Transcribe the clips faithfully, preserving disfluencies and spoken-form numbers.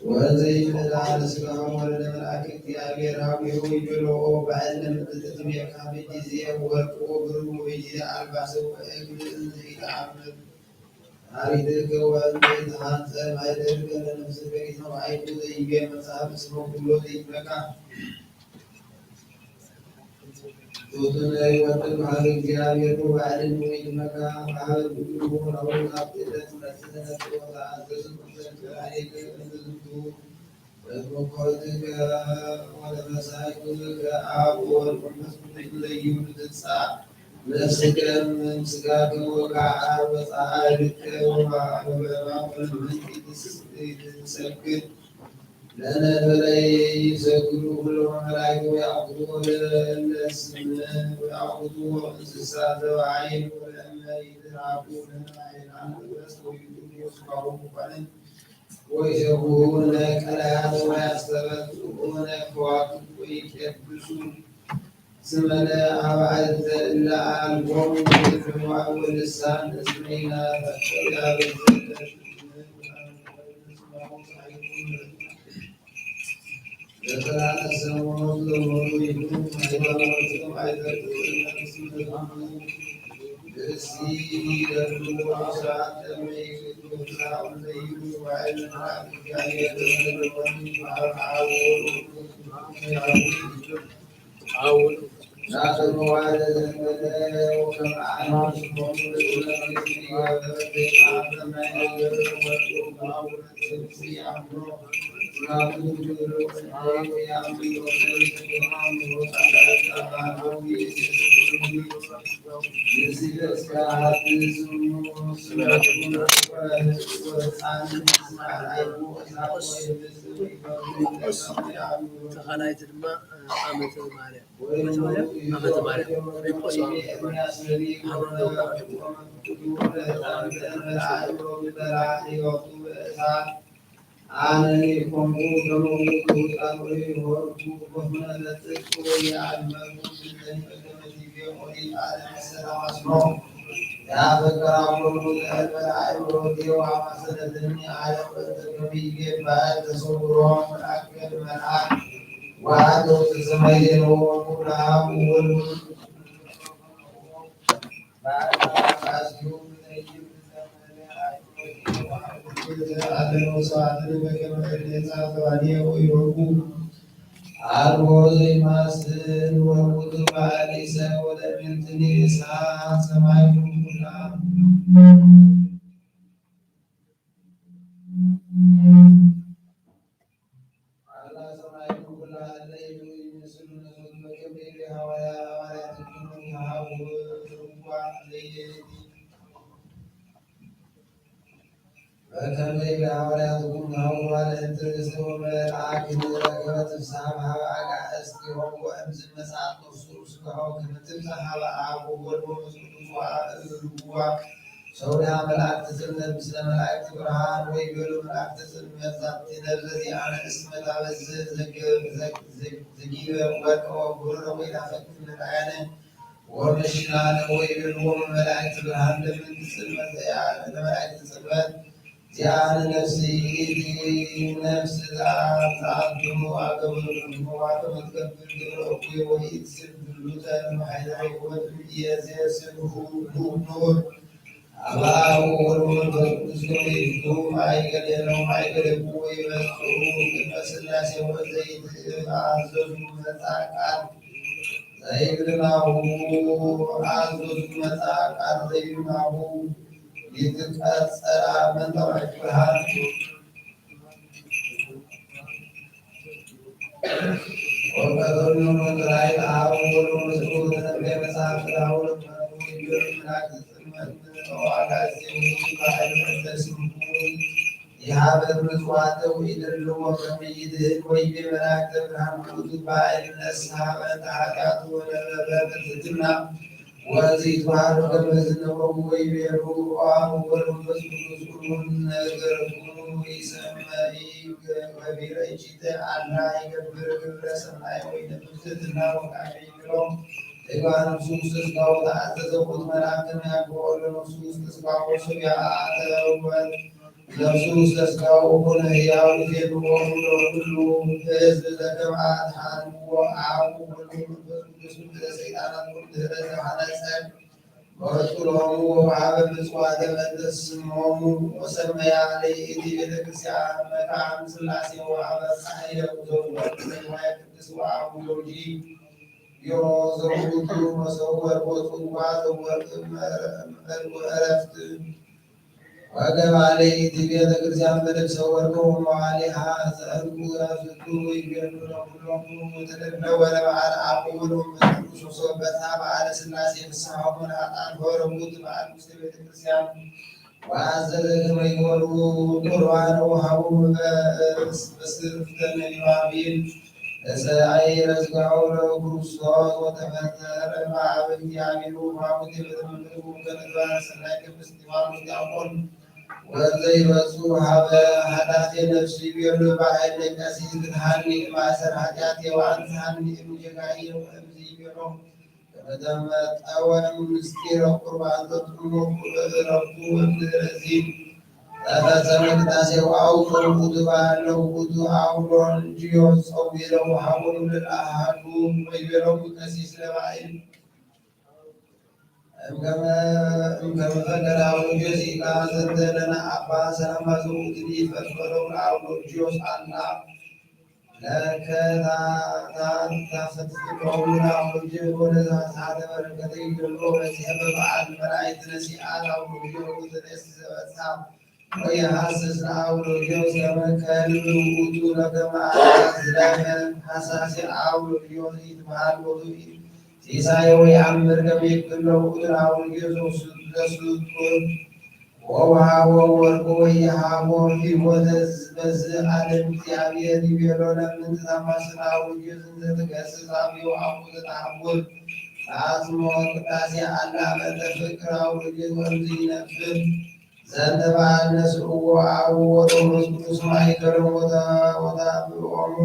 ወዘይብላ ለስጋሁ ወለመልአክ እግዚአብሔር ሀዊሁ ይብሎ በዐል ለምትትትቤካ ብጊዜ ወርቁ ብሩ ወጊዜ አልባሰ ወእግል እንዘ ኢተአምር አሪትከ ወእንዘ ኢተሐንጸ ማይደርከ ለነፍስከ ኢሰማይኩ ዘይቤ መጽሐፍ እስመ ኩሎ ዘይትመካ። ቱቱነ ይወጥን በሀበ እግዚአብሔር ወበዐልን ወኢትመካ በሀበ ኩሉ ሆራሁ አብጥለት መጽነ ወተአዘዙ ዘእግዚአብሔር እምዝንቱ በመኮትከ ወለመሳይኩከ አብ ወወልድ ወመንፈስ ቅዱስ ለይሁን ትንሳ ነፍስከ እምስጋከ ወካዕር በጻዕድከ ወበማእመንከ ኢትሰክት ለነ ፈለይሰግዱ ኩሎሙ መላእክት ወያዕቁቡ ለእለ ስምዕ ወያዕቁቡ እንስሳ ዘበአይን ወለእመ ይትራቁ ለነ አይላን ወበስት ወይኩኑ ስጋሁ ሙቀንን ويسبحون كالآن ويستبدئون كواكب ويكدسون سمن أبعد إلا ألقوم بالجمع واللسان اسمعنا فكر يا بالجنة. ተኻላይት ድማ ዓመተ ማርያም። ዓመተ ማርያም። ዓመተ ማርያም። ፊልጶስ ዓመተ ማርያም። አነ ኮንኩ ከመ ውእቱ ጻድቅ ወይሆርኩ በኩነ ለጽድቅ ወኢአእመርኩ እለ በከመ ትቤ ኦሪት አነ መሰለ መስሎ ያፈቅር አምሮቱ ለእልፈ አእምሮቴ ወአማሰለትኒ አለ በእንተ ከመ ይቤ ባል ተሰውሮ መልአክ መልአክ ወአንተ ውስተ ሰማይ ዜነዎ ኩሉ አብ ወወልድ አልቦ ዘይማስል ወውእቱ ባልይሰ ወለምንትኒ እሳት ሰማይ ኩላ። በከመ ይቤ ሐዋርያትኩም ሀቡ ለእንተ ርእስክሙ መልአክ ረከበ ፍስሐ በሀበ አጋእዝቲሆሙ ወእምዝ መጻት እሱ ስጋሁ ከመ ትምጻእ ሀበ አብ ወወልድ ወመንፈስ ቅዱስ ወአእርዋ ሰውዳ መላእክት ጽልመት ምስለ መላእክት ብርሃን ወይቤሉ መላእክት ጽልመት ዛቲ ነብዘ ዚአነ እስመ ታበዝህ ዘጊበ ወርቀ ወብሩረ ወኢታፈቅር ነዳያነ ወመሽናነ ወይቤልዎሙ መላእክት ብርሃን ለምንት ጽልመት ዘያነ ለመላእክት ጽልመት ዚአነ ነፍስ ይእቲ ነፍስ ዘአንትሙ አገበርክሙ ወአንትሙ ትገብር ግብረ እኩይ ወኢትስእል ድሉተ ለመሓይለ ሕይወት እምይእዜሰ ስብሑ ኑር አብ አብ ወወልድ ወመንፈስ ቅዱስ ከመ ይፍቱ ማእከሌነ ወማእከሌኩም ወይመጽኡ ቅድመ ሥላሴ ወዘይትአዘዙ መጻ ቃል ዘይብልናሁ አዘዙ መጻ ቃል ዘይብልናሁ ይትቀጸራ መንጠባይት ብርሃን ወቀተሉ መንጠባይት አብ ወወልድ ወመንፈስ ቅዱስ ተነብየ መጽሐፍ ላሁ ለመኑ ይብር ምናክ ጽልመት ተዋጋ ዜሙ ባሕር ተስምኩ የሀበት ምጽዋተ ወኢደልዎ ከመ ይድህን ወይቤ መላእክተ ብርሃን ውእቱ ባሕር ነስሐ በእንተ ኃጢአቱ ወደረበ በትሕትና ወእንዘ ይትበሃሉ ከመ ዝነበሩ ወይቤሉ አብ ወወልድ ወመንፈስ ቅዱስ ኩሉ ነገርክሙ ይሰመይ ገቢረ እጅተ አላ ይገብር ግብረ ሰናይ ወይነብር ትሕትና ወቃቤ ይብሎ። እግባ ነፍሱ ውስተ ስጋሁ ተአዘዘ ውእቱ መልአክ ከመ ያግብኦ ለነፍሱ ውስተ ስጋሁ። ሰው ያአተወ ነፍሱ ውስተ ስጋሁ ወኮነ ሕያው። ይዜንዎሙ ለኩሉ ሕዝብ ዘከመ አድኃንዎ አብ ወወልድ ወመንፈስ ቅዱስ እምእደ ሰይጣናት ወእምድረ ዘሐነጸ ወቅትሎሙ ወወሀበ ምጽዋተ በእንተ ስሞሙ ወሰመያ ለይእቲ ቤተ ክርስቲያን መካን ሥላሴ ወአበጽሐ ኃይለ ዘወርቅ ለንዋየ ቅድስ ወአቡ ጊዮርጊስ ዘውቱ መሰወር ወጽዋ ዘወርቅ እምዕርቁ ዕረፍት ወገባ ለይእቲ ቤተ ክርስቲያን በልብሰ ወርቅ ወመዋሊሃ ዘዕርቁ ዕረፍቱ ይቤሉ ለኩሎሙ ተደብለ ወለበዓል አቡ ወለመንፈስ ቅዱስ ወሶበታ በዓለ ሥላሴ ፍስሐ ወመንአጣን ሆረ ሙት በዓል ውስተ ቤተ ክርስቲያን ወአዘዘ ከመ ይበሉ ቁርባነ ወሀቡ በስርፍተ ነቢባቢል እሰ አይረ ስጋሁ ለክርስቶስ ወተፈጠረ በአብ እግዚአብሔር ወማሙት ቤተ መንግስቱ ከመግባር ሰናይ ቅድስት ዮሐንስ ዲያቆን ወዘ ይበጽሑ ሀበ ኃጢአተ ነፍስ ይቤሉ፣ ባዕል ለቀሲስ ትትሃኒ ማእሰር ኃጢአት የዋን ትሃኒ እምጀጋየ ወእምዚ ይቤሉ። ከመተመጠወ ምስጢረ ቁርባን ዘጥሙ እረፍቱ ወምድረዚ ተፈጸመ ቅዳሴ ወአውሎ ውእቱ ባለው ውእቱ አውሎ እንጂዮ ጸዊረ ወሀቦሙ ለለአሃዱ ወይቤሎሙ ቀሲስ ለባዕል እምከመ፣ እምከመ ፈቀደ አውሎ ጊዮርጊስ ይቃ ዘንተ ለነ አባ ሰላማ ዘውእቱ ይፈትወለው ለአውሎ ጊዮርጊስ አላ ለከታታት ታፈትፍቆሙ ለአውሎ ጊዮርጊስ ወለዛ ሳተ በረከተ ይደሎ በዚህ በበዓል መላእክት ነሲአት አውሎ ጊዮርጊስ ዘደስ ዘበሳ ወየሐስስ ለአውሎ ጊዮርጊስ ከመ ከልብ ውእቱ ለከመ አዝለፈ ሐሳሴ አውሎ ጊዮርጊስ ይትበሃል ወቱ ሲሳየ ወየአምር ከመ ይክል ለውእቱ ለአውሎ ጊዮርጊስ ዘስጡር ወውሃቦ ወርቁ ወየሃቦ ሕይወተ በዝ አለም እግዚአብሔር ይቤሎ ለምን ተማስል አውሎ ጊዮርጊስ እንዘ ትገስጽ አብዮ አፉ ዘተሐውር ተአጽሞ ቅዳሴ አላ በተፍቅር አውሎ ጊዮርጊስ ወእምዝ ይነፍር ዘንተ በዓል ነስእዎ አቡ ወመንፈስ ቅዱስ ማእከሎም ወተ-፣ ወተብዕዎሙ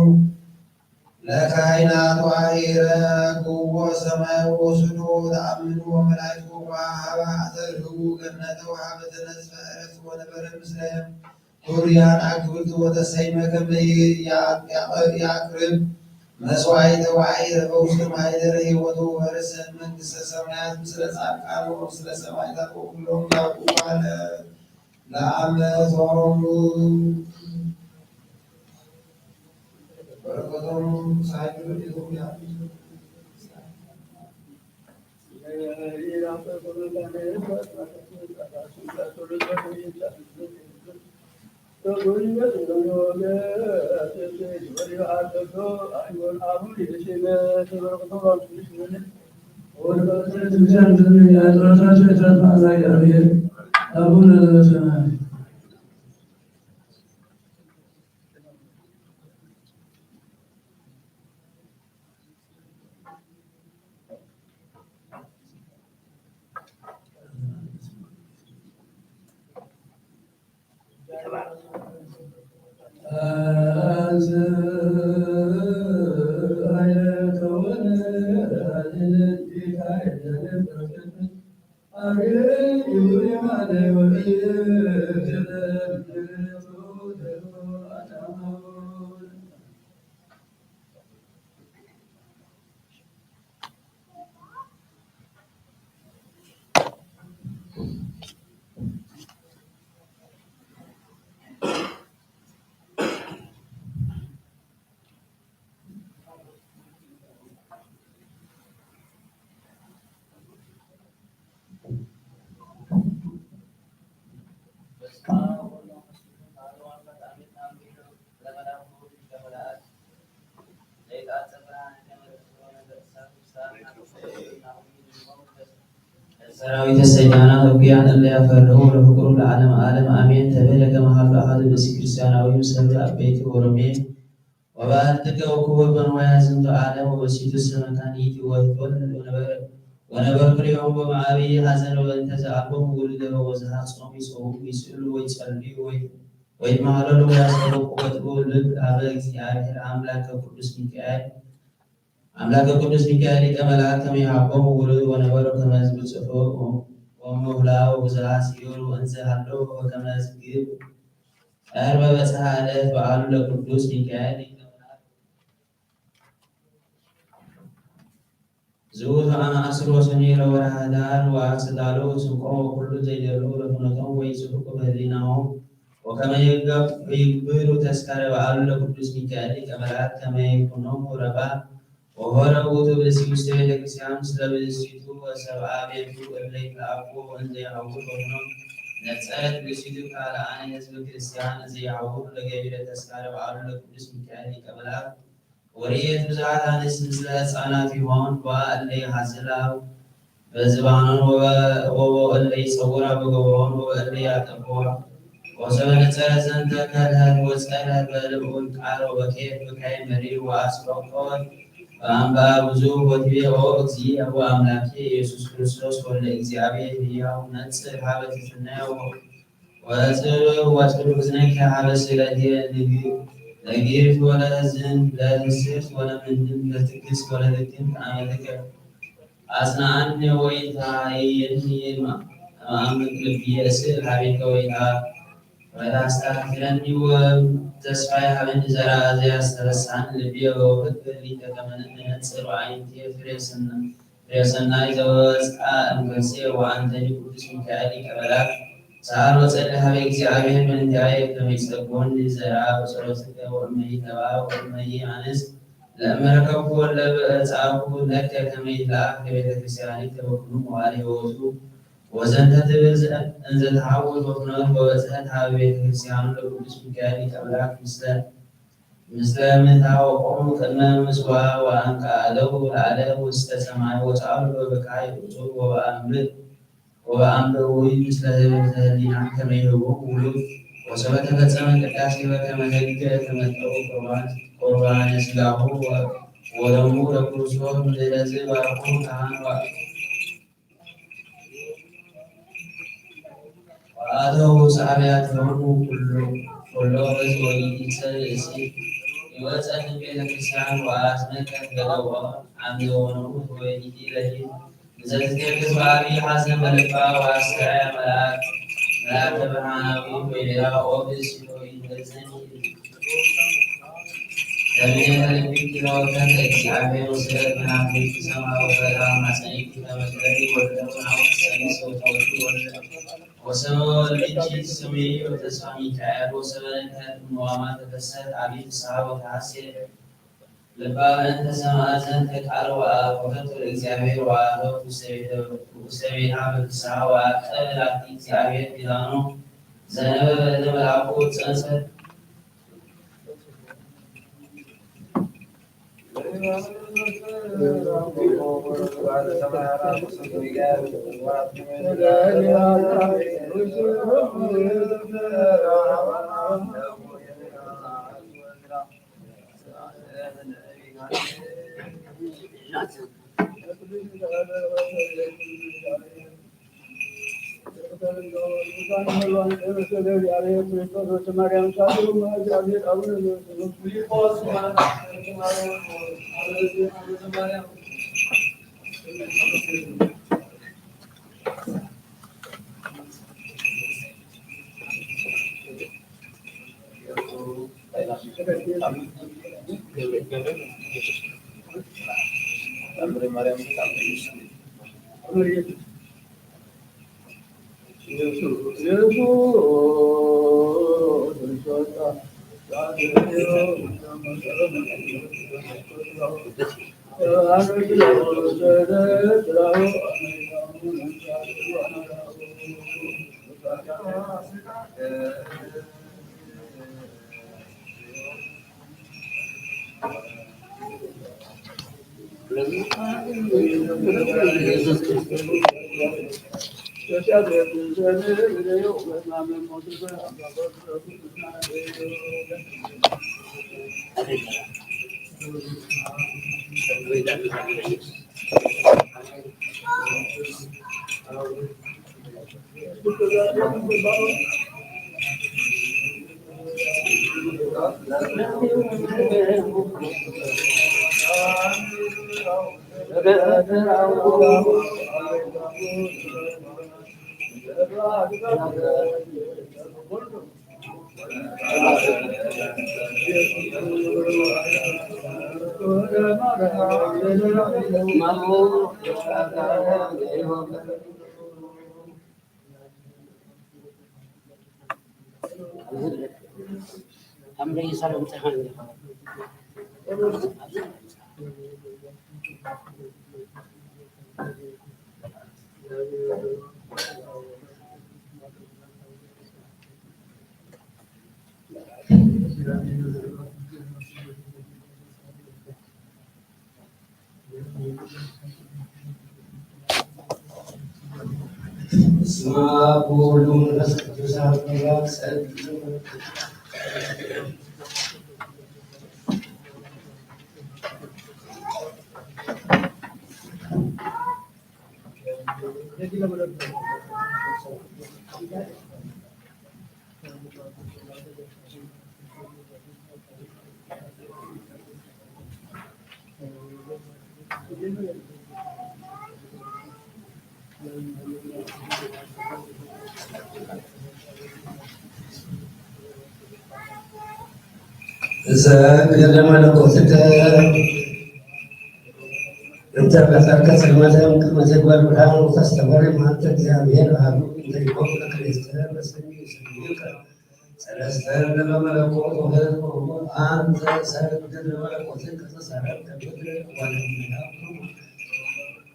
ለካህናት ወአዕረግዎ ሰማይ ወሰዶ ተአምኑ ወመላእክቱ ወሀበ አዘርህዉ ገነተ ወሀበ ተነጽፈ ዕረፍት ወነበረ ምስለ ቱርያን አክብርት ወተሰይመ ከመ ያቅርብ መስዋዕተ ወአዕረፈ ውስተ ማሕደረ ሕይወቱ ወወረሰ መንግስተ ሰማያት ምስለ ጻድቃን ወምስለ ሰማዕታት ወኩሎም ያዕቁብ አለ ለአመ ጾሙ በረከቶም ሳይሉ ይሁን። አቡነ ዘበሰማያት። ሰራዊተ ሰይጣናት እኩያን እለ ያፈርሁ ለፍቅሩ ለዓለመ ዓለም አሜን። ተቤለ ከመ ሀሎ አሐዱ ብእሲ ክርስቲያናዊ ምስለ አበይቱ ወሮሜ ወበአልትከ ወክቡር በንዋያ ዝንቱ ዓለም ወበሲቱ ሰመካን ይእቲ ወትኮን ወነበር-፣ ወነበርኩ ሊሆን በመዓብይ ሐዘን ወበእንተ ዘአልቦሙ ውሉደ በወዝሃ ጾም ይጾሙ ይስእሉ ወይጸልዩ ወይ ወይትማህለሉ ወያስተብቁ ወጥኡ ልብ ሀበ እግዚአብሔር አምላከ ቅዱስ ሚካኤል፣ አምላከ ቅዱስ ሚካኤል ሊቀ መላእክት ከመ ይሃቦሙ ውሉድ ወነበሩ ከመ ህዝብ ጽፉ ወምህላ ወብዝሃ ስዩር ወእንዘ ሀሎ ወከመ ህዝብ ግብ ቀርበ በጽሐ ዕለት በዓሉ ለቅዱስ ሚካኤል ሊቀ መላእክት። ዝውቱ አመ አስር ወሰኑይ ለወርሃ ህዳር ወአስተዳሉ ስንቆም ወኩሉ ዘይደሉ ለፍኖቶም ወይጽሕቁ በህሊናሆም ወከመ ይገብ-፣ ይግብሩ ተስካረ በዓሉ ለቅዱስ ሚካኤል ሊቀ መላእክት ከመ ይኩኖሙ ረባ ወሆረ ውእቱ ብእሲ ውስተ ቤተ ክርስቲያን ምስለ ብእሲቱ ወሰብአ ቤቱ እለ ይትአኩ እንዘ ይሐውር በፍኖት ነጸረት ብእሲቱ ካልአነ ህዝብ ክርስቲያን እንዘ ይሐውሩ ለገቢረ ተስካረ በዓሉ ለቅዱስ ሚካኤል ሊቀ መላእክት ወርኤት ብዝኃት አንስት ምስለ ሕፃናት ይሆን፣ ወእለ ይሐዝላው በዝባኖን ወበ-፣ ወእለ ይጸውራ በገቦን ወእለ ያጠብዋ። ወሰበ ነጸረት ዘንተ ከልሀት ወጸለት በልዑል ቃል ወበኬት ብካይ መሪር ወአስረቆት በአንባ ብዙ ወትቤ ኦ እግዚእ ወአምላኬ ኢየሱስ ክርስቶስ ወልደ እግዚአብሔር ሕያው ነጽር ሀበ ትሕትናየ ወ-፣ ወጽር ወጽር እዝነኪ ሀበ ስእለትየ ንግ-፣ ንግህት ወለሕዝን ለትስሕት ወለምንትን ለትክስ ወለትክን አመትከ አጽንዓኒ ወኢታሕይኒ እምአምቅ ልብየ እስእል ሀቤከ ወኢታ-፣ ወኢታስተክፍለኒ ወተስፋ ሀበኒ ዘርአ ዘያስተበስሐኒ ልብየ በውህት በሊተ ከመ ነጽር ወአይንትየ ፍሬ ሰና-፣ ፍሬ ሰናይ ዘወፅአ እምከርሰየ ወአንተኒ ቅዱስ ሚካኤል ሊቀ መላእክት ሰአል ወጸሊ ሀበ እግዚአብሔር ምእንቲአየ ከመ ይጸግወኒ ዘርአ በጸሎትከ ወእመሂ ተባእ ወእመሂ አንስ ለእመ ረከብኩ ወለበ ጸአኩ ለከ ከመ ይትለአክ ለቤተ ክርስቲያኒከ በኩሉ መዋዕለ ሕይወቱ። ወዘንተ ትብል እንዘ ተሐውር በፍኖት ወበጽሐት ሀበ ቤተ ክርስቲያኑ ለቅዱስ ሚካኤል ሊቀ መላእክት ምስለ፣ ምስለ ምእታ ወቆሙ ቅድመ ምጽዋ ወአንቀአለሁ ለዓለም ውስተ ሰማይ ወጸአሉ በበካይ ቁጹር ወበአንብዕ ወበአንብዕ ውእይ ምስለ ትምህርተ ህሊና ከመ ይሁቡ ውሉድ። ወሶበ ተፈጸመ ቅዳሴ በከመ ህግ ተመጠው ቁርባን፣ ቁርባነ ስጋሁ ወ-፣ ወደሙ ለክርስቶስ። ለዝባርኮ ካህን ወ-፣ ወአተው ውስተ አብያቲሆሙ ኩሎ፣ ኩሎ ህዝብ ወይእቲ ብእሲ ይወጸ እምቤተ ክርስቲያን ወአስነቀ ገለኦ አምደ ወነሙት ወይእቲ ለሊት እንዘ ትትየገስ በአቢ ሐዘን በልባ ወአስተርአያ መልአክ፣ መልአከ ብርሃናዊ ወይቤላ ኦ ብእሲቶ ይትለዘኒ ለምኔተ ልብኪ ለወከተ እግዚአብሔር ወስለት መናፍቅኪ ሰማ ወፈላ ማጸኒኪ ተመክረኒ ወልደሙን አሁን ሰኒ ሰውተወቱ ወልደ ወሰመ ወልድኪ ትሰምዪ ወተስፋ ሚካኤል ወሰበ ነካት እምዋማ ተፈሰት አቢ ፍስሐ ወተሐሴ ልባ በእንተ ሰማዕት ዘንተ ቃል ወአኮተቱ ለእግዚአብሔር ወአተው ውስተ ቤተ፣ ውስተ ቤታ በፍስሐ ወአቀበላቲ እግዚአብሔር ኪዳኖ ዘነበበ ለመልአኩ ጸንሰት። በስመ አብ ወወልድ ወመንፈስ ቅዱስ አሐዱ አምላክ። እሰግድ ለመለኮትከ እንተ ፈጠርከ ጽልመተ እምቅድመ ትግበር ብርሃን ወተስተብህር እም አንተ እግዚአብሔር አብ እንተ ይኮንከ ክልኤተ በስም ይሰምዩከ ሰለስተ ለመለኮት ወህልው አንተ እሰግድ ለመለኮትከ ዘሳረርከ ምድር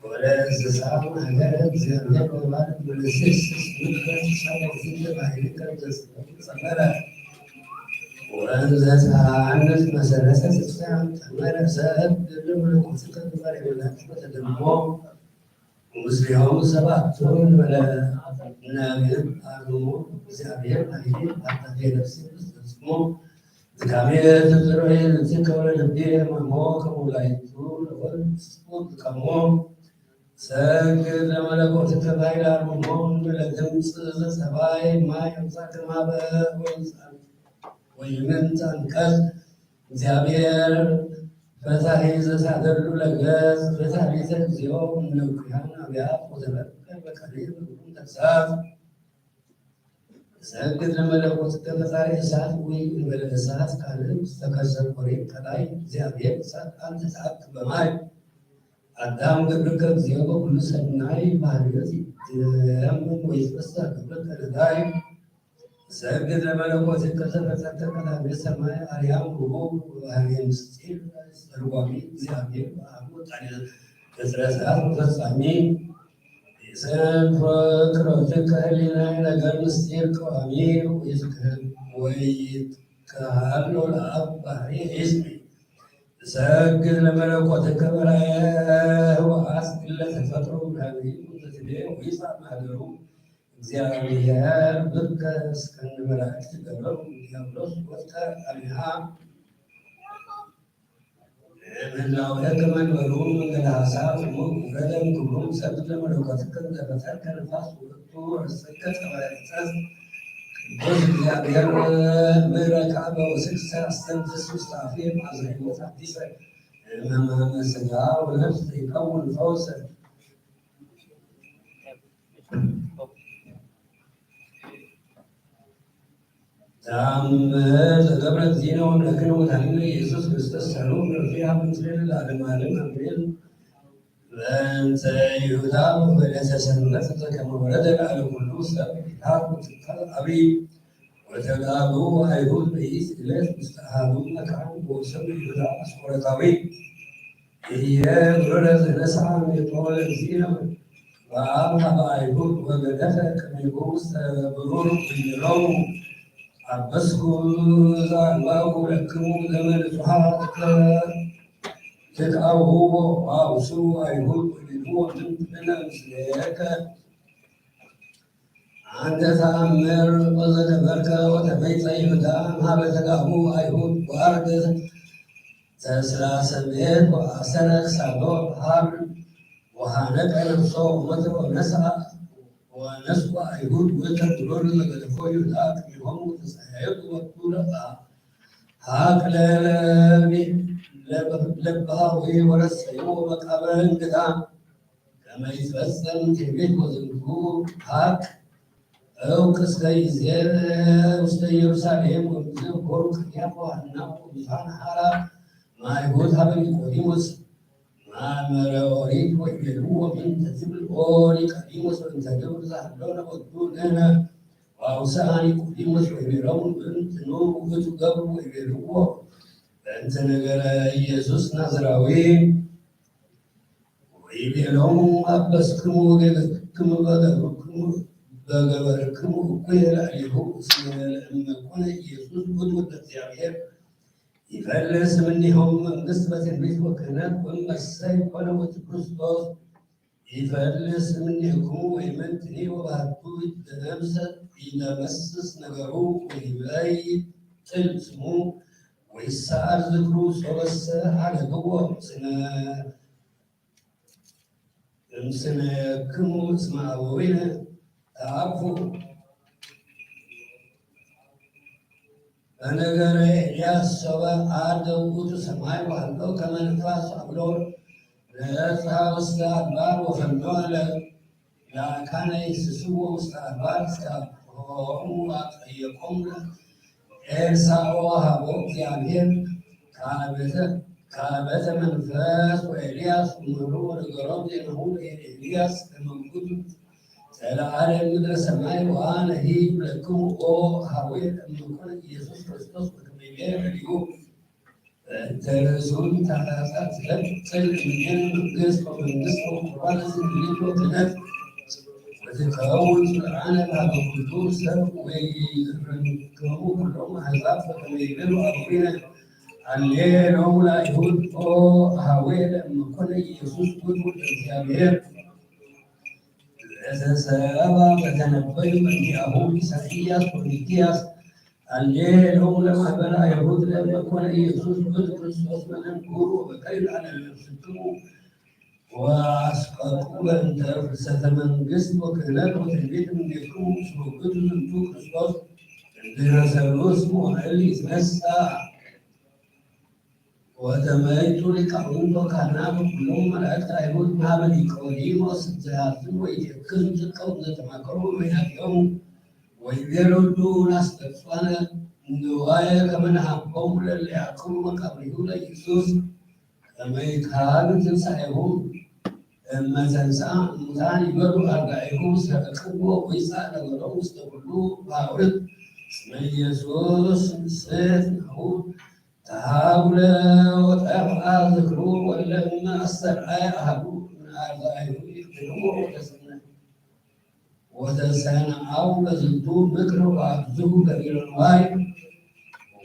ወለእንስሳ ሀገረ እግዚአብሔር ወባሕር ወለስስ ምድረ ትሳረር ዝንተ ባሕርይከ ዘጸመረ ወእንዘ ተሐንጽ መሰረተ ትፍትሐ ጠመረ እሰግድ ለመለኮትከ ግንባሬ መላእክት ወተደምሞ ወምስሌሆሙ ሰባቱ ለነብብ አርምሞ እግዚአብሔር ባሕርይ አጣቴ ነፍሴ ውስጥ ፈጽሞ ድካሜ ትጽሮ ይእዝዝከ ወለልቤ መርሞ ከመ ውላይቱ ለወልድ ስቁል ከሞ ሰግድ ለመለኮትከ ባሕርይ አርምሞ ለድምፅ ዘጸባይ ማይ አምጻ ከማበ ወይምንት አንቀጽ እግዚአብሔር ፈታሒ ዘታደሉ ለገጽ ፈታሒ እግዚኦ እምነኩያን አብያት ወተበቀ በቀሊል በግሩም ተግሳጽ እሰግድ ለመለኮትከ ፈጣሪ እሳት ወይ እንበለ እሳት ካልእ ውስተ ከርሰ ቆሬ ቀላይ እግዚአብሔር እሳት አንተ ተአክ በማይ አዳም ገብርከ እግዚኦ በኩሉ ሰናይ ባህርዮት ይትየመም ወይትፈሳ ግብርከ ነዳይ እሰግድ ለመለኮትከ ዘፈጠርከ ቀዳሜ ሰማይ አርያም ርቡብ ወባህርይ ምስጢር ተርጓሚ እግዚአብሔር በአብ ወጣኔ ፍጥረታት ወፈጻሚ ይሰፍክሮ ህሊናይ ነገር ምስጢር ቀዋሚ ወይትከ- ወይትከሃሎ ለአብ ባህርይ ሕዝቢ እሰግድ ለመለኮትከ በራየ ህወአት እለ ተፈጥሮ ብርሃንህም እንተ ትቤ ወይጻእ ማህደሩ እግዚአብሔር ብከ እስከነ መላእክት ገብረው ዲያብሎስ ወድቀ አሚሃ እምሕላዌከ መንበሩ መንገለ ሐሳብ እሙ ወረደ እምክብሩ እሰግድ ለመለኮትከ እንተ ፈጠርከ ነፋስ ወውእቱ ረሰከ ጸባኤ ዕፀ ቅዱስ እግዚአብሔር ምሕረከ አበ ወስግሰ አስተንፍስ ውስተ አፌ መዓዛ ሕይወት አዲሰ እምሕማመ ሥጋ ወነፍስ ይከውን ፈውሰ። ተአምር ዘገብረ እግዚእነ ወአምላክነ ወመድኃኒነ ኢየሱስ ክርስቶስ ጸርሁ ምሕረቱ ይሃብ ምስሌነ ለዓለመ ዓለም አሜን። በእንተ ይሁዳ ወበዕለተ ሰንበት ዘከመ ወረደ ለዓለመ ኩሉ ሰብ ይትሐት ወትካል አብይ ወተጋብኡ አይሁድ በይእቲ ዕለት ውስተ አሐዱ መካን ወወሰዱ ይሁዳ አስቆሮታዊ እየ ብሩረ ዘነስአ ሜጦ ለእግዚእነ ወአብ ሀበ አይሁድ ወገደፈ ቅድሜሁ ውስተ ብሩር ወይቤሎሙ አበስኩ ዘአልባሁ ለክሙ ደመ ንጹሐ ትትአውሁ ወአውሱ አይሁድ ወይቤልዎ ምንትነ ምስሌከ አንተ ተአምር ወዘገበርከ ወተመይጠ ይሁዳ እምሃበ ተጋቡ አይሁድ ወአርገ ተስላ ሰሜት ወአሰረ ክሳዶ ሀር ወሃነቀ ነፍሶ ወሞተ ወነስአ ወነስኡ አይሁድ ውእተ ብሩር ዘገደፎ ይሁዳ ቅድሜሆሙ ወተጸያየጡ ወኩሉ ሀቅ ለለብሃዊ ወረሰዩ ወመቃብር እንግዳ ከመ ይትፈጸም ትንቢት ወዝንቱ ሀቅ እውቅ እስከ ይዜ ውስተ ኢየሩሳሌም ወምዝ ሆሩ ቅንያት ወሐና ወብዙኃን ሐራ ማይሁድ ሀበ ኒቆዲሞስ ማእመረ ኦሪት ወይቤልዎ ምንተ ትብል ኦ ኒቆዲሞስ እንተ ግብር ዘሀሎነ ወዱ ንሕነ ወአውሰአ ኒቆዲሞስ ወይቤሎሙ ምንትኑ ውእቱ ገብሩ ወይቤልዎ በእንተ ነገረ ኢየሱስ ናዝራዊ ወይቤሎሙ አበስክሙ ወጌገክሙ በገብርክሙ በገበርክሙ እኩየ ላዕሌሁ እስመ ለእመኮነ ኢየሱስ ውእቱ ወልደ እግዚአብሔር ይፈልስ እምኔሆሙ መንግስት በትንቢት ወክህነት ወእመሰ ይኮነ ውእቱ ክርስቶስ ይፈልስ እምኔክሙ ወይመንትኒ ወባቱ ይደመሰስ ይደመስስ ነገሩ ወይበይጥል ስሙ ወይሰአል ዝክሩ ሶበሰ ሀለግዎ ስነ እምስነክሙ እስመ አበዊነ ተአኩ። በነገረ ኤልያስ ሶበ ዐርገ ውእቱ ሰማይ ወሀሎ ከመ ንፋስ አውሎ ለጸሐ ውስተ አድባር ወፈኖ ለ-፣ ለአካነ ይስስዎ ውስተ አድባር እስከ አብጽሖሙ አጠየቆሙ ኤልሳዕ ወሀቦ እግዚአብሔር ከአበተ፣ ከአበተ መንፈስ ወኤልያስ እምሩ ወነገሮሙ ዜናሁ ለኤልያስ ከመ ውእቱ ጸለዐ ለምድረ ሰማይ ወአነሂ እብለክሙ ኦ ሀዌ ለእመኮነ ኢየሱስ ክርስቶስ በከመ ይቤ ለሊሁ። በእንተ ርእሱ እምታታታ ትበጥል እምኔነ መንግስት ወመንግስት ወቁርባን ወስግደት ወክህነት ወትከውን ስልጣነ ሀበ ኩሉ ሰብ ወይእረክሙ ኩሎሙ አሕዛብ በከመ ይቤሉ አበዊነ አሌ ሎሙ ለአይሁድ ኦ ሀዌ ለእመኮነ ኢየሱስ ውእቱ ወልደ እግዚአብሔር። ለዘሰባ በተነበዩ እንዲአሁ ኢሳይያስ ወሚክያስ አሌ ሎሙ ለማህበረ አይሁድ ለእመኮነ ኢየሱስ ውእቱ ክርስቶስ መነንጉር ወበቀይ ለአነ ለነፍስክሙ ወአስቀቁ በእንተ ፍልሰተ መንግስት ወክህነት ወትንቢት እምኔክሙ እስመ ውእቱ ዝንቱ ክርስቶስ እንድህረ ሠሉስ መዋዕል ይትነሳ። ወተመይጡ ሊቃውንት ወካህናት ወኩሎሙ መላእክት አይሁድ ሀበ ኒቆዲሞስ ዘያዝን ወኢትክዝ ጥቀው ዘተማከሩ በይናቲሆሙ ወይቤሉ እሉ ናስተብጽአነ ንዋየ ከመ ነሀቦሙ ለእለ ይዐቅቡ መቃብሪሁ ለኢየሱስ ከመ ይትሃሉ ትንሳኤሁ እመ ተንሥአ እሙታን ይበሉ አርዳኢሁ ሰረቅዎ ወይጻእ ነገሮሙ ውስተ ኩሉ ባውርት እስመ ኢየሱስ ምስሕት ናሁ ተሃጉለ ወጠፍአ ዝክሩ ወለእመ አስተርአየ አሐዱ እምነ አርዳኢሁ ይቅትልዎ ወተሰነ-፣ ወተሰነአው በዝንቱ ምክር ወአብዝሁ ገቢረ ንዋይ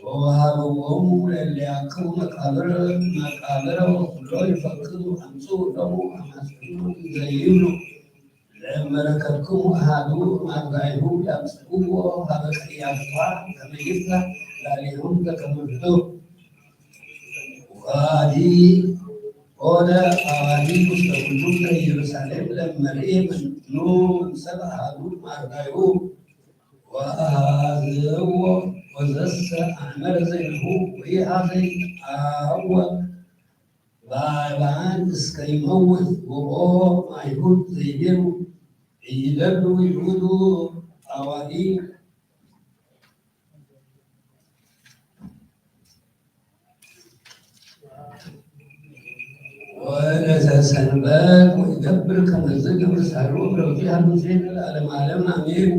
ወወሀብዎሙ ለእለ ይዐቅቡ መቃብር፣ መቃብረ ወኩሎ ይፈቅዱ አምጽኡ ሎሙ አማጽእኑ እንዘ ይብሉ ለእመ ረከብክሙ አሐዱ እምአርዳኢሁ ያምጽእዎ ሀበ ቀያፋ ከመ ይፍታህ ላዕሌሆሙ ዘከመ ፍትው። ወአዲ ኦደ አዋዲ ውስተ ኩሉ ምድረ ኢየሩሳሌም ለእመ ርእየ መኑ እምሰብእ አሐዱ እምአርዳኢሁ ወአሐዝዎ ወዘሰ አእመረ ዜናሁ ወኢሐዘ ይትአወቅ በአእባን እስከ ይመውት ወቦ አይሁድ ዘይቤሉ ኢይደሉ ይሁዱ አዋዲ። ወለዘሰንበት ወይገብር ከመዝ ግብር ሳሉ ብረውቲ ሀሉሴ ለዓለመ ዓለም አሜን።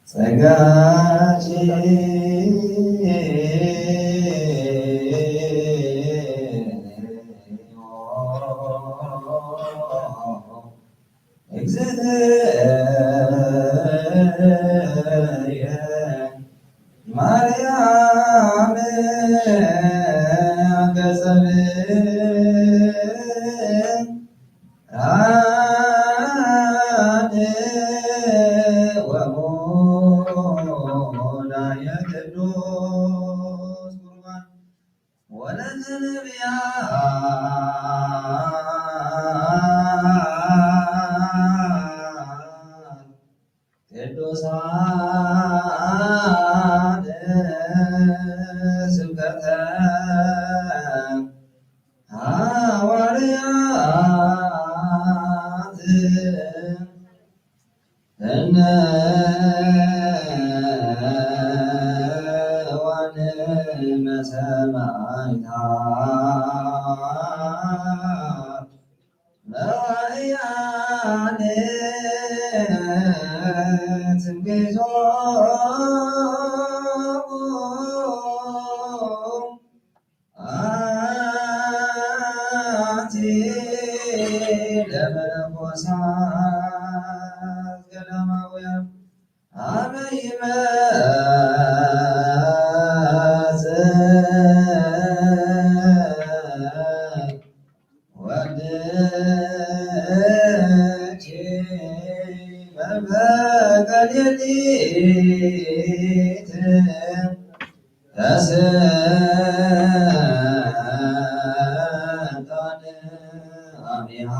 ጸጋችን ወሙናየ ቅዱስ ቁርባን ወለዘነብያ ቅዱሳን ስብከተ ሐዋርያት እነ ወንመ ሰማዕታት መዋዕያነ ትንቢቶሙ አቲ ለመነኮሳት ገዳማውያን አመ ይመጽእ ወልድኪ መንፈቀ ሌሊት በስልጣን አቢሃ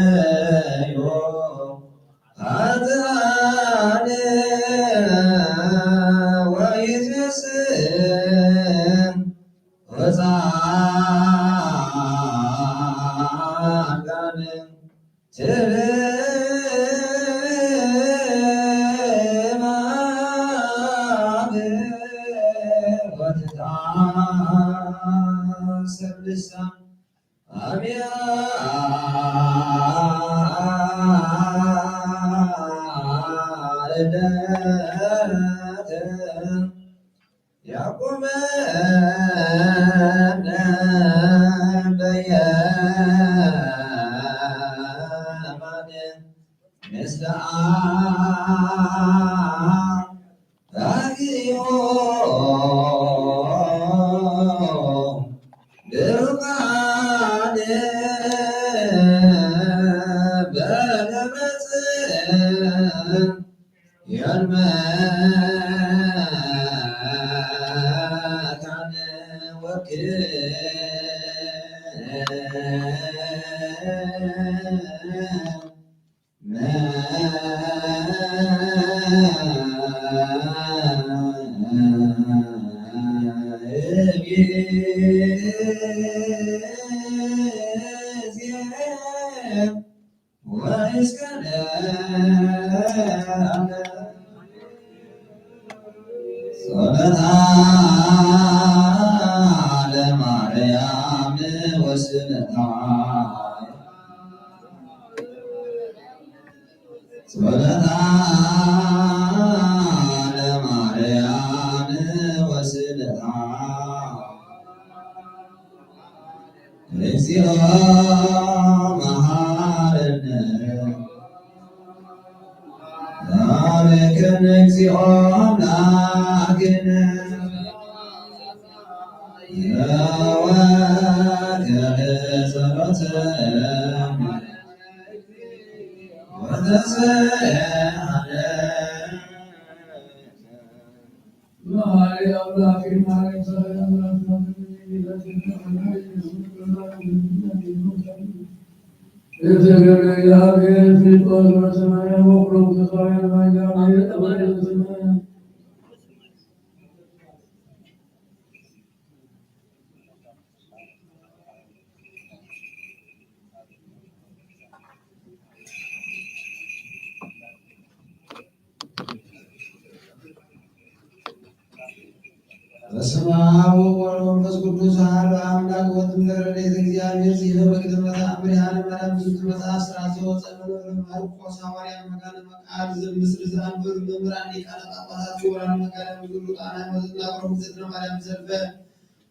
ይበክዩ ኃጥኣን ወይትቤስኡ ጻድቃን። ትብማ ወትትአሰር ልሳን አብያተ ያቁመነ በየማነ ምስለ አግዮ ብሩካነ በደብረ ጽዮን መካነ ወክነ ጸሎታ ለማርያም ወስብሐታ ጸሎታ ለማርያም ወስብሐታ ለእግዚኦ መሐረነ። ባርክነ እግዚኦ አምላክነ። በስመ አብ ወወልድ ወመንፈስ ቅዱስ አሐዱ አምላክ። ወትምለክ ረድኤተ እግዚአብሔር ዚአነ በግብረ ተአምር ያለ መራብ ብዙ ትመጣ አስራዘ ወጸመረ ማርቆስ ሐዋርያ መካነ መቃል ዘምስል ዘአንብር መምህራን ሊቃነ ጳጳሳት ወራን መካነ ብዙ ጣና ወዝና ቅሩብ ዘትነ ማርያም ዘልፈ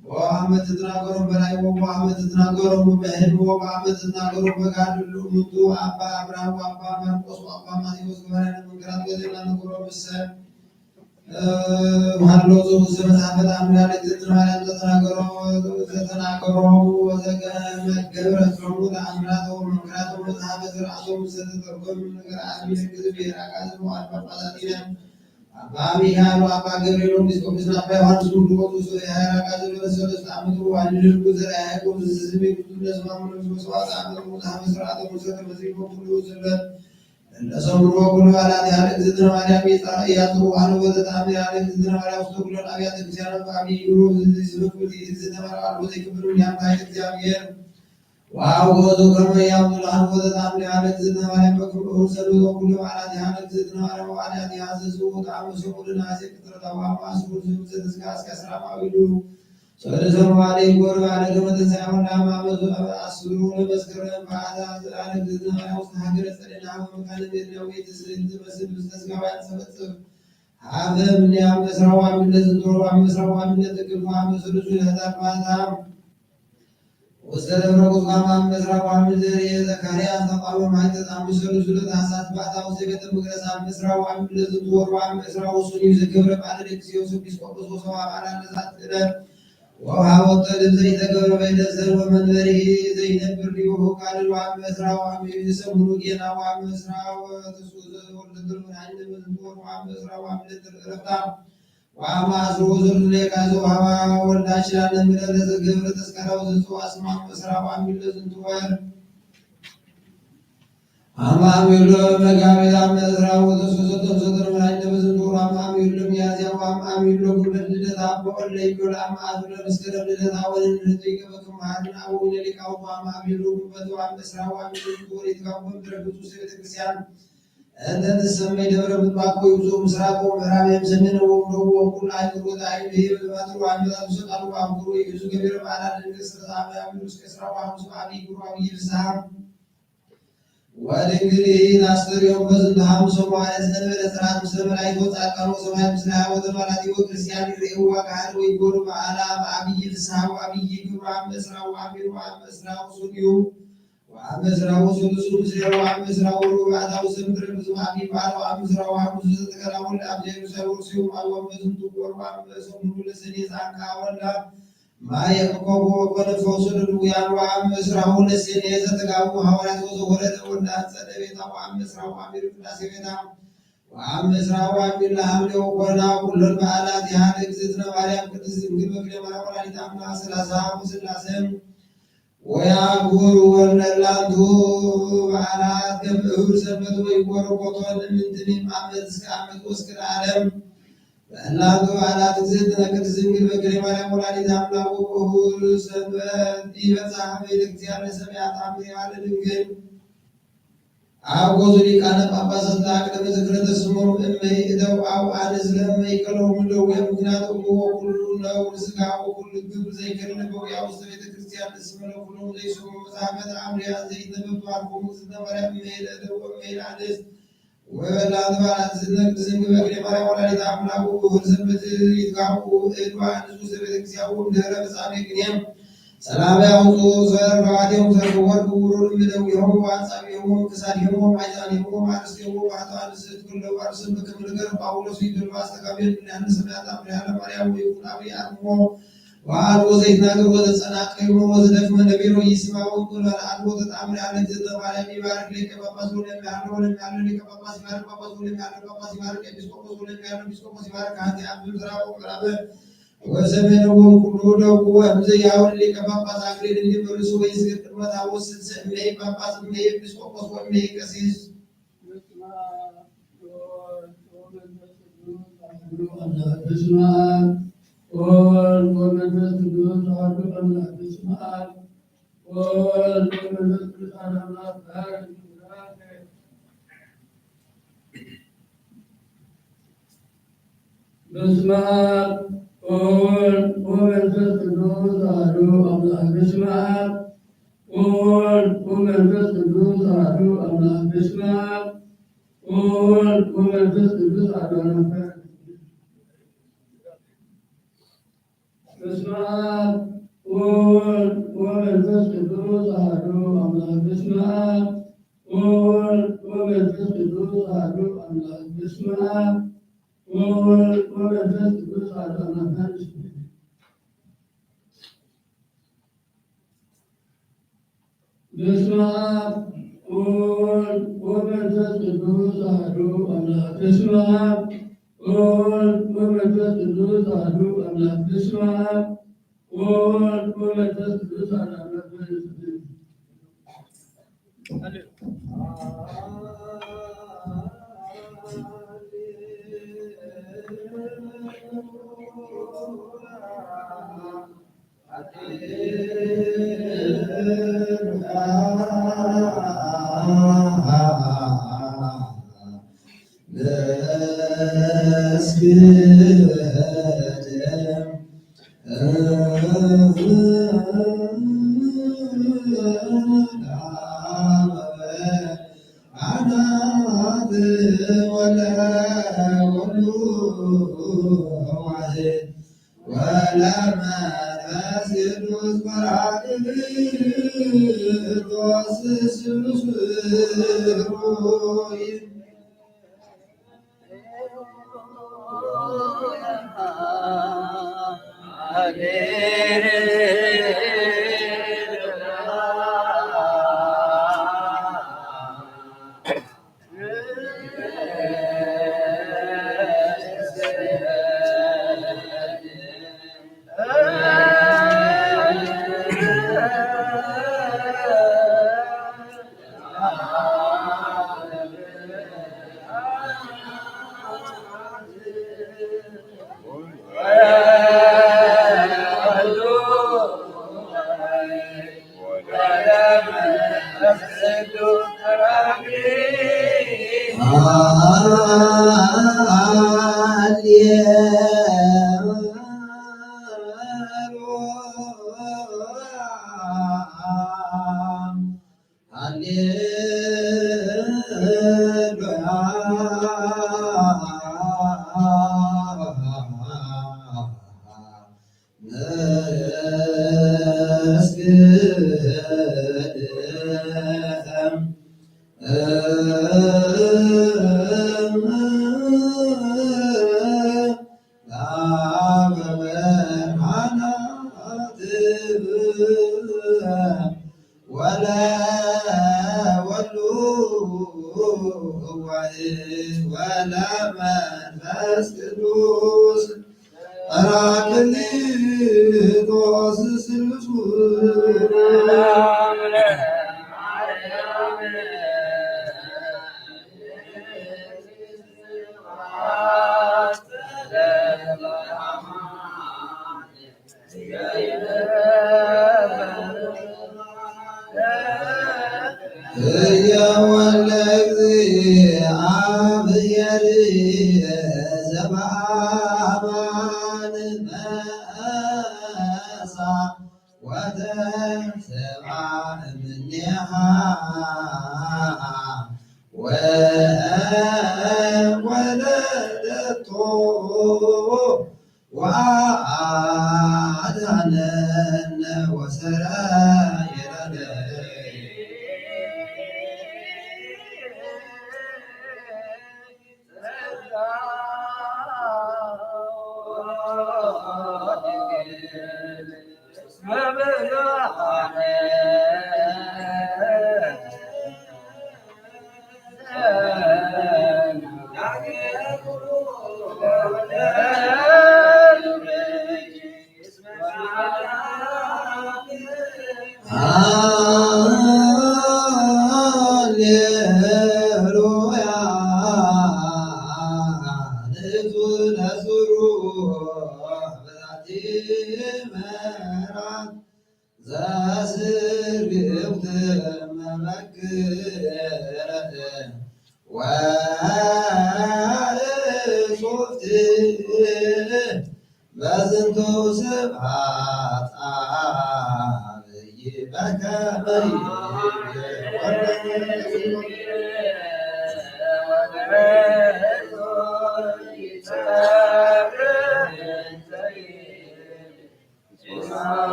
ወአመ ትትናገሩ በላይ ወአመ ትትናገሩ በህልም ወአመ ትትናገሩ በጋድሉ እምንቱ አባ አብርሃም ወአባ ማርቆስ ወአባ ማቴዎስ ገባርያነ መንክራት ወዜና ንግሮ ምሰል ሀሎ ዘውእቱ መጽሐፈ ተአምር ያለ እግዝእትነ ማርያም ዘተናገሮ፣ ዘተናገሮ ወዘገብረ ጾሙ ተአምራት ወመንክራት ወመጽሐፈ ስርዓቶም ዘተተርጎም ነገር አሚር ግዝብ የራቃ ዘመዋል ጳጳሳት ይላል። አባ ሚካኤል አባ ገብርኤል ኤጲስቆጶስ አባ ዮሐንስ ሙሉ ወቅዱስ የራቃ ዘመን ሰለስት ዓመት ወአንድ ልቡ ዘራ ያዕቆብ ዝዝብ ብዙ ለስማሙ ለብሶ ሰባት ዓመት ወመጽሐፈ ስርዓቶም ዘተመዝግቦ ሁሉ ዘበት ለሰሙን ወኩሉ በዓላት ያለ እግዝእትነ ማርያም ይጻ-፣ ያጽዋኑ ወዘተአምር ያለ እግዝእትነ ማርያም ውስተ ኩሎን አብያተ ክርስቲያናት በአብይ ግብሩ ዝዝብ እግዝእትነ ማርያም አልቦ ዘይክብር ያምታይት እግዚአብሔር። ወአውቆቱ ከመ ያምቱ ለአልቦ ዘተአምር ያለ እግዝእትነ ማርያም በክብሩ ሰንበት ወኩሉ በዓላት ያለ እግዝእትነ ማርያም በዓላት ያዘዙ ወጣም ሰሙን ነሐሴ ቅጥረታ ወአማስሩ ዝም ዘተዝጋ እስከ አስራ ማዊሉ ሰለሰ መዋዕለ ይጎር በዓለ ከመ ተንሥአ ወእምአመ አስሩ ለመስከረም በዓለ ዘእግዝእትነ ማርያም ውስተ ሀገረ ጸደና ወመካነ ቤርናዊ ትስዕል ትመስል ምስለ ሥጋውያን ሰበጽብ ሀበ እምኔ አመ እስራ ወአምድ ለዝንቱ ወአመ እስራ ወአምድ ለጥቅምት ወአመ ሠሉሱ ለህዳር ባታ ውስተ ደብረ ቁስቋም አመ እስራ ወአምድ ለዘካርያስ ተቃውሞ ማይጠጥ አመ ሠሉሱ ለታህሳስ ባታ ውስተ ቤተ መቅደስ አመ እስራ ወአምድ ለዝንቱ ወር ወአመ እስራ ወሰኑይ ዘገብረ በዓለ ለክስዮስ ኤጲስቆጶስ ወሰብአ በዓላት ለዛቲ ዕለት ወሀቦተ ልብሰ ኢተገብረ በይደሰ ወመንበሪሂ ዘይነብር ዲበሁ ቃልል ወአመ እስራ ወአምድ ሰሙኑ ጌና ወአመ እስራ ወትስዑ ዘወልደ ተርፈ ሀይለ በዝንቱ ወር ወአመ እስራ ወአምድ ዕረፍታ ወአመ ዐስሩ ወሰሉስ ለየካቲት ወሀባ ወልዳ ችላለ ምድረ ለዘገብረ ተስካራ ወዘጽዋ ስማ አመ እስራ ወአምድ ለዝንቱ ወር አማኑኤል መጋቢት አመ እስራ ወተሰሶ ተምሰጠር መራይነ በዝንቱ አማኑኤል ሚያዝያ ወአማኑኤል ጉልበት ልደታ በወለ ይብሎ ለአማኑኤል መስከረም ልደታ ወልን ርቱ ይገበክ ማርና ወለ ሊቃውንቱ አማኑኤል ጉልበቱ አመ እስራ ወአምድ ወሪት ጋቦን ድረግቱ ቤተክርስቲያን እንተ ትሰመይ ደብረ ምጥማቅ ወይብዙ ምስራቅ ወምዕራብ የምሰሜን ወምዕራብ ወምኩል አይጉር ወጣይን ብሔር ለማጥሩ አንበጣ ብሰጣሉ አምኩሩ ይብዙ ገቢረ በዓላት ድንግል ስርዓት አመ ያምሩ እስከ እስራ ወሐሙስ በአብይ ጉሩ አብይ ፍስሐ ወድንግል አስተርእዮም በዝንቱ ሐሙስ ወመዋዕለ ዘእንበለ ጽርዓት ምስለ መላእክት ወጻድቃን ወሰማዕት ምስለ አበው ተማላቲ ወክርስቲያን ይርእይዋ ካህን ወይጎሩ በዓላ በአብይ ፍስሐ ወአብይ ክብር። ወአመ እስራ ወአሚር ወአመ እስራ ወሰኑዩ ወአመ እስራ ወሰሉሱ ምስሌሁ ወአመ እስራ ወሩባዕታ ውስተ ምድረ ብዙ አብይ በዓል ወአመ እስራ ወሐሙስ ዘተከናወነ አብ ኢየሩሳሌም ወርሲሁ አወ በዝንቱ ወር ወአመ ሰሙኑ ለሰኔ ዘአንካ ወላ ማየ እቆ ወኮነ ፈውሱ ለድውያን ወአመ እስራሁ ለሰኔ ዘተጋቡ ሐዋርያት ወዘወረደ ወልደ አንጸደ ቤታ ወአመ እስራሁ አሚር ቅዳሴ ቤታ ወአመ እስራሁ አሚር ለሐምሌ ወኮና ኩሎን በዓላት ያህል እግዝእትነ ማርያም ቅድስት ድንግል በክለ ማርያም ወላዲተ አምላክ ሠላሳ ወሥላሴ ወያኩሩ ወለላንቱ በዓላት ከመ እሁድ ሰንበት ወይቆረቆቶን እምንትኒ አመት እስከ አመት ወእስከ ለዓለም። በእላንቱ በዓላት እግዝእትነ ቅድስት ድንግል በክሌ ማርያም ወላዲተ አምላክ ወበእሁድ ሰንበት ኢበጽሐ ቤተ ክርስቲያን ለሰማዕት አምሳያ ለድንግል አግቦ ሊቃነ ጳጳሳት ለአቅደመ ዝክረ ተስሞም እመይ እደው አው አንስ ለእመ ይቀለውም ደዌ ምክንያት እሙ ወኩሉ ነውር ሥጋ ወኩሉ ግብር ዘይከለ በውያ ውስተ ቤተ ክርስቲያን እስመ ለኩሎም ዘይሰሙ መጽሐፈ ተአምሪያ ዘይነበብ ባርኮሙ ዝነበረ እመይ ለእደው እመይ ለአንስ ወበላቱ ባላት ዝነቅ ዝንግ በክሌ ማርያም ወላዲተ አምላክ ወእሁድ ሰንበት ይትጋቡ እድ ወአንስ ውስተ ቤተ ክርስቲያን ወእምድኅረ ፍጻሜ ቅኔም ሰላም ያውጡ ዘር ለዋዴሙ ዘር ወርቅ ውሩን ምደዊሆሙ ወአጻብዒሆሙ ክሳዲሆሙ ወማይዛኒሆሙ ወማርስቴሆሙ ወአቶ አንስት ኩለ ዋርስም በክም ነገር ጳውሎስ ይደሉ አስተጋቤን ምን ያህል ሰማያት አምሪያ ለማርያም ወይኩን አብይ አርሞ ወአልቦ ዘይትናገር ወዘጸናቀ ይሞ ወዘደክመ ነቢሮ ይስማ ወንቁል አልቦ ተጣምር ያለ እግዝእትነ ማርያም ይባርክ ሊቀ ጳጳስ ወለሚያህል ወለሚያህል ሊቀ ጳጳስ ይባርክ ጳጳስ ወለሚያህል ጳጳስ ይባርክ ኤጲስቆጶስ ወለሚያህል ኤጲስቆጶስ ይባርክ ሀቲ አብም ዝራቦ ምራበ ወሰሜን ወንቁሉ ደጉ ወእምዘ ያውል ሊቀ ጳጳስ አክሊል እንዲመልሱ ወይስግድ ቅድመ ታቦት ስልሰ እምኔ ጳጳስ እምኔ ኤጲስቆጶስ ወእምኔ ቀሲስ። በስመ አብ ወወልድ ወመንፈስ ቅዱስ አሐዱ አምላክ። በስመ አብ ወወልድ ወመንፈስ ቅዱስ አሐዱ አምላክ። በስመ አብ ወወልድ ወመንፈስ ቅዱስ አሐዱ አምላክ። በስመ አብ ወወልድ ወመንፈስ ቅዱስ አሐዱ አምላክ። በስመ አብ ወወልድ ወመንፈስ ቅዱስ አሐዱ አምላክ። በስመ አብ ወወልድ ወመንፈስ ቅዱስ አሐዱ አምላክ። በስመ አብ ወወልድ ወመንፈስ ቅዱስ አሐዱ አምላክ። በስመ አብ ወወልድ ወመንፈስ ቅዱስ አሐዱ አምላክ። በስመ አብ ወወልድ ወመንፈስ ቅዱስ አሐዱ አምላክ። በስመ አብ ወወልድ ወመንፈስ ቅዱስ አሐዱ አምላክ። በስመ አብ ወወልድ ወመንፈስ ቅዱስ አሐዱ አምላክ። በስመ አብ ወወልድ ወመንፈስ ቅዱስ አሐዱ አምላክ።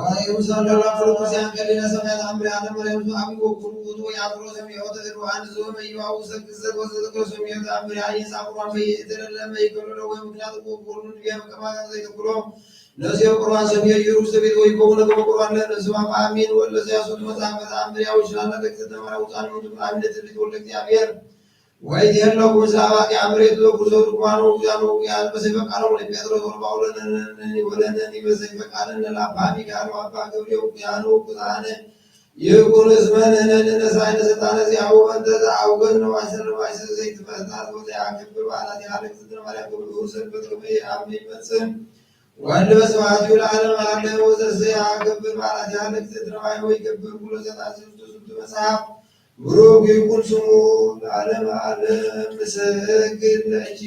ወይም ሰለላ ፍልቁስ ያንቀሊና ሰማያት አምሪ አለም ወይም አቢ ወቁርቁት ወይ አፍሮ ሰሚዮ ተደሩ አንድ ዞ መይዋው ሰክሰ ወዘክሮ ሰሚዮ አምሪ አይ ሳቁራን በይ የተለለ መይከሎ ወይ ምክንያት ወቁሩን ቢያም ከማን ዘይተኩሎ ነዚያ ቁርባን ሰሚዮ ይሩስ ቤት ወይ ከሆነ ቁርባን ለነሱ አሚን ወለዚያ ሱት መጽሐፍ አምሪ አውሽላና ለክተማራ ውጣን ሙት አምነት ልጅ ወልደ እግዚአብሔር ወይት የለው ጉዛባ ያምሬት ለጉዞ ድጓኑ ያኑ ያን በሰይፈ ቃል ወደ ጴጥሮስ ወደ ጳውሎስ ወለነኒ በሰይፈ ቃል ለአባ ሚካኤል አባ ገብርኤል ያኑ ጉዛነ ይኩን እስመ ንሕነ ንነሳ አይነ ስልጣነ ዚአሁ እንተ ዘአውገን ነው አሰር ባይስ ዘይትፈታት ወደ አክብር በዓላት ያለክ ዝድር ማርያም ክብር ሰንበት ከመ አምኒ መጽን ወልድ በስብሐት ይሁን ለዓለመ ዓለም። ወዘሰ ያገብር በዓላት ያለክ ዝድር ማይ ወይ ገብር ኩሎ ዘታስብቱ ስንቱ መጽሐፍ ብሩክ ይኩን ስሙ ለዓለመ ዓለም። ሰግድ ለኪ፣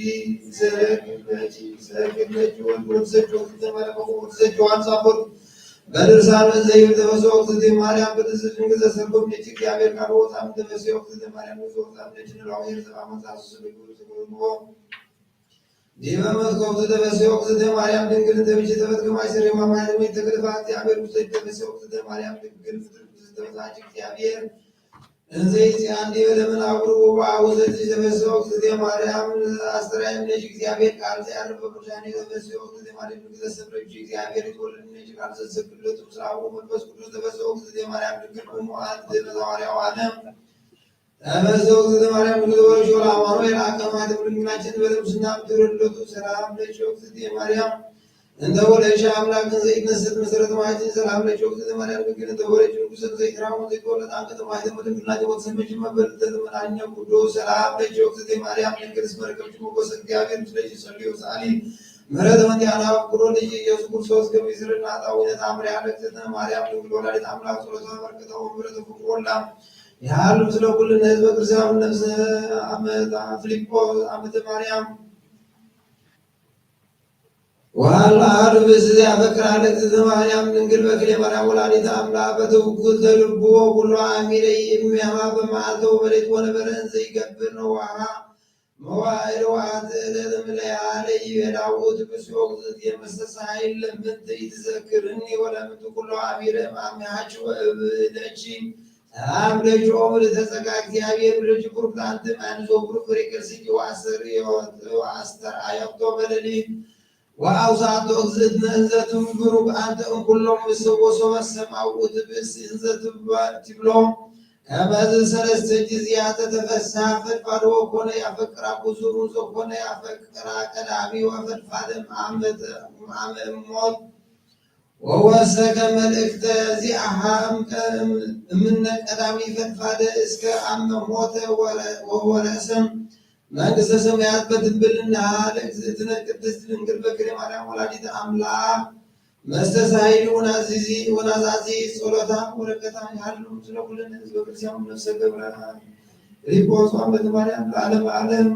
ሰግድ ለኪ፣ ሰግድ ለኪ ወልድ ወልድ ሰጆ ዘመረ ወልድ ሰጆ አንሳፎር በድርሳን ዘይብል ተፈስኦ እግዝእትነ ማርያም ቅድስት ድንግል ዘሰርጎም ነች እግዚአብሔር ቃል ወጣም ተፈስኦ እግዝእትነ ማርያም ወጣም ነች ንላው የርዘባ መጻሱ ስግድ ስግድ ዲበ መዝገብቱ ተፈስኦ እግዝእትነ ማርያም ድንግል እንተ ብእሲቱ ተፈትከ ማይሰር የማማይት ወይ ተክልፋ እግዚአብሔር ውስጥ ተፈስኦ እግዝእትነ ማርያም ድንግል ፍጥር ውስጥ ተፈሳች እግዚአብሔር እንዘ ይጽአን ዲበ ለመናብሩ ወበአሁ ዘንድ ተፈስኦ እግዝእትነ ማርያም አስተርአየት ነች እግዚአብሔር ቃል ዘያርፍ በብርሃን ተፈስኦ እግዝእትነ ማርያም ድንግል ዘሰብረች እግዚአብሔር ይትወለድ ነች ቃል ዘሰግድ ለቱ ምስለ አቡ መንፈስ ቅዱስ ተፈስኦ እግዝእትነ ማርያም ድንግል እሙ አንት ለሐዋርያው ዓለም ተፈስኦ እግዝእትነ ማርያም ድንግል ወለድኪ ለአማኑኤል አቀማት ምድር ምናችን በለምስና ምድር ለቱ ሰላም ለኪ እግዝእትነ ማርያም እንተ ወለድኪ አምላክን ዘይትነሰት መሰረት ማይትን ሰላም ለኪ እግዝእትነ ማርያም ድንግል እንተ ወለድኪ ንጉሰን ዘይትራሙ ዘይትወለድ አንቀተ ማይትን ምድር ምናችን ወተሰመች መበል ተዘመናኛ ቅዱስ ሰላም ለኪ እግዝእትነ ማርያም ድንግል እስመ ረከብኪ ሞገሰ እግዚአብሔር ምስሌኪ ጸልዩ ወሰአሊ ምሕረተ ወንቲያና ፍቅሮ ልጅ ኢየሱስ ክርስቶስ ከሚስርና ጣዊነት አምሪያ ለእግዝእትነ ማርያም ድንግል ወላዲት አምላክ ጸሎታ በረከታ ወምሕረተ ፍቅሮ ላ ያሉ ስለ ኩልነ ህዝበ ክርስቲያን ነፍሰ አመታ ፊልጶስ አመተ ማርያም ወአለ አሐዱ ብእሲ ዘያፈቅር አለ እግዝእትነ ማርያም ድንግል በክልኤ ማርያም ወላዲተ አምላክ በትውኩልተ ልቡ ወኩሎ አሚረ ይእምያማ በመዓልተ ወበሌሊት ወነበረ እንዘ ይገብር ነዋሃ መዋዕል ወአት እለት እምለያለ ይቤላ ውእቱ ብእሲሁ እግዝእትየ መስተሳሂል ለምንት ኢትዘክርኒ ወለምንት ኩሎ አሚረ እምአሚሃኪ ወእብለኪ ሰላም ለኪ ኦ ምልዕተ ጸጋ እግዚአብሔር ምስሌኪ ቡርክት አንቲ እምአንስቶ ብሩክ ፍሬ ከርሥኪ ወአስተርእዮ ወአስተርአየቶ በሌሊት ወአውስአቶ እግዝእትነ እንዘ ትብል ቡሩክ አንቲ እምኩሎም ንስእ ወሶበ ሰምዐ ውእቱ ብእሲ እንዘ ትብሎ ከመዝ ሰለስተ ጊዜያተ ተፈስሐ ፈድፋደ ወኮነ ያፈቅራ ብዙሩ ዘኮነ ያፈቅራ ቀዳሚ ወፈድፋደ እምአመ እሞት ወወሰከ መልእክተ ዚአሃ እምነ ቀዳሚ ፈድፋደ እስከ አመ ሞተ ወወረሰ መንግስተ ሰማያት በድንግልና ለእግዝእትነ ቅድስት ድንግል በክልኤ ማርያም ወላዲተ አምላክ መስተሳሂል ወናዛዚ ጸሎታ ወበረከታ ይሃሉ ምስለ ኩልነ ህዝበ ክርስቲያን ነፍሰ ገብረ ፊልጶስ አመተ ማርያም ለዓለመ ዓለም።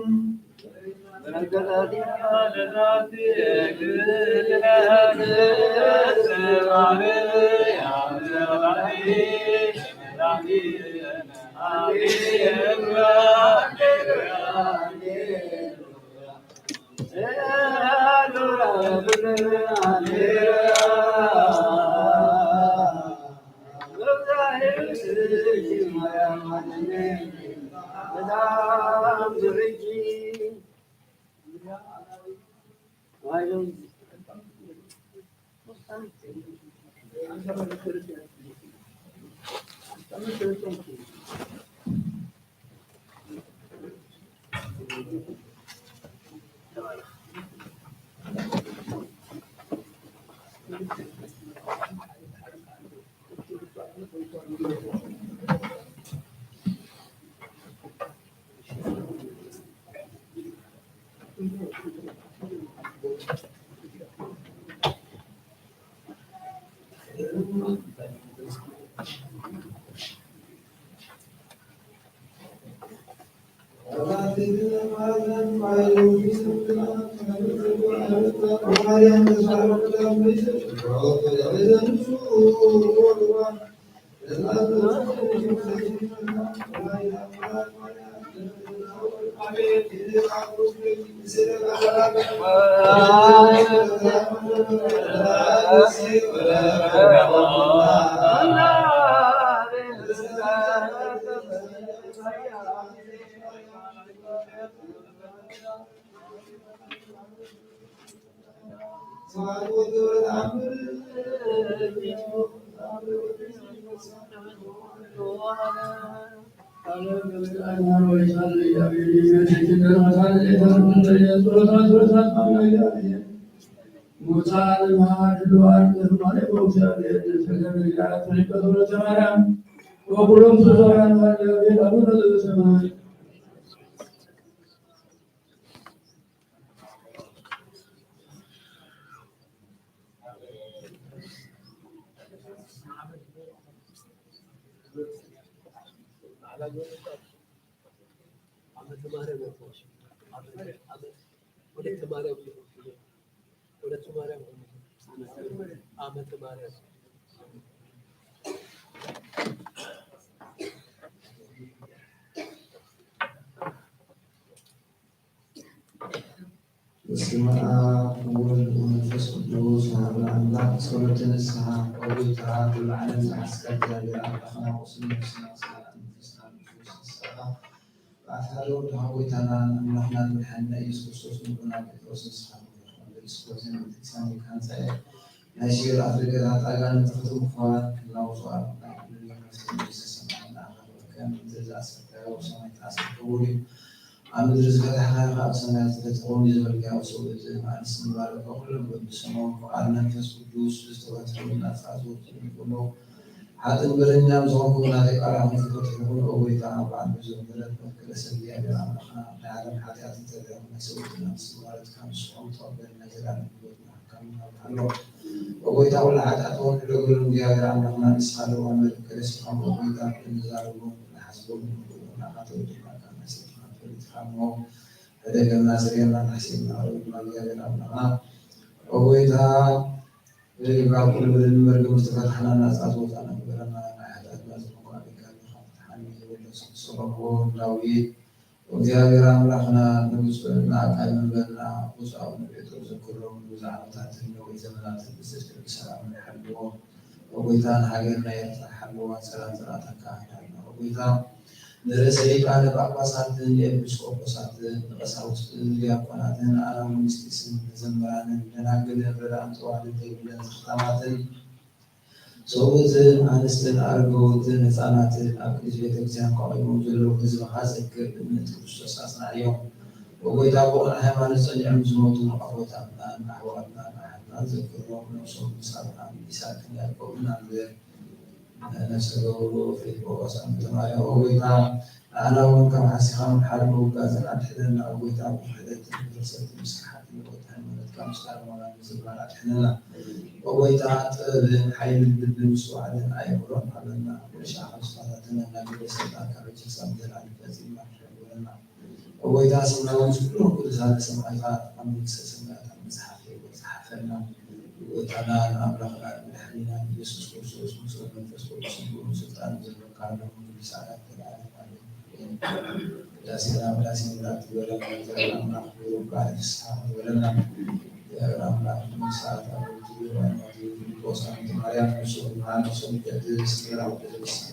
በስመ አብ ወወልድ ወመንፈስ ቅዱስ አሐዱ አምላክ። ጸሎተ ንስሐ። ኦ ጐይታ፣ ኩሉ ዓለም ዝሓዝካ እግዚኣብሔር ኣምላኽና፣ ቁስል ነፍስና፣ ጸላእና መንፈስና፣ ንጉስ ንስኻ። ብኣፍ ሓደ ወድኻ ጐይታናን ኣምላኽናን መድሓኒና ኢየሱስ ክርስቶስ፣ ንቡና ጴጥሮስ ንስኻ ንጉስ፣ ንጉስ ኾይትነ ቤተክርስቲያን ካንጻኤ ናይ ሲኦል ኣፍደገታት ኣጋንንቲ ክትንክፋን ክናውጹ ኣብ ናይ ኩሉ ከፍትን ዘሰማዕና ኣኻል ወከም እንተ ዝኣሰርካዮ ኣብ ሰማይ ተኣሰር ክቡር እዩ። ኣብ ምድሪ ዝፈታሕካዮ ከኣ ኣብ ሰማያት ዝተፈትሐ ክውን እዩ ዝበልካዮ፣ ሰብኡት ኣንስትን ባርኮ፣ ኩሎም በብስሞም ፍቓድ መንፈስ ቅዱስ ዝተፈትሑ ናጻ ዝወጹ ይኹኑ። ሓጥእን በደለኛን ዝኾንኩ ናተይ ቃል ኣኹም ዝፈትሑ ይኹኑ። ኦ ጐይታ፣ በዓል ብዙሕ ምሕረት፣ መፍቀሬ ሰብ እግዚኣብሔር ኣምላኽና፣ ናይ ዓለም ሓጢኣት እንተርኢኻ ናይ ሰብኡት ኣንስትን ባርኮ ንስኻ ተቐበል፣ ናይ ዘላለም ህይወትና ከም እናብልሓሎ። ኦ ጐይታ፣ ኩሉ ሓጢኣት እውን ሕደገሎም። እግዚኣብሔር ኣምላኽና፣ ንስኻ ለዋህ መፍቀሬ ሰብ ትኹን። ኦ ጐይታ፣ ንዘረብኦም ንሓስቦም ንብሎም ንዓኻ ተወዲእና፣ ካብ ናይ ሰብ ትኻን ፈሊጥካ እሞ፣ ሕደገልና፣ ስረየና፣ ንሕስየና፣ ኣረውና፣ እግዚኣብሔር ኣምላኽና። ኦ ጐይታ፣ ካብ ኩሉ በደልን መርገምን ዝተፈታሕና፣ ናጻ ዝወጻና ግበረና። ናይ ሓጢኣትና ዘመንኳ ኣቢልካ፣ ካብ ፍትሓን ይወለስ ሰሎሞን ዳዊት። እግዚኣብሔር ኣምላኽና ንብፁዕና ቃል መንበርና ብፁዕ ኣቡነ ጴጥሮስ ዘክሮም፣ ንብዙሕ ዓመታትን ነዊሕ ዘመናትን ብጽድቅን ብሰላምን ሓልዎም። ኦ ጐይታ፣ ንሃገርና ኤርትራ ሓልዋ፣ ጸላም ጸላእታካ ኣድሕና። ኦ ጐይታ፣ ንርእሰ ሊቃነ ጳጳሳትን ኤጲስቆጶሳትን ንቀሳውስትን ንዲያቆናትን ኣናብስትን ንዘምራንን ደናግልን ረዳእን ተዋልድ ዘይብለን ዘኽታማትን ሰብኡትን ኣንስትን ኣረጋውትን ህጻናትን ኣብ ቅድስት ቤተክርስቲያን ቆይሞም ዘለዉ ህዝብኻ ዘክር፣ እምነት ክርስቶስ ኣጽንዓዮም። ኦ ጐይታ፣ ብቕኑዕ ሃይማኖት ጸኒዖም ዝሞቱ ኣቦታትናን ኣሕዋትናን ኣሓትናን ዘክሮም፣ ነፍሶም ንሳብካ ምሊሳልካ ያዕቆብን ኣንብር። ነፍሰ ገበሩ ፊልጶስ ኣመተ ማርያም። ኦ ጐይታ፣ ንኣና እውን ከም ሓሲኻ ምሓር ምውጋዝን ኣድሕነና። ኦ ጐይታ፣ ብክሕደትን ብርክሰትን ምስክሓትን ንወድ ሃይማኖትካ ምስካር ሞራን ምዝማር ኣድሕነና። ኦ ጐይታ፣ ጥበብን ሓይልን ልብን ምስትውዓልን ኣእምሮን ሃበና። ኩሉ ሻዕ ካብ ስፍራታትና እናገደሰና ካብ ሕጂ ክሳብ ዘላለም ፈጺምና ክንሕሉ ግበረና። ኦ ጐይታ፣ ስምና እውን ምስ ኩሎም ቅዱሳን ሰማእታት ኣብ መንግስተ ሰማያት ኣብ መጽሓፍ ህይወት ዝሓፈና፣ ንጎይታናን ኣምላኽናን መድሓኒናን ኢየሱስ ክርስቶስ ምስ መንፈስ ቅዱስ ብስልጣን ዘለካ፣ ሎምን ኩሉ ሰዓት ዘለዓለም ኣሜን። ቅዳሴና ቅዳሴ መላእክት ይበለና፣ እግዚኣብሔር ኣምላኽ ብሩክ በዓል ፍስሓ ይበለና። እግዚኣብሔር ኣምላኽ ንሰዓት ኣብ ፊልጶስ ኣመተ ማርያም፣ ንሱ መሃን፣ ንሱ ቅድስት፣ መራዊ ቅድስት።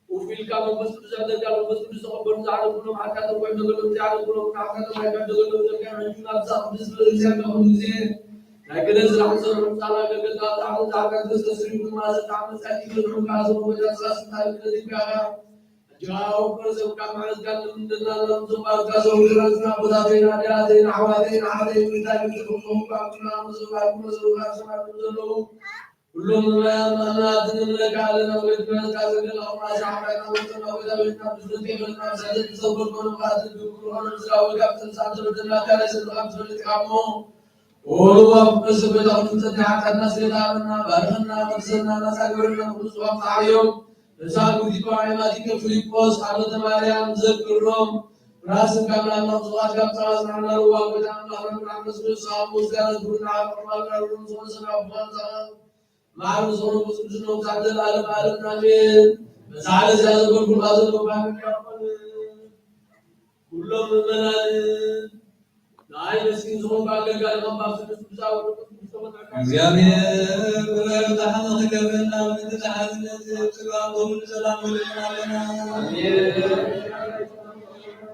ወፊልካ መንፈስ ቅዱስ ያደርጋል። መንፈስ ቅዱስ ተቀበሉ። ዛሬ ሁሉ ኃጢአት ወይ ነገር ነው። ዛሬ ሁሉ ኃጢአት ወይ ነገር ነው። ዛሬ ሁሉ ጊዜ ነገር ስራ ሰሩ ጻላ ገገታ ዛሬ ዛሬ ተስተስሪ ሁሉ ማለት ታምን ሳይት ነው። ካዞ ወደ ስራ ስታል ከዚህ ጋር ጃው ከሰው ጋር ማለት ጋር እንደና ነው። ዘባል ካዞ ወደ ስራ ቦታ ዘይና ዲያ ዘይና ሐዋ ዘይና ሐዋ ዘይና ዘይና ዘይና ዘይና ዘይና ዘይና ዘይና ሁሉም ምእመናን እናትን እንልካለን። አቤቱ፣ በነጻ ዘንድ ለአሁን ማሻ አምላክ አመልክተን አቤቱ፣ አቤቱ፣ ብዙ ጤና ሰደድ ሰው በሆነ ማለት ብዙ ሆነ ስራ ወጋብ ተንሳተ በደና ካለ ስልጣን ትፈልጥ ካሞ ወሉ ወፍቅስ በታሁን ጸድቅ ኃጢአትና ስሌታምና ባርክና ቅድስና እናሳግርና ቅዱስ ዋም ጸሐዮ እዛ ጉዲቶ አይማቲከ ፊልጶስ አመተ ማርያም ዘክሮም ራስን ካምላና ጽዋት ጋር ጸዋት ናና ለዋ ወደ አምላክ ረብ ቅዱስ ሳሙ ጋር ጉና አቅርባል። ሩም ጾም ስና ቧን ጸዋት ማሩ ጾም ቅዱስ ነው። ዛንተ ለዓለም ዓለም አሜን። በዛለ ዚያዘ በኩል ባዘ በባን ያቆን ሁሉም ምእመናን ናይ መስኪን ዞን ባገጋል መባብ ስድስት ብዛው ቅዱስ ተመጣጣ እግዚአብሔር በረከት ተሐመ ከበና ምንት ተሐዝነት ጽጋቦም ሰላም ወለናለና።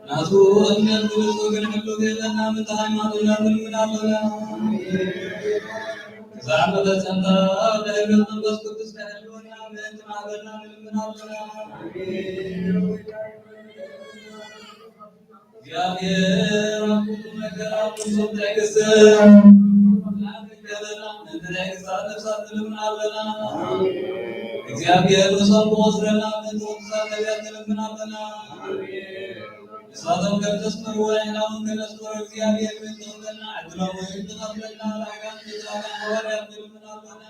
ናቱ እምነት ብሉጽ ወገን ሁሉ ገለና ምንት ሃይማኖት ለምን ምናለና። ዛመተ ጸንታ ለእምነት መንፈስ ቅዱስ ተህልወና ምንት ማበና ምንምን አለና። እግዚአብሔር አብ ሁሉ ነገር አብ ሁሉ ትዕግስት እግዚአብሔር ነፍሳት ትልምን አለና። እግዚአብሔር ነፍሳት ወስደና ምን ትወቅሳት ነቢያት ትልምን አለና። እሳቶም ከሚተስመሩ ወይናውን ከነስቶር እግዚአብሔር ምን ትወቅና ዕድሎም ወይም ትቀጥልና ለአጋንንት ሐዋርያት ትልምን አለና።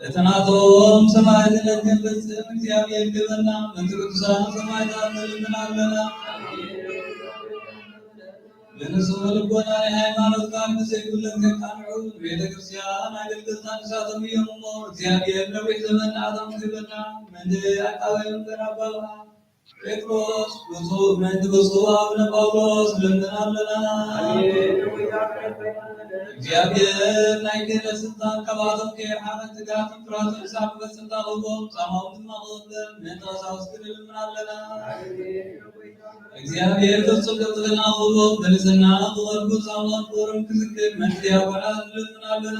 ለተናቶም ሰማዕትነት የሚፈጽም እግዚአብሔር ገበና፣ መንተ ቅዱሳን ሰማዕታት እንለምናለን። ለንጹሕ ልቦና የሃይማኖት ቃል ምስክርነት ከቃንዑ ቤተክርስቲያን አገልግሎት አንሳቶም የምሞ እግዚአብሔር ነዊሕ ዘመን አዛም ገበና፣ መንተ አቃወም ገናባባ ጴጥሮስ፣ ብፁዕ፣ ምእንቲ ብፁዕ አቡነ ጳውሎስ ንልምን አለና። አሜን። እግዚኣብሔር ናይ ክህነት ስልጣን ካብ ኣቶም ከይርሓቐ ትግሃትን ፍርሃትን ክሳብ ክበጽሕ ጸጋ ክህቦም፣ ጻማኦም ድማ ክቕበል ምእንቲ ቀሳውስቲ ንልምን ኣለና። እግዚኣብሔር ፍጹም ቅልጥፍና ክህቦም፣ ብንጽህና ክቐርቡ ጻማኦም ክብሮም ክዝክር ምእንቲ ዲያቆናት ንልምን ኣለና።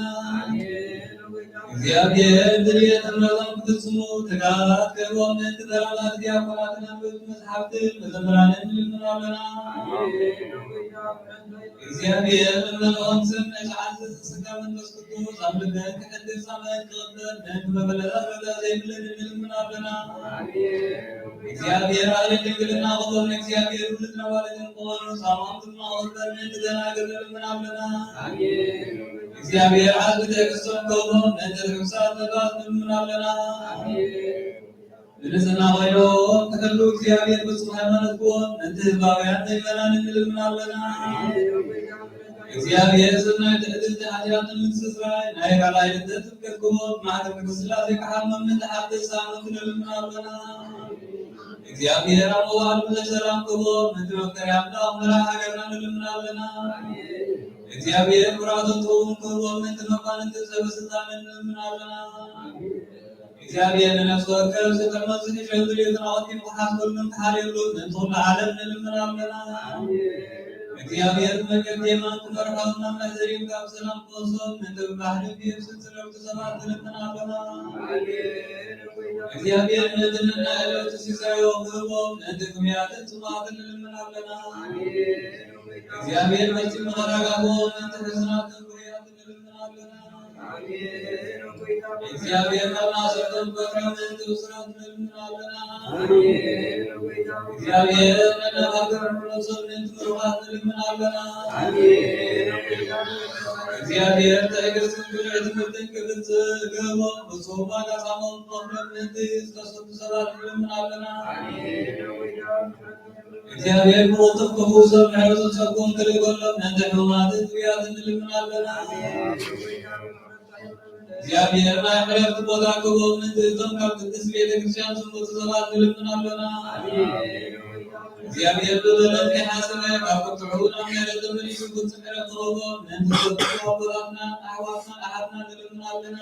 እግዚኣብሔር ድልየት እምነቶም ክፍጽሙ ትግሃት ክህቦም ምእንቲ ተጋዳላይ ዲያቆናትን ኣንበብቲ መጽሓፍትን መዘምራንን ንልምን ኣለና። እግዚኣብሔር ልመንኦም ስምዕ ዝሓዝዝ ጸጋ መንፈስ ቅዱስ ኣብ ልበን ክሕድር ጻመን ክቕበል ምእንቲ መበለታት ረዳ ዘይብለን ንልምን ኣለና። እግዚኣብሔር ኣክሊል ድንግልና ክህቦም ንእግዚኣብሔር ውሉድን ኣዋልድን ክኾኑ ጻማኦም ድማ ክቕበል ምእንቲ ደናግል ንልምን ኣለና። እግዚኣብሔር ዓቢ ትዕግስቶም ክህቦም ምእንቲ ርሑሳት ነብያት ንልምን ኣለና። ብንጽህና ኮይኖም ክሕልዉ እግዚኣብሔር ፍጹም ሃይማኖት ክህቦም ምእንቲ ህዝባውያን ምእመናን ንልምን ኣለና። እግዚኣብሔር ሰናይ ትዕድልቲ ሓጢኣት ንምስትስራይ ናይ ካልኣይ ልደት ስብከት ክህቦም ማሕተም ቅድስት ሥላሴ ክሓትሞም ምእንቲ ሓድሽ ሳምንት ንልምን ኣለና። እግዚኣብሔር ኣብ መዋዕል ኩሉ ሰላም ክህቦም ምእንቲ መፍቀሪ ኣምላኽ መራሒ ሃገርና ንልምን ኣለና። እግዚኣብሔር ኩራቶም ጥበቡን ክህቦም ምእንቲ መኳንንትን ሰበ ስልጣንን ንልምን ኣለና። እግዚኣብሔር ንነፍሲ ወከፍ ዘተመጽእ ሸንግል የትናወት ይምሓስ ኩሉ እንተሓልየሉ ምእንቲ ኩሉ ዓለም ንልምን ኣለና። እግዚኣብሔር ብመንገድ የማን ክመርሖም ናብ መሕደሪኦም ካብ ሰላም ክወስዶም ምእንቲ ብባሕርን ብየብስን ዝረግጡ ሰባት ንልምን ኣለና። እግዚኣብሔር ምእንቲ ናይ ዕለቱ ሲሳዮም ክህቦም ምእንቲ ጥሙያትን ጽሙኣትን ንልምን ኣለና። እግዚኣብሔር መጺኡ ክረጋግኦም ምእንቲ ሕሱናትን ፍሩያትን ንልምን ኣለና። እግዚኣብሔር ካብ ማእሰርቶም ክፈትሖም ምእንቲ እሱራት ንልምን ኣለና። እግዚኣብሔር ነናብ ሃገሮም ክመልሶም ምእንቲ ምሩኻት ንልምን ኣለና። እግዚኣብሔር ትዕግስትን ብልሒ ትምህርትን ክብጽእ ክህቦም ብጹእ ዋጋ ጻምኦም ክኸፍሎም ምእንቲ ዝተሰዱ ሰባት ንልምን ኣለና። እግዚኣብሔር ብቕልጡፍ ክፍውሶም ምሕረቱ ጸግኡ ክልእከሎም ምእንቲ ሕሙማትን ጥሙያትን ንልምን ኣለና። እግዚኣብሔር ናይ ዕረፍቲ ቦታ ክህቦም ምእንቲ እቶም ካብ ቅድስት ቤተ ክርስቲያን ዝሞቱ ሰባት ንልምን ኣለና። እግዚኣብሔር ብበደሎም ከይሓሰበ ካብ ቁጥዕኡ ናብ ምሕረቱ መሊሱ ፍጹም ዕረፍቲ ክህቦም ምእንቲ ዝተሰዱ ኣቦታትናን ኣሕዋትናን ኣሓትናን ንልምን ኣለና።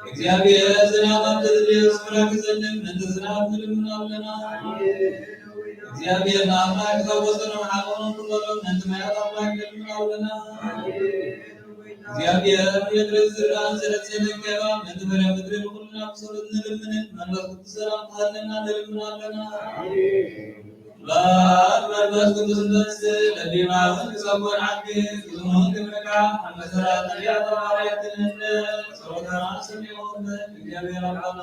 እግዚኣብሔር ዝናብ ኣብ ዘድልዮ ስፍራ ክዘንብ ምእንቲ ዝናብ ንልምን ኣለና። እግዚኣብሔር ንኣምላክ ካብ ወሰኖም ሓቆኖም ክመሎም ምእንቲ ማያት ኣምላክ ንልምን ኣለና። እግዚኣብሔር ምድሪ ዝራእን ዘርእን ከይባ ምእንቲ ፍረ ምድሪ ንኹልና ብጸሎት ንልምንን መንፈስ ቅዱስ ሰላም ክሃበና ንልምን ኣለና። ባብ መንፈስ ቅዱስ ንተንስእ ለሊማውን ክሰቦን ዓዲ ብዙኑን ክምካ ኣብ መሰራት ነቢያት ሐዋርያት ንእምነት ጸሎተና ሰሚዑ እግዚኣብሔር ኣባና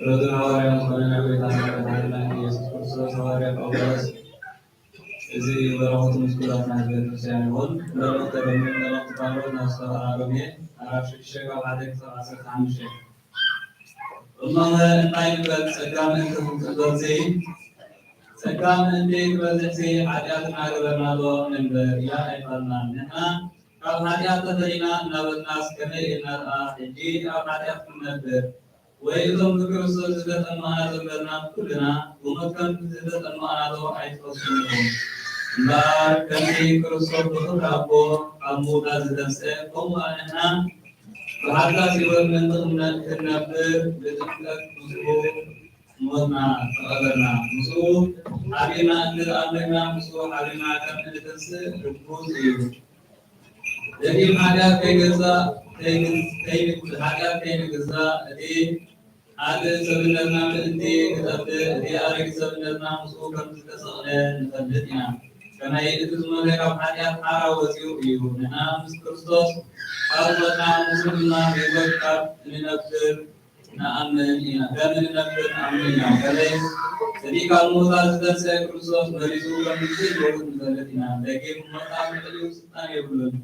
ርዱእ ሐዋርያ ዝኾነ ናይ ጎይታና መድሓኒና ኢየሱስ ክርስቶስ ሐዋርያ ጳውሎስ፣ እዚ በረኸቱ ምስ ኩላትና ህዝበ ክርስቲያን ይኹን። በረኸት ተደምር፣ በረኸት ጳውሎስ ናብ ሰብኣ ሮሜ ምዕራፍ ሽዱሽተ ካብ ሓደ ክሳብ ዓሰርተ ሓሙሽተ። እሞ እንታይ ንበል? ጸጋ ምእንቲ ክንቅበልሲ፣ ጸጋ ምእንቲ ክበዝሕሲ ሓጢኣት እናገበርና ዶ ንንበር? ኢላ ኣይፋልናን። ንሕና ካብ ሓጢኣት ተፈሊና እናበልናስ ከመይ ኢልና ደኣ ሕጂ ኣብ ሓጢኣት ክንነብር? ወይ እቶም ብክርስቶስ ዝተጠመቕና ዘንበርና ኩልና ብሞት ከም ዝተጠመቕና ዶ ኣይትፈልጡን ኢኹም? እምበኣር ከምቲ ክርስቶስ ብኽብሪ ኣቦ ካብ ምውታር ዝተንስአ፣ ከምኡ ንሕና ብሓዳስ ህይወት ምእንቲ ክንነ-፣ ክንነብር ብጥምቀት ምስኡ ሞትና፣ ተቐበርና። ምስኡ ሓቢርና እንተ ዝኣመንና፣ ምስኡ ሓቢርና ከም እንተንስእ ርጉጽ እዩ። ደጊም ሓጢኣት ከይገዛእ፣ ከይግ-፣ ከይግ-፣ ሓጢኣት ከይንግዛእ፣ እቲ ሓድእ ሰብነትና ምእንቲ ክጠፍእ፣ እቲ ኣረጊት ሰብነትና ምስኡ ከም ዝተሰቕለ ንፈልጥ ኢና። ከመይ እቲ ዝሞተ ካብ ሓጢኣት ሓራ ወጺኡ እዩ፣ ንሕና ምስ ክርስቶስ ካብ ዝሞትና፣ ምስኡ ድማ ብህይወት ካብ እንነብር፣ ነአምን ኢና፣ ከም እንነብር ነአምን ኢና። ከመይ ሰዲድ ካብ ሙታን ዝተንሰአ ክርስቶስ መሪጹ ከም ዝንስእ ንፈልጥ ኢና። ደጊም ሞት ኣብ ልዕሊኡ ስልጣን የብሉን።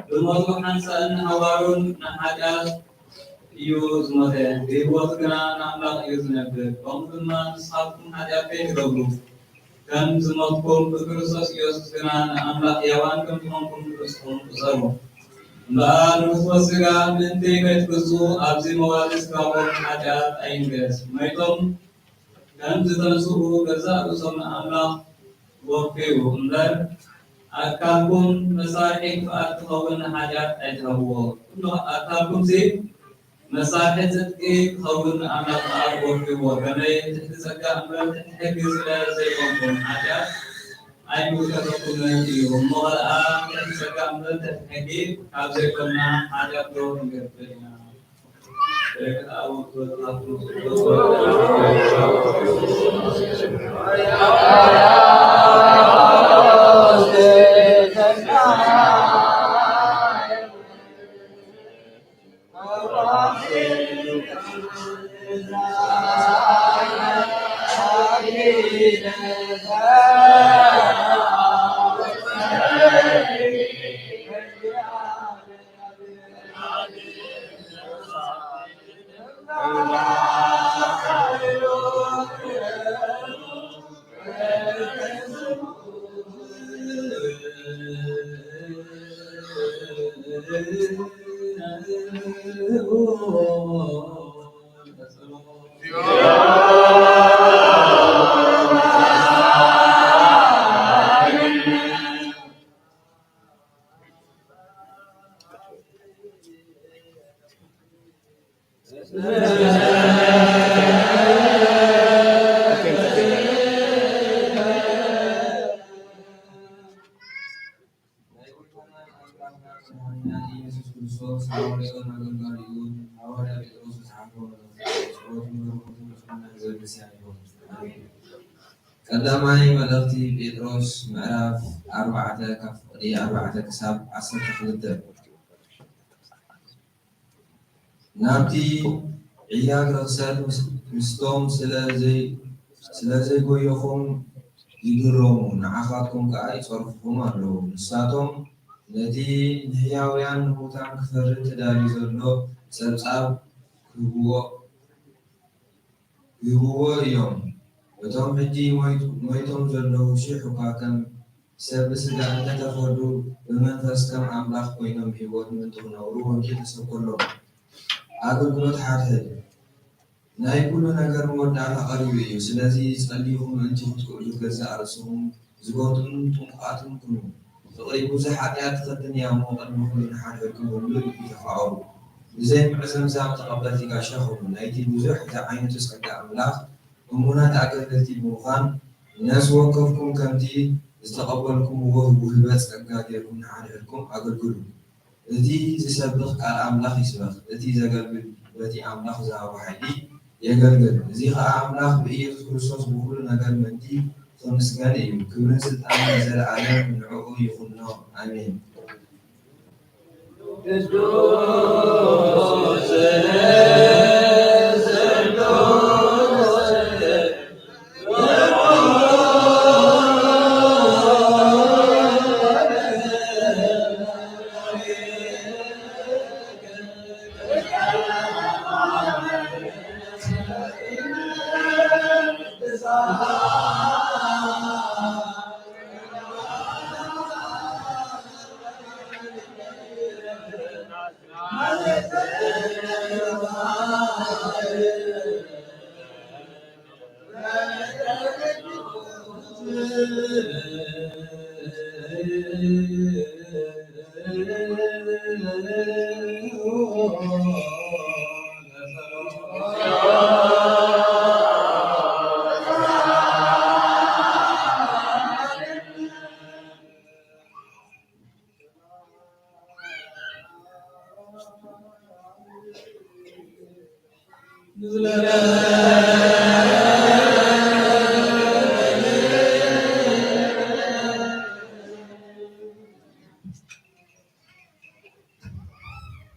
ብሞቱ ሓንሳእን ንሓዋሩን ንሓጢኣት እዩ ዝሞተ፣ ብህይወቱ ግና ንኣምላኽ እዩ ዝነብር። ከምኡ ድማ ንስኻትኩም ሓጢኣት ከይትገብሩ፣ ከም ዝሞትኩም ብክርስቶስ ኢየሱስ ግና ንኣምላኽ ሕያዋን ከም ዝኾንኩም ንርእስኹም ቁጸሩ። እምበኣር ንፍትወት ሥጋ ምእንቲ ከይትግዝኡ ኣብዚ መዋቲ ሥጋኹም ንሓጢኣት ኣይንገስ። ሞይቶም ከም ዝተንስኡ ገዛእ ርእሶም ንኣምላኽ ወፍዩ እምበር፣ ኣካልኩም መሳርሒ ክፍኣት ክኸውን ንሓጢኣት ኣይትሃብዎ። ኩሉ ኣካልኩምሲ መሳርሒ ጽድቂ ክኸውን ንኣምላኽ ከኣ ወፍይዎ። ከመይ ትሕቲ ጸጋ እምበር ትሕቲ ሕጊ ስለ ዘይኮንኩም፣ ሓጢኣት ኣይምልከተኩምን እዩ። እሞ ኸኣ ትሕቲ ጸጋ እምበር ትሕቲ ሕጊ ካብ ዘይኮንና፣ ሓጢኣት ዶ ክንገብር ኢና? ቀዳማይ መልእኽቲ ጴጥሮስ ምዕራፍ ኣርባዕተ ካብ ፍቕዲ ኣርባዕተ ክሳብ ዓሰርተ ክልተ። ናብቲ ዕያግ ርኽሰት ምስ-፣ ምስቶም ስለ ዘይ-፣ ስለ ዘይጎየኹም ይግረሙ፣ ንዓኻትኩም ከኣ ይጸርፉኹም ኣለዉ። ንሳቶም ነቲ ንሕያውያን ንሙታን ክፈርድ ተዳልዩ ዘሎ ጸብጻብ ክህብዎ፣ ክህብዎ እዮም። እቶም ሕጂ ሞይት-፣ ሞይቶም ዘለዉ ሽሕ እኳ ከም ሰብ ብስጋ እንተተፈርዱ፣ ብመንፈስ ከም ኣምላኽ ኮይኖም ብህይወት ምእንቲ ክነብሩ ወንጌል ተሰብከሎም። ኣገልግሎት ሓድሕድ። ናይ ኩሉ ነገር መወዳእታ ቀሪቡ እዩ። ስለዚ ጸልይኹም ምእንቲ ክትክእሉ ገዛእ ርእስኹም ዝጎድኡን ጥንቁቓትን ኩኑ። ፍቕሪ ብዙሕ ሓጢኣት ትኸድን እያ እሞ፣ ቅድሚ ኩሉ ንሓድሕድኩም ብምሉእ ልቢ ተፋቐሩ። ብዘይ ምዕዘምዛም ተቐበልቲ ጋሻ ኩኑ። ናይቲ ብዙሕ ዝዓይነቱ ጸጋ ኣምላኽ እሙናት ኣገልገልቲ ብምዃን፣ ነፍሲ ወከፍኩም ከምቲ ዝተቐበልኩምዎ ውህበት ጸጋ ጌርኩም ንሓድሕድኩም ኣገልግሉ። እቲ ዝሰብኽ ቃል ኣምላኽ ይስበኽ፣ እቲ ዘገልግል በቲ ኣምላኽ ዝሃቦ ሓይሊ የገልግል። እዚ ኸኣ ኣምላኽ ብኢየሱስ ክርስቶስ ብኹሉ ነገር ምእንቲ ኽምስገን እዩ። ክብርን ስልጣንን ንዘለኣለም ንዕኡ ይኹኖ። ኣሜን።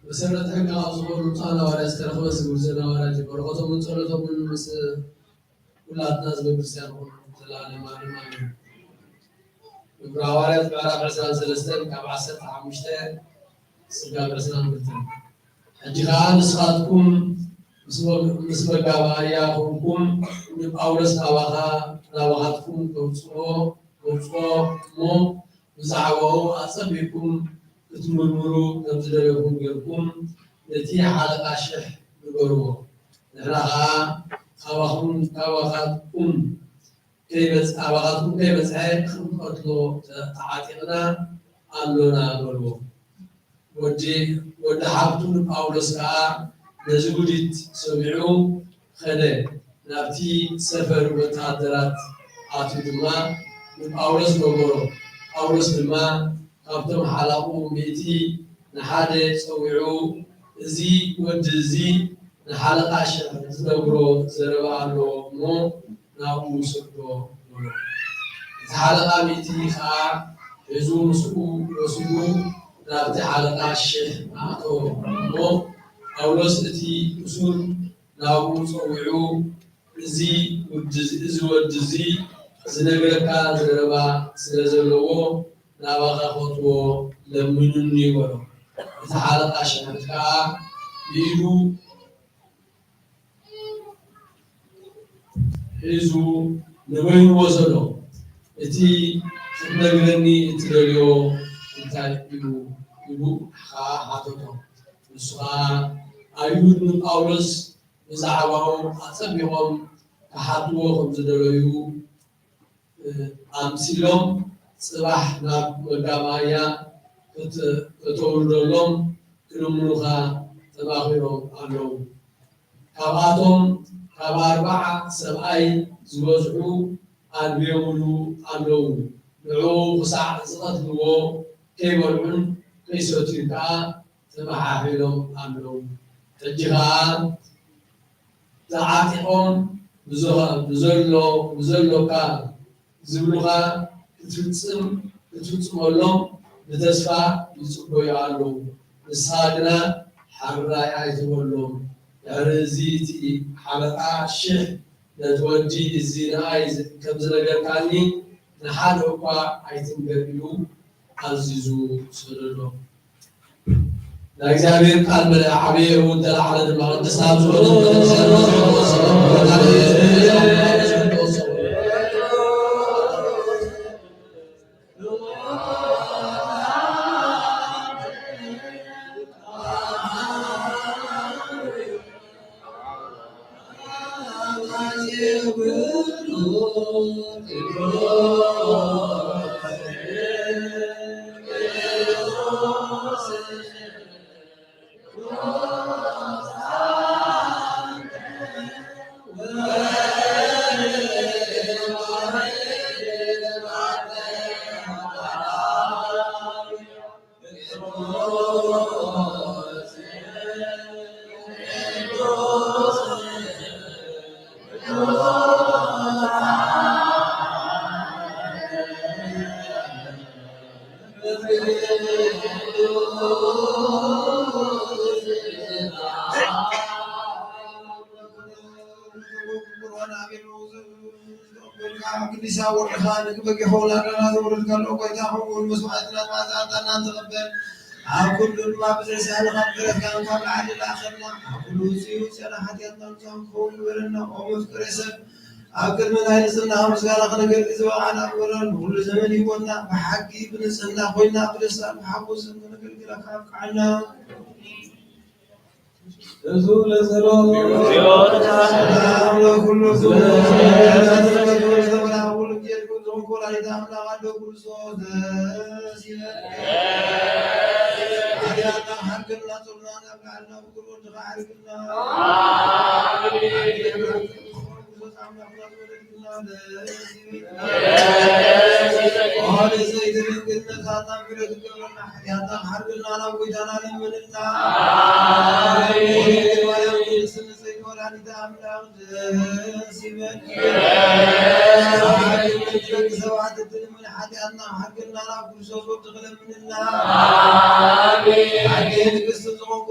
መሰረት ሕግ ኣብ ዝኾኑ ብፁዓን ሃዋርያት ዝተረኽበ ስግውር ዘናዋራጅ በረኸቶምን ጸሎቶምን ምስ ኩላትና ህዝበ ክርስቲያን ይኹን። ዘላለማዊ ኣሜን። ግብረ ሃዋርያት ምዕራፍ ዕስራን ሰለስተን ካብ ዓሰርተ ሓሙሽተ ስጋብ ዕስራን ክልተን። ሕጂ ኸኣ ንስኻትኩም ምስ መ-፣ ምስ መጋባእያ ኹንኩም ንጳውሎስ ናባኻ፣ ናባኻትኩም ከውጽኦ፣ ከውጽኦ እሞ ብዛዕባኡ ኣጸቢቕኩም ክትምርምሩ ከም ዝደለኹም ጌርኩም ነቲ ሓለቓ ሽሕ ንገርዎ። ንሕና ኸኣ ካባኹም፣ ካባኻትኩም ከይበጽ-፣ ካባኻትኩም ከይበጽሐ ክንቀትሎ ተ-፣ ተዓጢቕና ኣሎና በልዎ። ወዲ፣ ወዲ ሃብቱ ንጳውሎስ ከኣ ነዚ ውዲት ሰሚዑ ከደ። ናብቲ ሰፈር ወተሃደራት ኣትዩ ድማ ንጳውሎስ ነገሮ። ጳውሎስ ድማ ካብቶም ሓላቑ ሚእቲ ንሓደ ጸዊዑ፣ "እዚ ወዲ እዚ ንሓለቓ ሽሕ ዝነግሮ ዘረባ ኣሎ እሞ ናብኡ ውሰዶ" በሎ። እቲ ሓለቓ ሚእቲ ኸኣ ሒዙ ምስኡ ወሲዱ ናብቲ ሓለቓ ሽሕ ኣእተዎ እሞ፣ ጳውሎስ እቲ እሱር ናብኡ ጸዊዑ፣ "እዚ ወዲ፣ እዚ ወዲ እዚ ዝነግረካ ዘረባ ስለ ዘለዎ ናባኻ ከእትዎ ለምኑኒ" በሎ። እቲ ሓለቓ ሽሕ ኸኣ ብኢዱ ሒዙ ንበይኑ ወሰዶ። "እቲ ክትነግረኒ እትደልዮ እንታይ እዩ?" ኢሉ ኸኣ ሓተቶ። ንሱ ኸኣ፣ "ኣይሁድ ንጳውሎስ ብዛዕባኡ ኣጸቢቖም ክሓትዎ ከም ዝደለዩ፣ እ፣ ኣምሲሎም፣ ጽባሕ ናብ መጋባእያ ክት-፣ ከተውርደሎም ክልምኑኻ ተማኺሮም ኣለዉ። ካብኣቶም ካብ ኣርብዓ ሰብኣይ ዝበዝሑ ኣድብዮምሉ ኣለዉ። ንዕኡ ክሳዕ ዝቐትልዎ ከይበልዑን ከይሰትዩን ከኣ ተመሓሒሎም ኣለዉ። ሕጂ ኸኣ ተዓጢቖም ብዘ-፣ ብዘሎ-፣ ብዘሎካ ዝብሉኻ ክትፍጽም፣ ክትፍጽመሎም ብተስፋ ይጽበዩ ኣለዉ። ንስኻ ግና ሓራይ ኣይትበሎም። ድሕሪ እዚ እቲ ሓለቓ ሽሕ ነቲ ወዲ እዚ ንኣይ ዝ-፣ ከም ዝነገርካኒ ንሓደ እኳ ኣይትንገር" ኢሉ ኣዚዙ ሰደዶ። ናይ እግዚኣብሔር ቃል መደብ ዓብየ እውን ተላዕለ ድማ ቅድስት ኣብ ዝኾነት ቤተክርስቲያን ቅዱስ ወልድኻ ንግበግ የኸውላና ዘውረድካሎ ቆይታ ኸውን መስዋዕትና መዓዛታና ተቐበል። ኣብ ኩሉ ድማ ብዘይ ሳህልኻ ምሕረትካ ካብ ላዕሊ ላኸልና። ኣብ ኩሉ ውፅኡ ውፅእና ሓጢኣትና ንጹሃን ክኸውን ግበረና። ኦ መፍቀሬ ሰብ፣ ኣብ ቅድሚ ናይ ንጽህናኻ ምስጋና ክነገልጽ ዝበቓዕና ግበረና። ንኹሉ ዘመን ህይወትና ብሓቂ ብንጽህና ኮይና ብደስታን ብሓጎስን ክነገልግለካ ኣብቅዓና። እዙ ለጸሎት። ሰላም ለኩልክሙ። ሰላም ለኩልክሙ። ወላዲተ አምላክ አዶ ክርስቶስ ደስ ይበል። ኃጢአትና ሐርቅና ጾርና አብላዕና ፍቅር ወድኻ ሐርቅና። አሜን። ክርስቶስ አምላክ ወላዲተ አምላክ ደስ ይበል። ኦሪት ዘይትብል ገነት አታም ብረት ገብረና ኃጢአትና ሐርቅና ናብ ጌታና ለምንና። አሜን። ኦሪት ማርያም ቅድስት ንጽሕት ወላዲተ አምላክ ደስ ይበል። ደስ ይበል። ሰባት ትልምን ኃጢአትና ሐርቅና ናብ ክርስቶስ ወድኺ ለምንና። አሜን። አዴ ንግስት ዝኾንኮ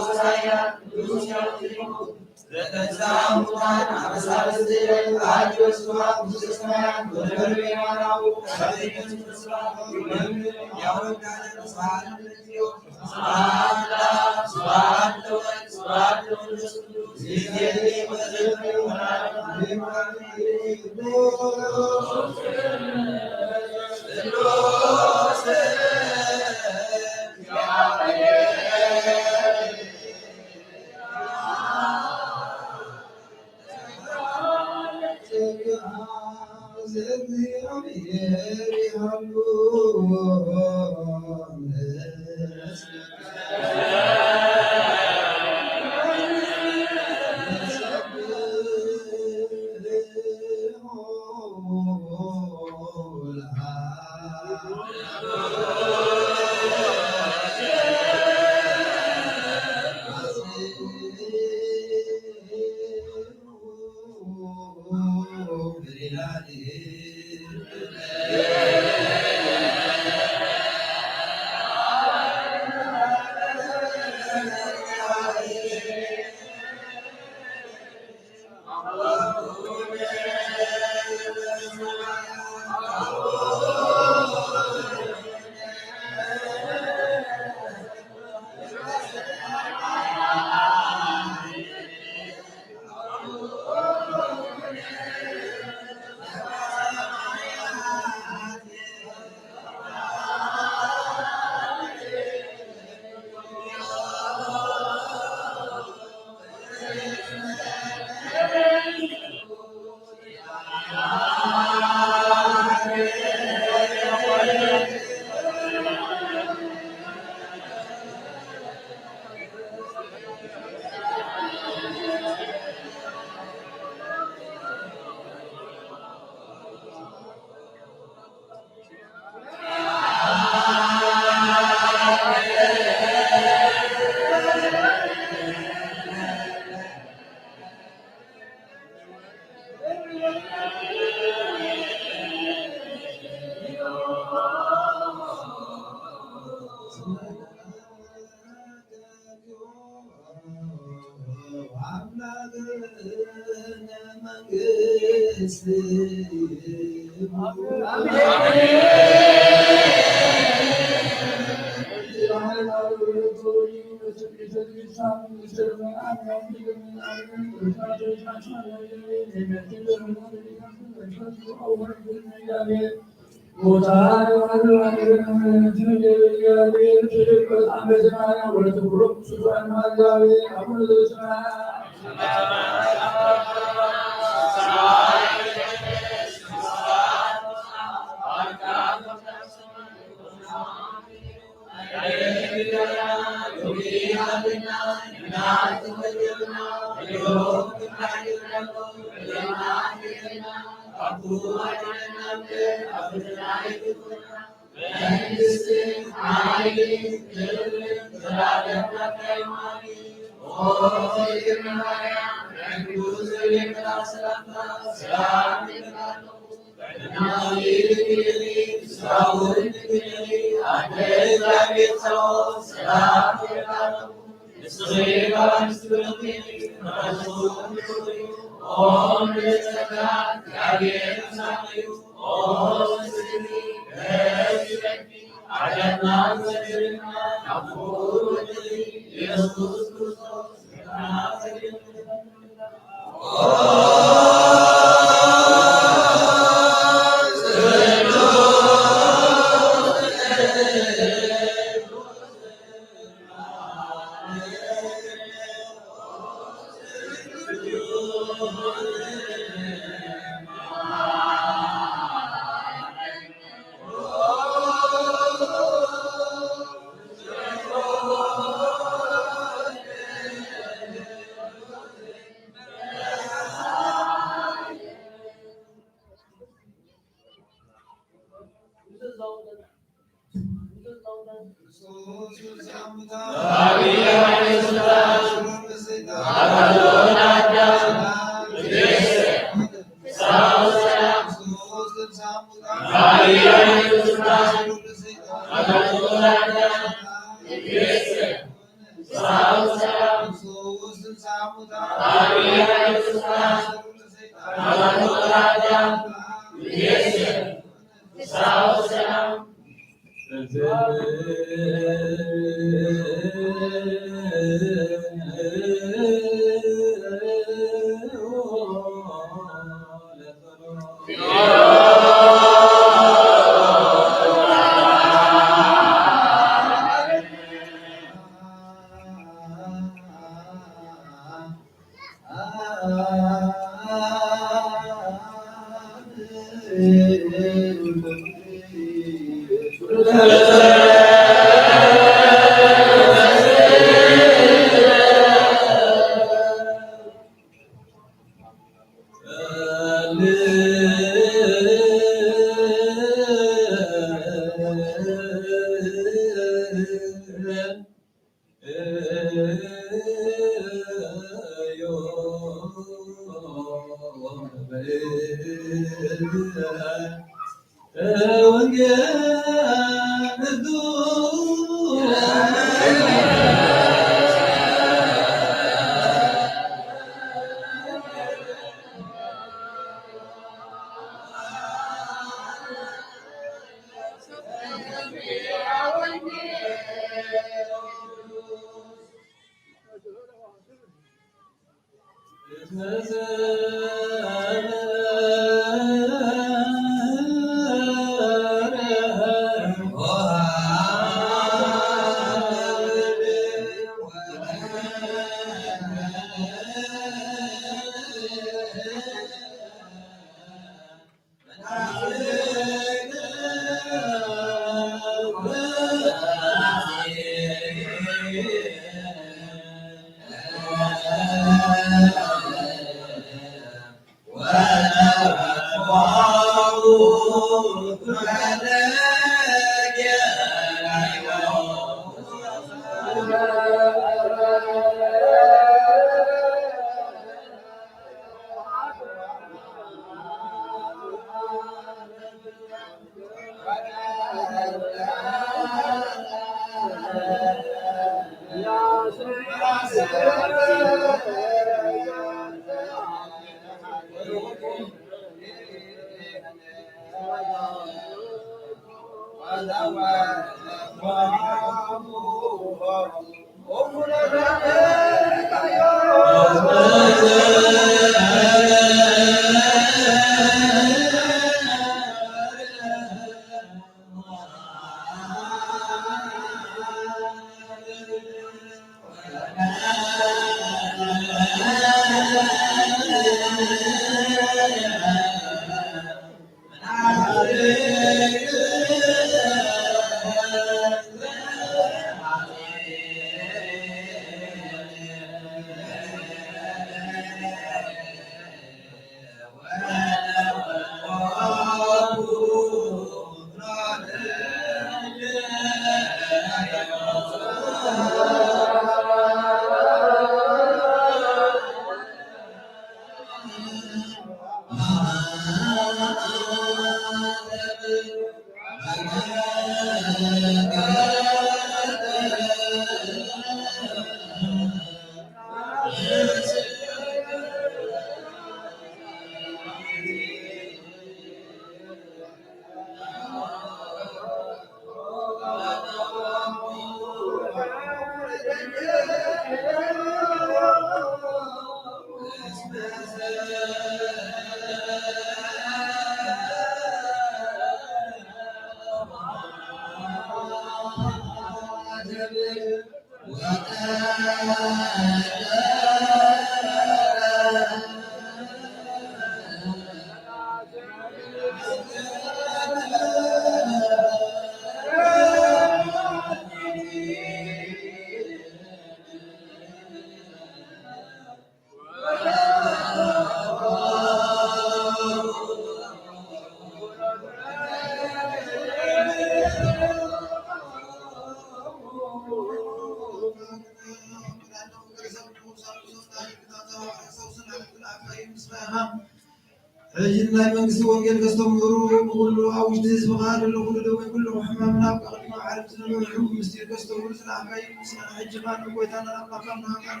ሕጂ ናይ መንግስቲ ወንጌል ከስተምህሩ፣ ብኹሉ ኣብ ውሽጢ ህዝብኻ ለለኹሉ ደዌ፣ ኩሉ ሕማም ናብ ቀድሞ ዓርብ ዝነበርኩም ምስጢር ከስተምህሩ ዝለኣኽካዩ ምስጋና፣ ሕጂ ኸኣ ንጎይታና ኣምላኽና ካብ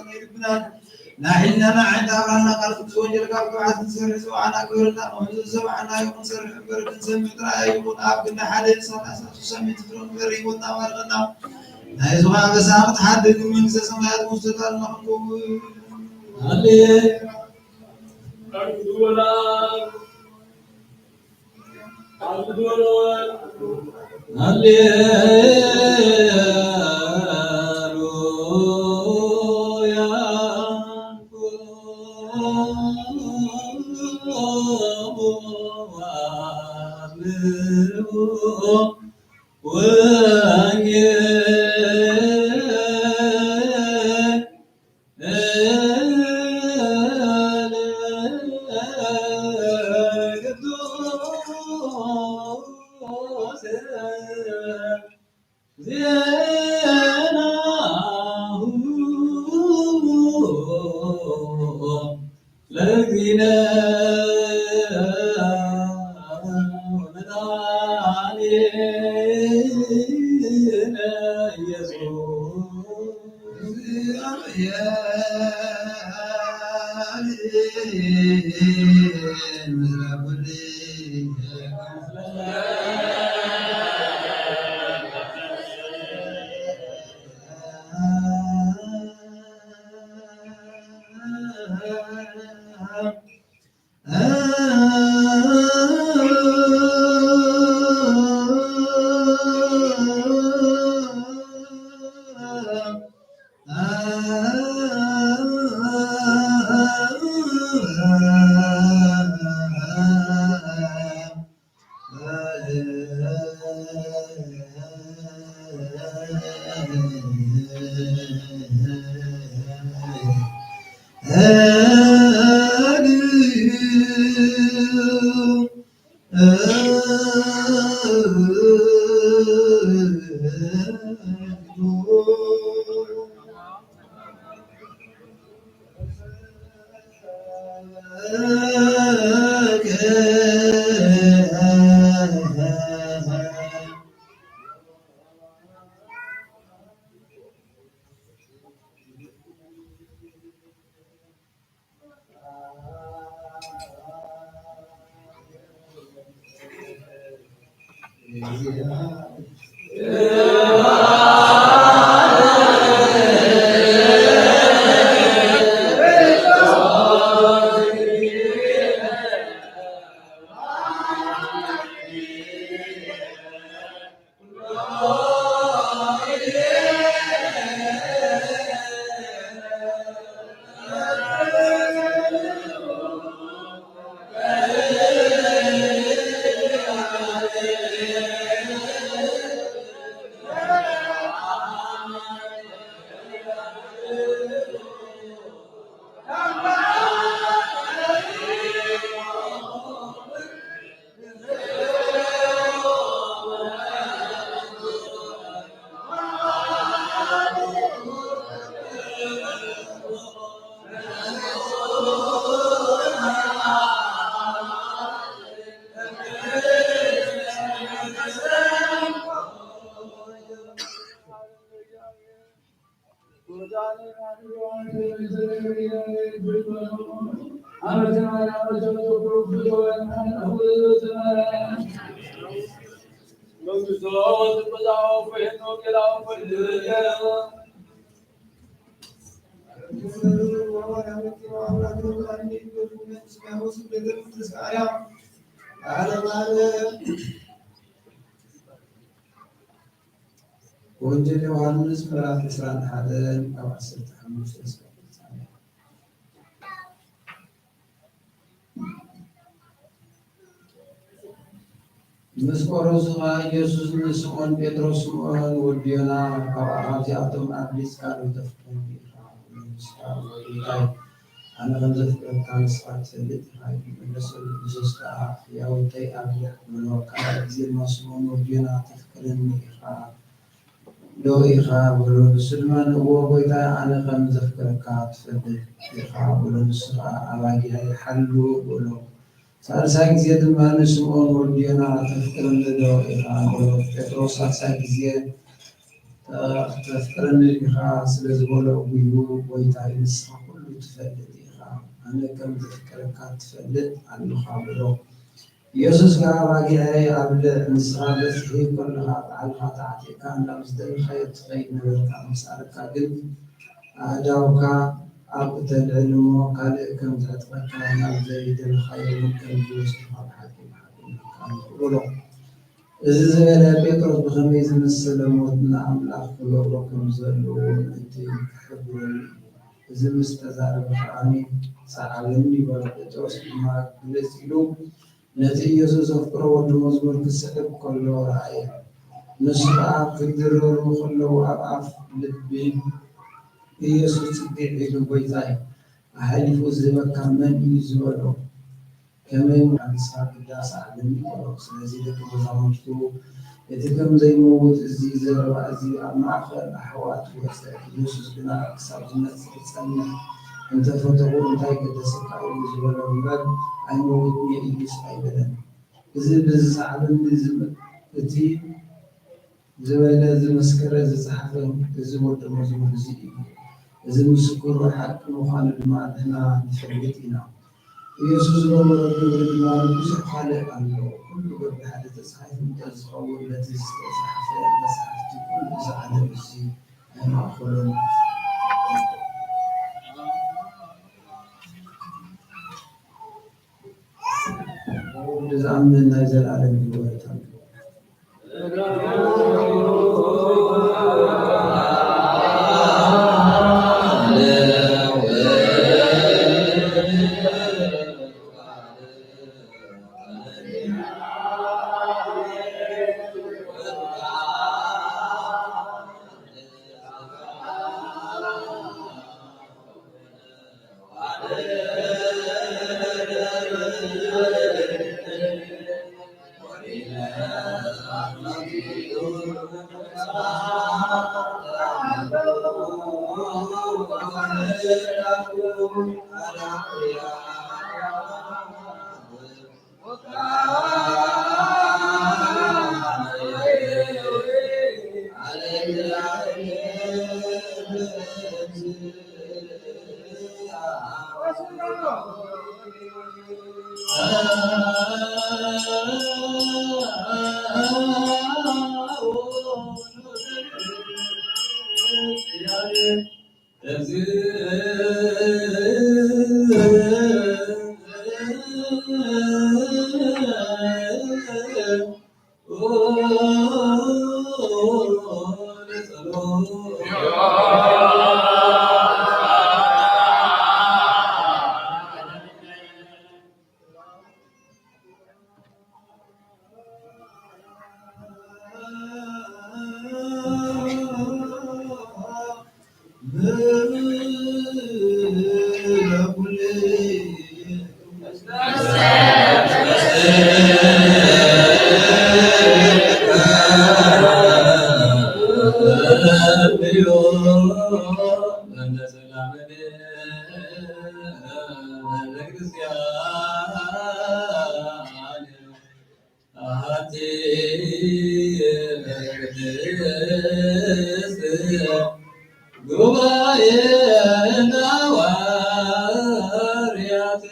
ናይ ልብናን ናይ ሕልናና ዓይኒ ኣብራህና፣ ቃል ቅዱስ ወንጌልካ ብትብዓት ክንሰርዕ ዝወዓና ግበረና። ከምዚ ዝሰማዕናዮ ክንሰርዕ እምበር ክንሰምዕ ጥራይ ኣይኹን፣ ኣብ ክንዲ ሓደ ሰላሳ ስሳ ሚእቲ ፍረ ክንፈሪ ህይወትና ባርኸና። ናይ ዙፋን ኣንበሳ ክትሓድግ፣ መንግስተ ሰማያት ውስተ ቃልና ክንከውን። ሃሌ ወንጌል ዮሐንስ ምዕራፍ ዕስራን ሓደን ካብ ዓሰርተ ሓሙሽተ እስከ ፍጻሜ። ምስ ቆረሱ ኸኣ ኢየሱስ ንስምኦን ጴጥሮስ፣ ስምኦን ወዲ ዮና፣ ካብ ኣኻብዚኣቶም ኣብሊጽካ ዶ ተፍቅረኒ ኢኻ? ንስኻ ጌታየ፣ ኣነ ከም ዘፍቅረካ ንስኻ ትፈልጥ ኢኻ ኢሉ መለሰሉ። ኢየሱስ ከኣ፣ ሕያውንተይ ኣብልዕ በሎ። ካልኣይ ግዜ ድማ፣ ስምኦን ወዲ ዮና፣ ተፍቅረኒ ኢኻ ዶ ኢኻ በሎ። ንሱ ድማ፣ እወ ጐይታይ፣ ኣነ ከም ዘፍቅረካ ትፈልጥ ኢኻ በሎ። ንሱ ኸኣ፣ ኣባጊዐይ ሓሉ በሎ። ሳልሳይ ግዜ ድማ ንስምኦን ወዲ ዮና፣ ተፍቅረኒ ዶ ኢኻ በሎ። ጴጥሮስ ሳልሳይ ግዜ፣ ተ-፣ ተፍቅረኒ ዲኻ ስለ ዝበሎ፣ እወ ጐይታይ፣ ንስኻ ኩሉ ትፈልጥ ኢኻ፣ ኣነ ከም ዘፍቅረካ ትፈልጥ ኣሎኻ በሎ። ኢየሱስ ከኣ፣ ኣባጊዐይ ኣብልዕ፣ ንስኻ በጺሐ ከለኻ ባዕልኻ ተዓጢቕካ ናብ ዝደለኻዮ ትኸይድ ነበርካ፣ ምስ ኣረካ ግን ኣእዳውካ ኣብኡ ተልዕል እሞ፣ ካልእ ከም ዘዕጥቐካ፣ ናብ ዘይደለኻዮ እውን ከም ዝወስዱኻ ብሓቂ ብሓቂ እብለካ ኣለኹ በሎ። እዚ ዝበለ ጴጥሮስ ብኸመይ ዝመሰለ ሞት ንኣምላኽ ክገብሮ ከም ዘለዎ ምእንቲ ክሕብረሉ እዩ። እዚ ምስ ተዛረበ ከኣ፣ ሰዓበኒ በሎ። ጴጥሮስ ድማ ግልጽ ኢሉ ነቲ ኢየሱስ ዘፍቅሮ ወዲ መዝሙር ክስዕብ ከሎ ረኣየ። ንሱ ከኣ ክድረሩ ከለዉ ኣብ ኣፍ ልቢ ኢየሱስ ጽግዕ ኢሉ፣ ጐይታይ፣ ኣሕሊፉ ዝህበካ መን እዩ ዝበሎ? ከመይ ንስኻ ግዳ ሰዓበኒ በሎ። ስለዚ ደቀ መዛሙርቱ እቲ ከም ዘይመውት እዚ ዘረባ እዚ ኣብ ማእከል ኣሕዋት ወጸ። ኢየሱስ ግና ክሳብ ዝመጽእ ጸንሕ፣ እንተ ፈተኹ እንታይ ገደሰካ እዩ ዝበሎ እምበር፣ ኣይመውትን እየ ኢሉስ ኣይበለን። እዚ ብዚ ሰዓበኒ ዝብ-፣ እቲ ዝበለ፣ ዝመስከረ፣ ዝጸሓፈ እዚ ወዲ መዝሙር እዚ እዩ። እዚ ምስክሩ ሓቂ ምዃኑ ድማ ንሕና ንፈልጥ ኢና። ኢየሱስ ዝገበሮ ግብሪ ድማ ብዙሕ ካልእ ኣሎ። ኩሉ በብሓደ ተጻሒፉ እንተ ዝኸውን፣ በቲ ዝተጻሕፈ መጻሕፍቲ ኩሉ እዚ ዓለም እዚ ኣይማእከሎን። ዝኣምን ናይ ዘላለም ህይወት ኣለዎ። ጉባኤ ሐዋርያት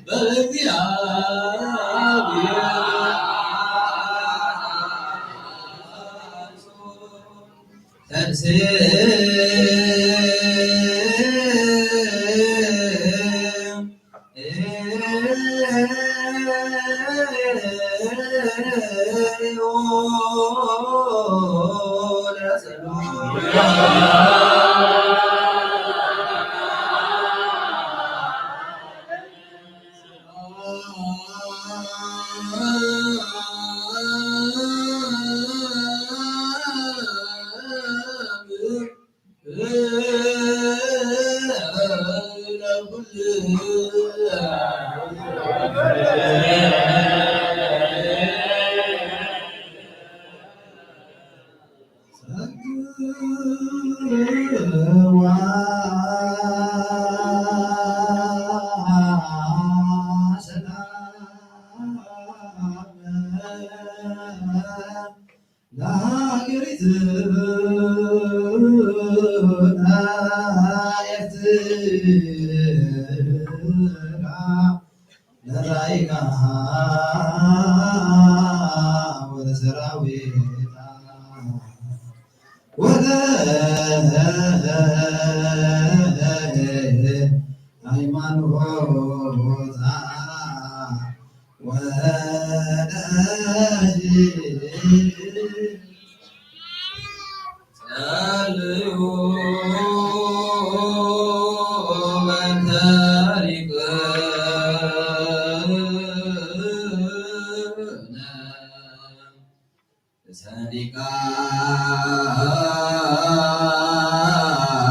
በእግዚአብሔር ተንሥእ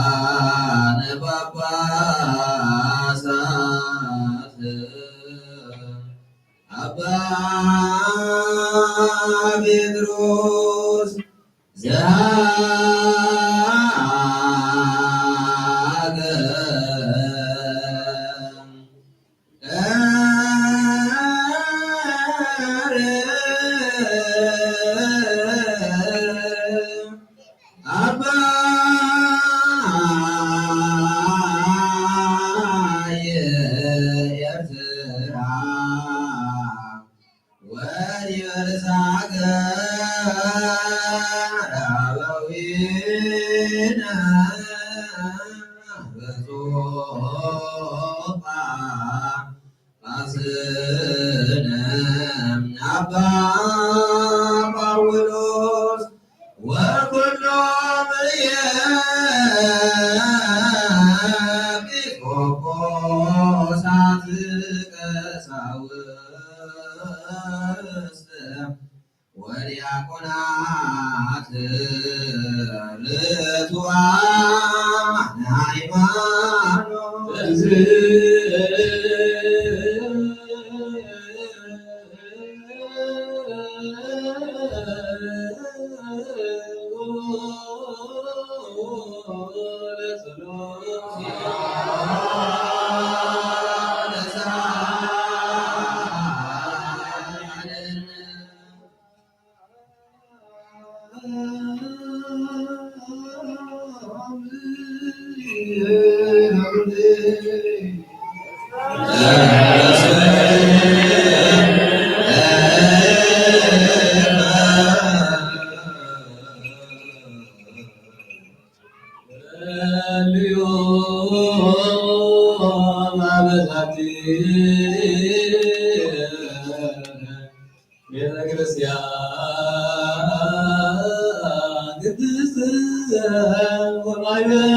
ሊቃነ ጳጳሳት አባ ጴጥሮስ ዘሀገር አባይ ኤርትራ ወሊበልሳገር አበዊነ በጾፋ ጳስነ አባ ጳውሎስ ወኩሎም ኤጲስቆጶሳት ቀሳውስት ወዲያቆናት ርቱዓን ሃይማኖት ቤተክርስቲያን ቅድስት ወማይበል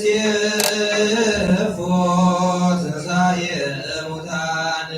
ወንሴፎ ትንሳኤ ሙታን።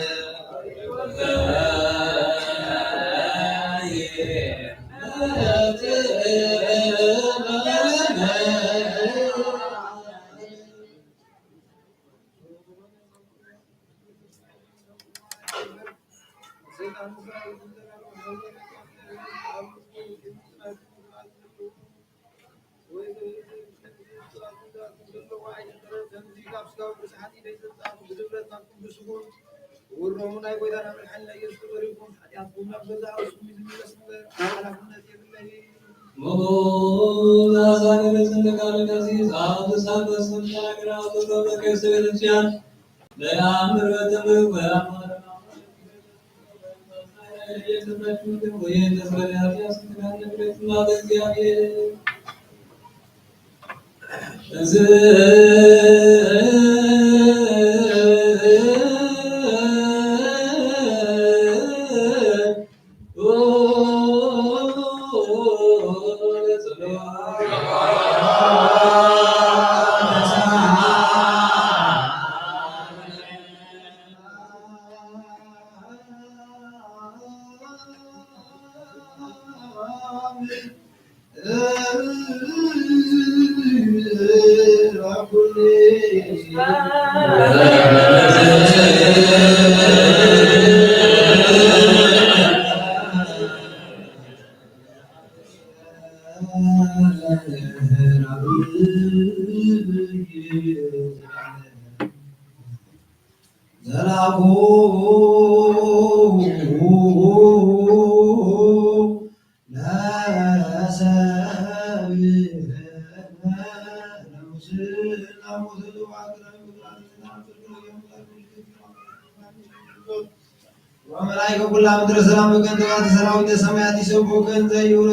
ወመላእክቱ ኩላ ምድር ሰላም በከንቱ ሰራዊተ ሰማያት ይሰብሑከ እንተ ይብሉ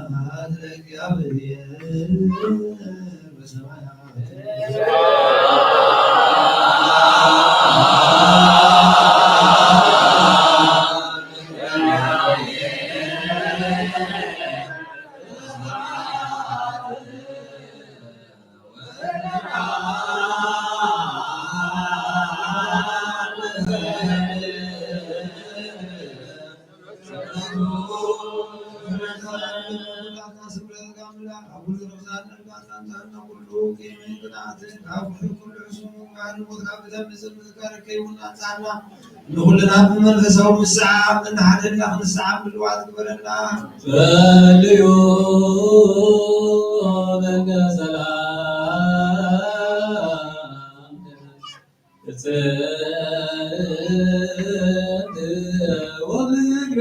ስብሐት ለእግዚአብሔር በሰማያት። ንኹልና ብመንፈሳዊ ምሰዓም እንሓድር ንስዓም ልዋጥ ግበረና። ጸልዩ በእንተ ሰላም ጽንዕት ወፍቅር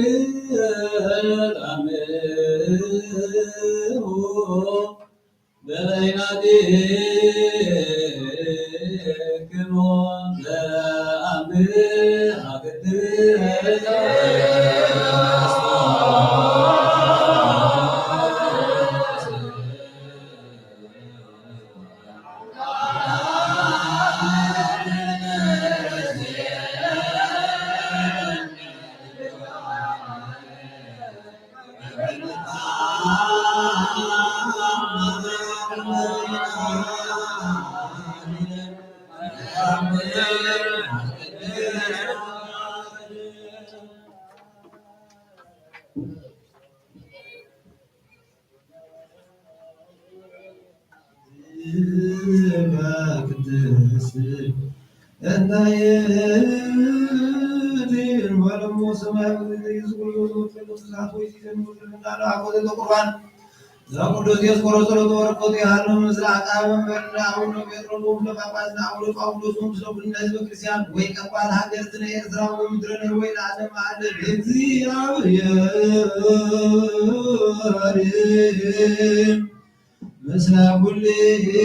ተአምሩ በበይናቲክሙ በአምሃ ቅድስት ዘቅዱስ ዲዮስቆሮስ ጸሎቱ ወበረከቱ ይሃሉ ምስለ አቃቤ መንበርነ አቡነ ጴጥሮስ ወምስለ ጳጳስነ አቡነ ጳውሎስ ወምስለ ኩልነ ህዝበ ክርስቲያን ወኢቀባል ሀገርትነ ኤርትራ ወምድረ ነርዌይ ለዓለመ ዓለም። እግዚአብሔር ምስለ ኩልክሙ።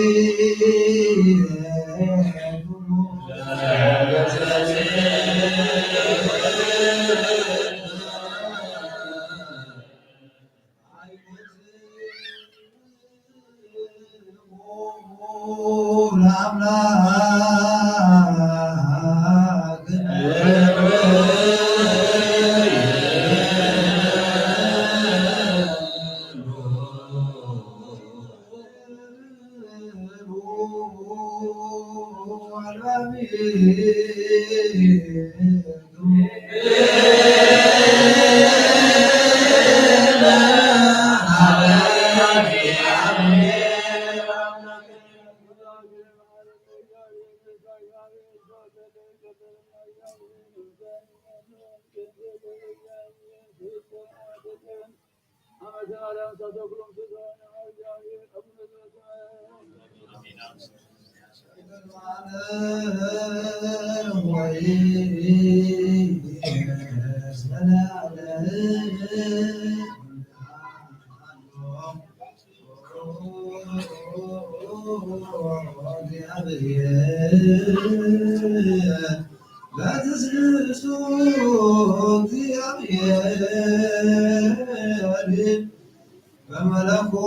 በመለኮቱ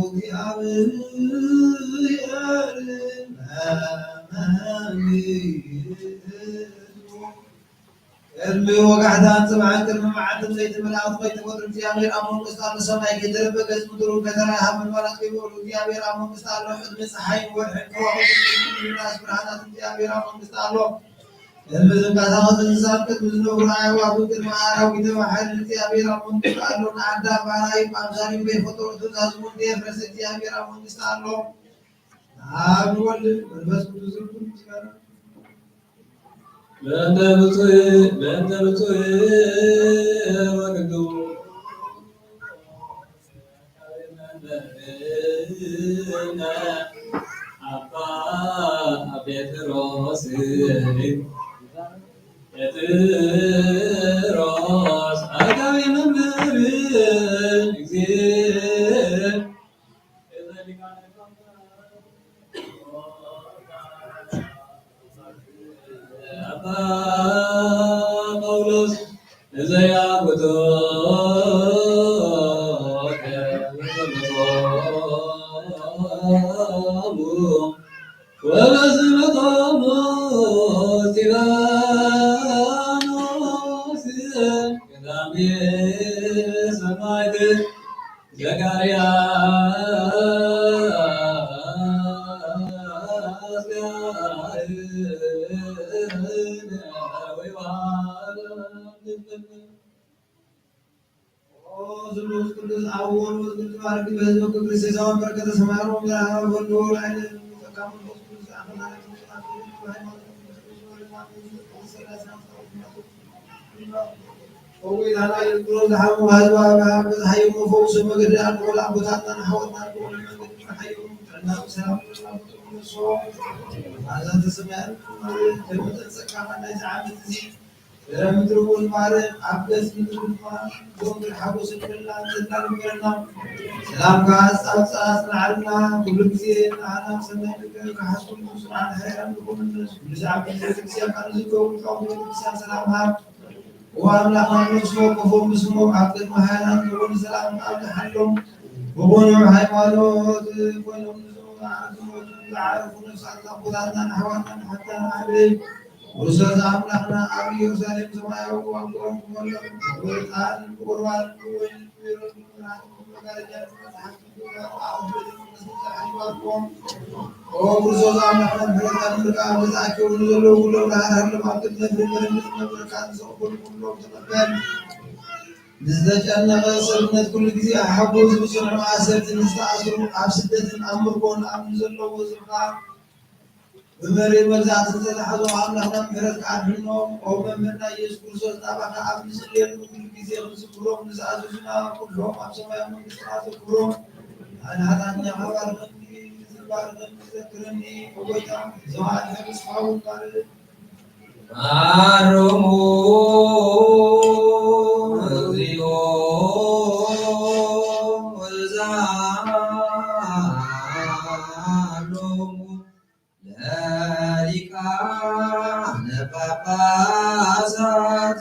እግዚአብሔር በመንግስቱ። ቅድሚ ወጋሕታን ጽባሕን ቅድሚ መዓልትን ለይትን መላእክት ከይተፈጥሩ እግዚአብሔር አብ መንግስቱ አሎ። ሰማይ ከይተረበ ገጽ ምድሩ ከተራይ ሀመልማላት ከይበሉ እግዚአብሔር አብ መንግስቱ አሎ። ቅድሚ ጸሓይን ወርሕን ከዋኽብትን ቅድሚ ራስ ብርሃናት እግዚአብሔር አብ መንግስቱ አሎ። ቅድሚ ዝንቀሳቀስ እንስሳት፣ ቅድሚ ዝነብሩ አዕዋፍ፣ ቅድሚ አራዊተ ባሕር እግዚአብሔር አብ መንግስቱ አሎ። ንአዳም ባራዩ በአምሳልዩ ከይፈጠሮ ትእዛዙ እንዴ ፈረሰ እግዚአብሔር አብ መንግስቱ አሎ። አብ ወልድ መንፈስ ቅዱስ ርኩን ምስጋና። በእንተ ብፁዕ፣ በእንተ ብፁዕ ወቅዱስ አባ ጴጥሮስ፣ ጴጥሮስ አቃቤ መንበር እግዚእ አባ ጳውሎስ እዘ ያጉቶ ወበስመ ቶሙ እስጢፋኖስ ቀዳሜ ሰማዕት ዘካርያስ ወዮሐንስ። ኦ ስሉስ ቅዱስ አብ ወወልድ ወመንፈስ ቅዱስ ባርክ በሕዝብከ ክርስቲያን በረከተ ሰማይ ወምድር አብ ወወልድ ወመንፈስ ቅዱስ አብ ወወልድ ወመንፈስ ቅዱስ። ሰላምካ አጽናዕልና፣ ኩሉ ግዜ ንዓና ሰናይ ነገር ክሓስቡ ስርዓት ሀይራን ንኹን። ኩሉ ሰዓት ቤተክርስቲያን ቃል ዝገብሩ ሊቃውንት ቤተክርስቲያን ሰላም ሃብ። ወአምላክ ነፍስ ወከፎም ብስሞም አብ ቅድመ ሀይራን ንኹን ሰላም ኣብዝሓሎም። ብቕኑዕ ሃይማኖት ኮይኖም ንዝዓረፉ ነፍሳትና ኣቦታትናን ኣሕዋትናን ሓትታን ዓበይ ውርሶት ኣምላኽና ኣብ ኢየሩሳሌም ሰማያዊ ዋንቆም ክመሎም፣ ብዕጣን ብቁርባን ብወይን ብሚሮን ብብርሃን ብመጋረጃ ብመጽሓፍ ቅዱስ ኣብ ቤተ መቅደስ ንስኻ ይባርኮም። ኦ ክርስቶስ ኣምላኽና፣ ምሕረትካ ንምርካብ ተኣኪቦም ንዘለዉ ኩሎም ንሃርሃሎም፣ ኣብ ቅድሚ ነፍሪ መረምጽ መምህርካ ንዘቕብሉ ኩሎም ተቐበል። ንዝተጨነቐ ሰብነት ኩሉ ግዜ ሓጉዝ፣ ብጽኑዕ ማእሰርቲ ንዝተኣስሩ፣ ኣብ ስደትን ኣብ ምርኮን ኣብ ንዘለዉ ህዝብኻ በመርየም መግዛእት ዘተሐዞ አምላክና ምህረት ቃል ሕኖም ኦ መምህርና ኢየሱስ ክርስቶስ ናባኻ አብ ንጽልየሉ ኩሉ ጊዜ ክንዝክሮም ንዝአዘዙና ኩሎም አብ ሰማያዊ መንግስትና ዘክሮም። አነ ኃጢአተኛ ባርኸኒ፣ ባርኸኒ፣ ዘክረኒ ኦ ጌታ። ዘወአድሐ ተስፋውን ባርኽ። ማረሙ እግዚኦ ወዛሎሙ ለሊቃነ ጳጳሳት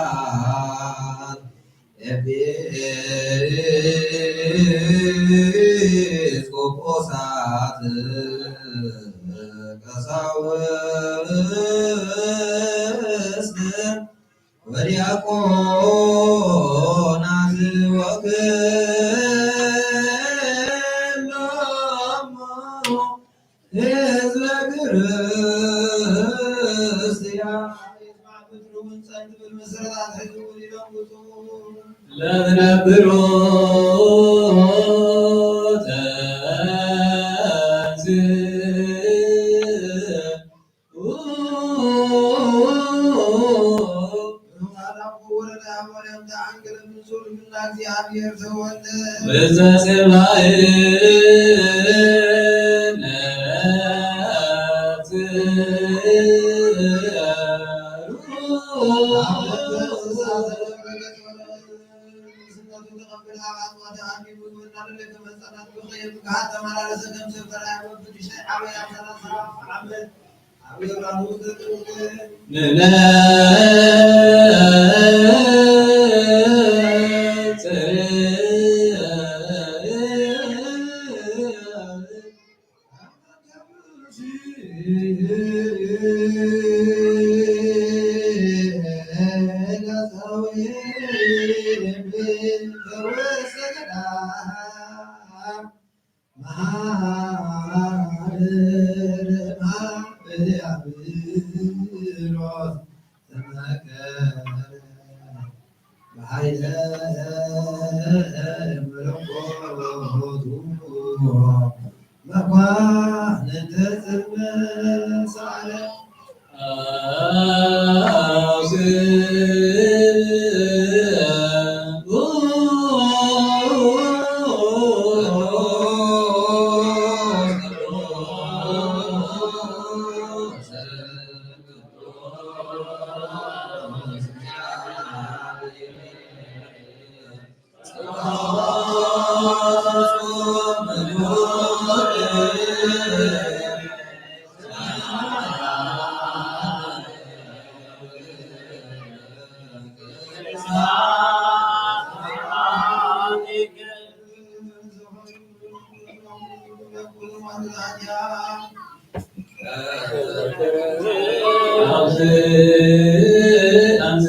ጳጳሳት ኤጲስቆጶሳት ቀሳውስት ወዲያቆናት ወኩሎሙ ህዝበ ክርስቲያን። ለትነብሩ ተንስ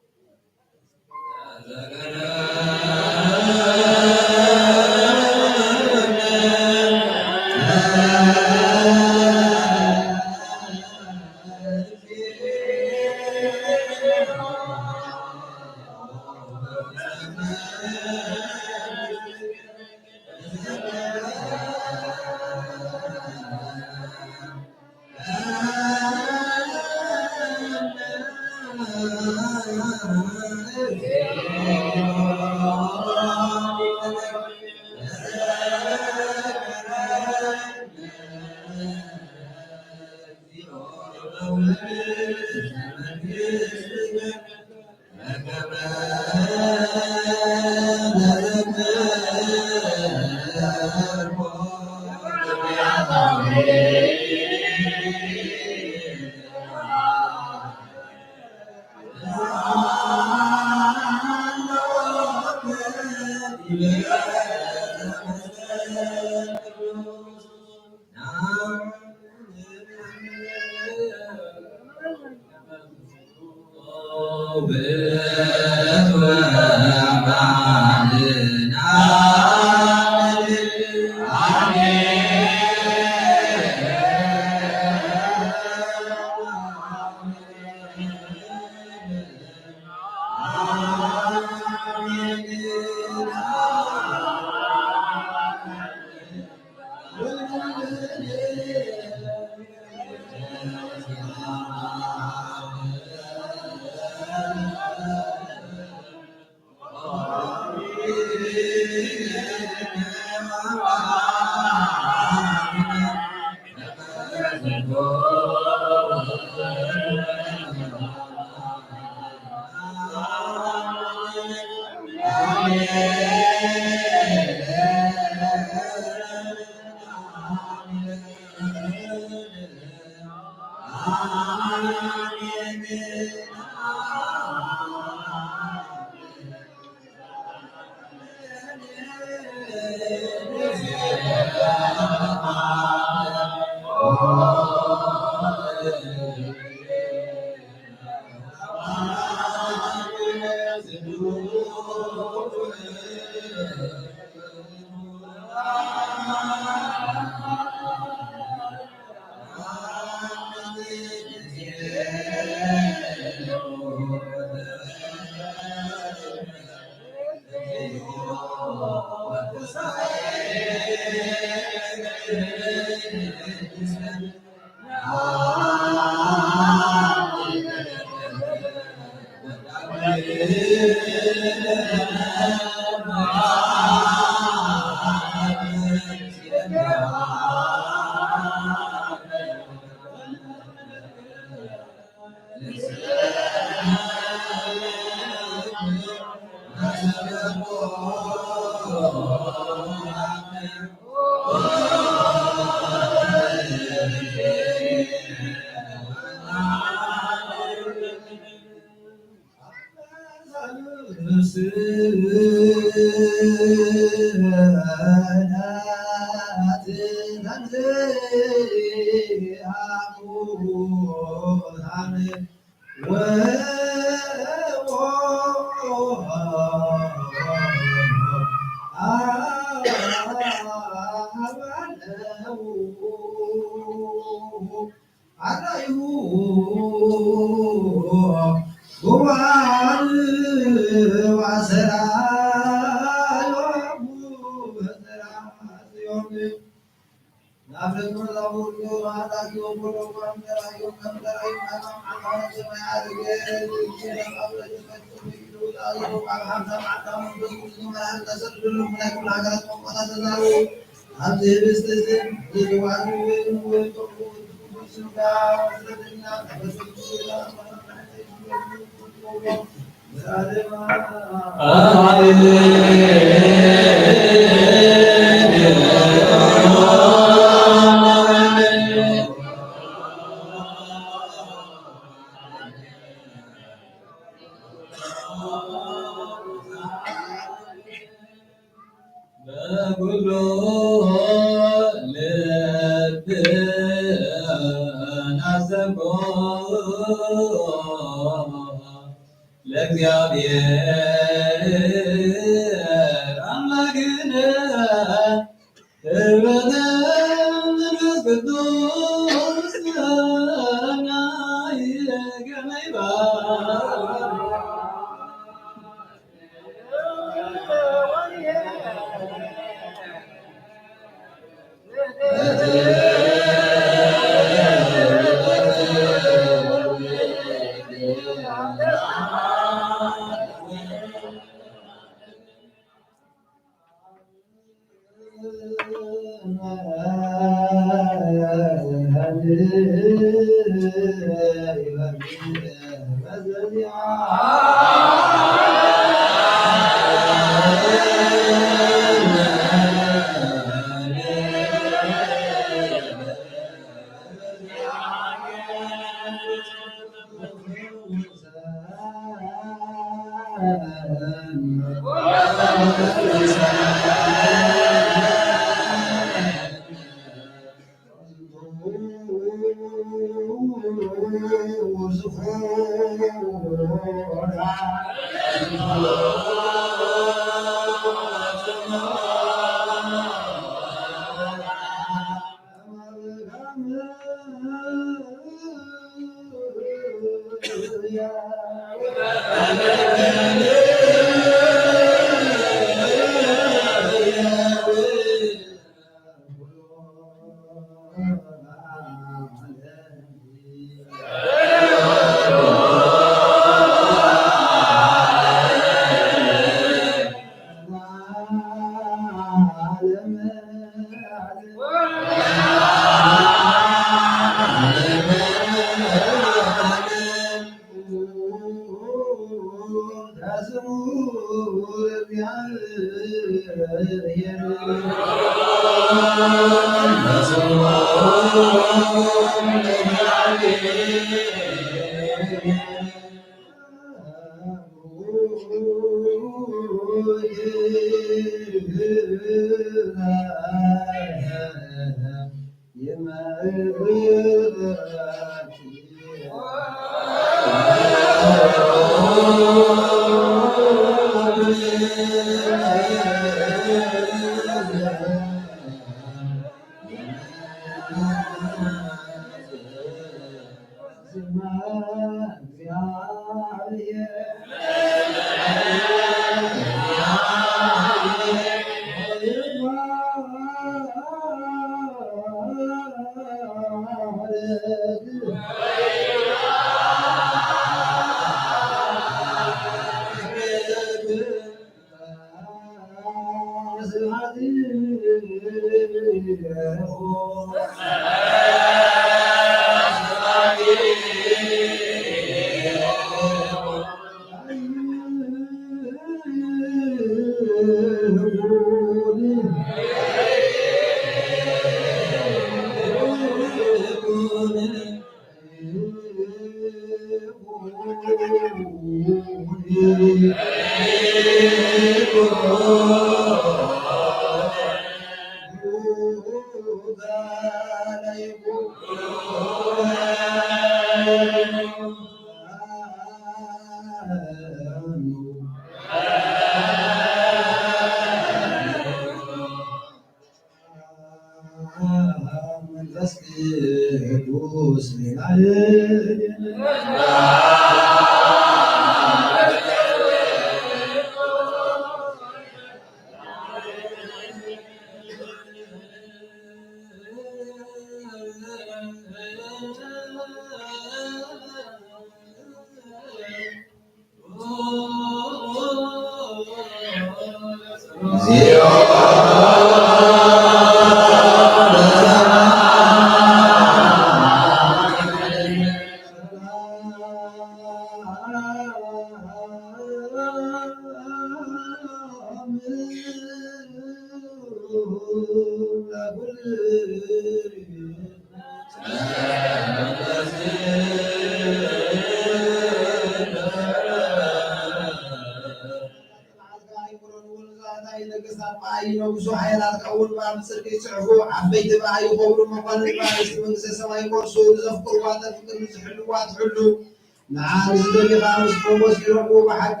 ንዓ ንዝደሊ ምስ ሞጎስ ይረኽቡ ብሓቂ፣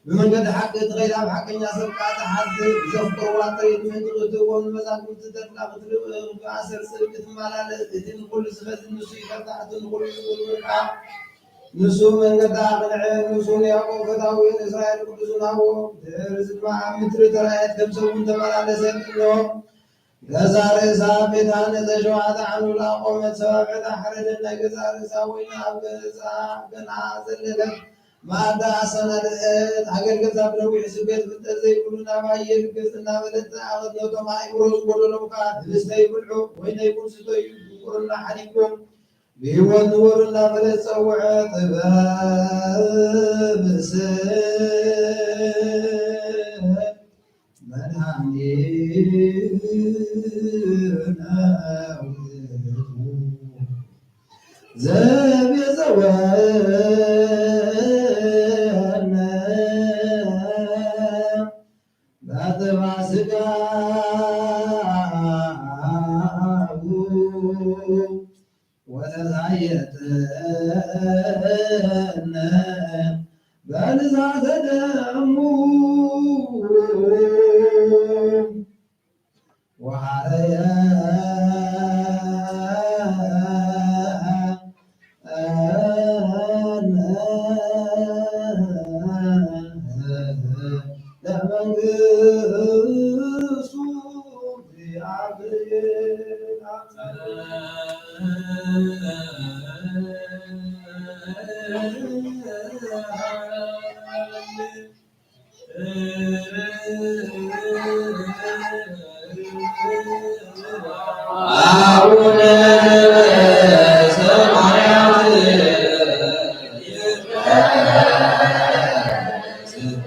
ብመንገዲ ሓቂ ትኸይድ ኣብ ሓቀኛ ሰብ ከኣ ትሓድር፣ ዘፍቅርዋ ጥሪት ምእንቲ ክትህቦም ንመዛግብቲ ተድላ ክትልእኽ፣ ብኣሰር ጽድቂ ትመላለስ፣ እቲ ንኹሉ ዝፈዝዝ ንሱ ይፈትሕ፣ እቲ ንኹሉ ዝምርምር ከኣ ንሱ መንገዳ ኣቕንዐ፣ ንሱ ንያዕቆብ ፈታዊ ንእስራኤል ቅዱሱ ናቦ። ድሕርዚ ድማ ኣብ ምድሪ ተራእየት፣ ከም ሰብ እውን ተመላለሰት። እንሆ፣ ገዛእ ርእሳ ኣብ ቤት ሃነጸ፣ ሸውዓተ ዓንውላ ኣቖመት፣ ሰባብዕታ ሓረደት፣ ናይ ገዛእ ርእሳ ወይኒ ኣብ ገጻ ገና ዘለለት፣ መኣዳ ኣሰናድአት። ኣገልገልታ ብነዊሕ ስቤት፣ ፍልጠት ዘይብሉ ናባይ ይልግስ እናበለት ተኣኸት። ነቶም ኣእምሮ ዝጎደሎም ከኣ ህብስተ ይብልዑ፣ ወይነይ ቡን ስተዩ፣ ድንቁርና ሓዲግኩም፣ ብህይወት ንበሩ እናበለት ጸውዐት። ጥበብ ስም መድኃኒነ ውእቱ ዘቤዘወነ በጥብዐ ሥጋሁ ወተሳየጠነ በንዝሐተ ደሙ። ወሐረየ ለመንግስቱ እግዚአብሔር። አቡነ ዘበሰማያት ይትቀደስ ስምከ።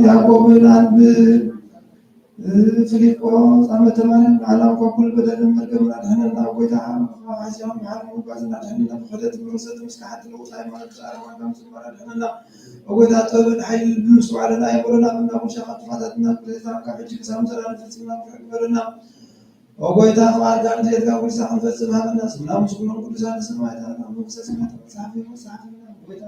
ያዕቆብን አንብ ፊልጶስ፣ አመተ ማርያም፣ ዓለም ከኩሉ በደልን መርገምን አድሕነና። ጎይታ፣ ሐሲያም መሐሪ መባዝን አድሕነና። ብክሕደት ብርክሰት ምስካሐት ለውጥ ሃይማኖት፣ ብጻዕር ዋጋ ምስባር አድሕነና። ጎይታ፣ ጥበብን ሐይልን ልብን ስዋዕለና፣ የምረና ምና ኩልሻ ከጥፋታትና፣ ቅሬታ ካብ ሕጂ ክሳብ ምሰላ ንፍጽም ናፍቅ ግበረና። ጎይታ፣ ፍቃድካ ንድሌትካ ኩልሻ ክንፈጽም ሃበና። ስምና ምስጉኖም ቅዱሳን ሰማዕታት፣ መንግስተ ሰማያት መጽሐፊ መጽሐፍና። ጎይታ፣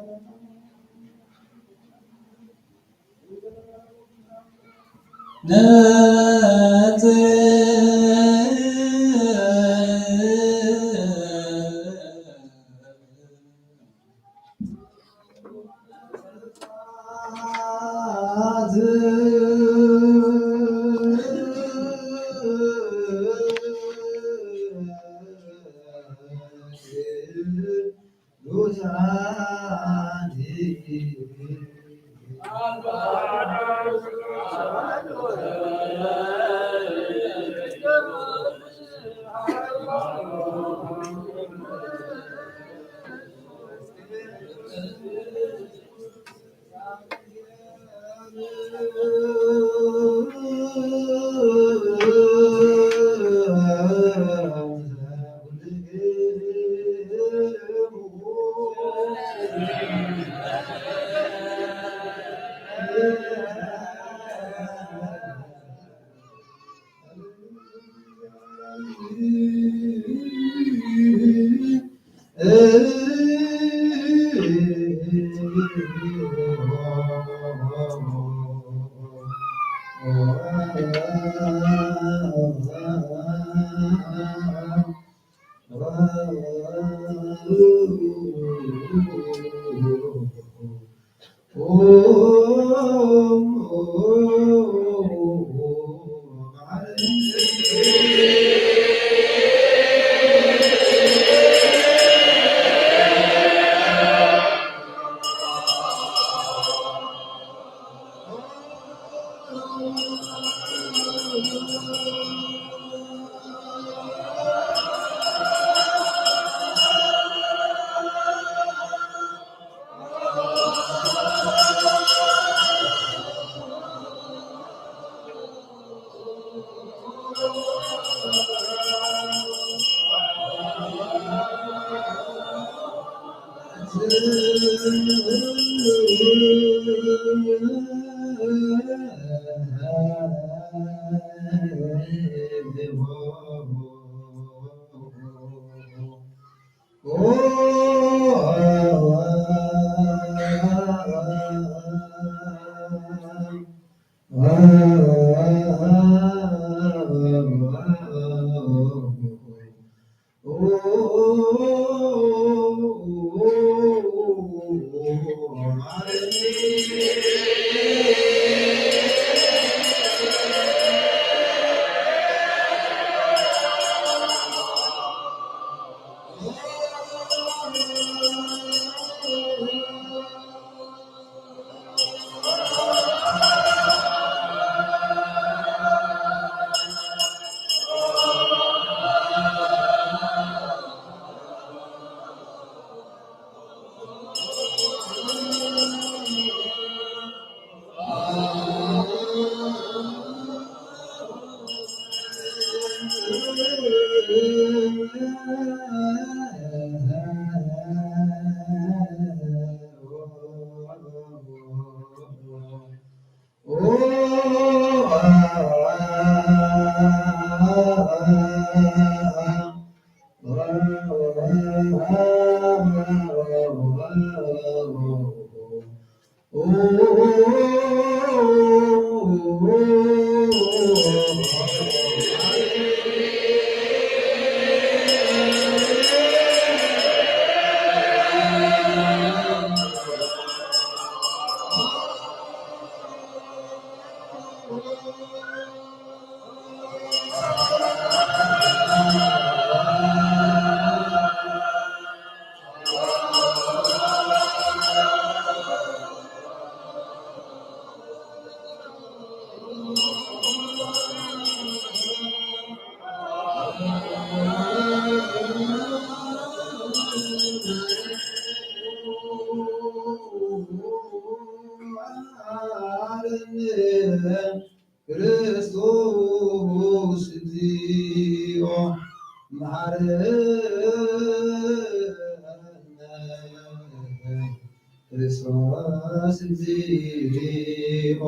እግዚኦ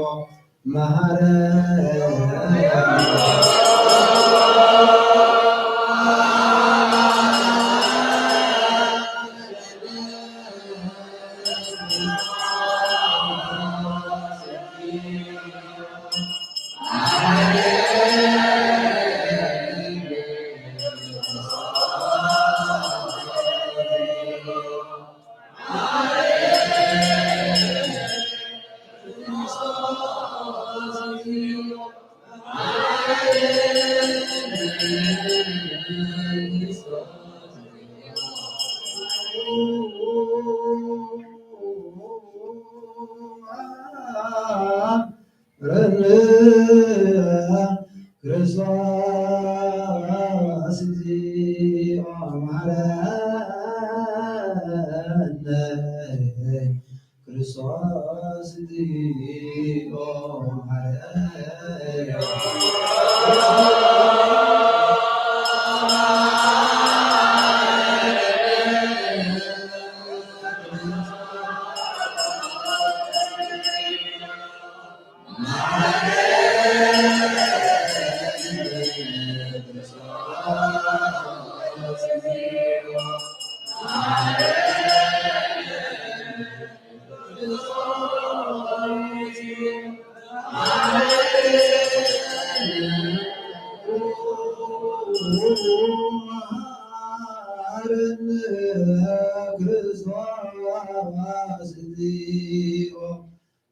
መሐረነ። ክርስቶስ እግዚኦ መሐረነ። ክርስቶስ እግዚኦ መሐረነ።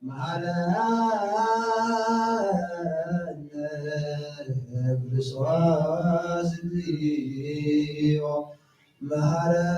መሐረነ። ክርስቶስ እግዚኦ መሐረነ።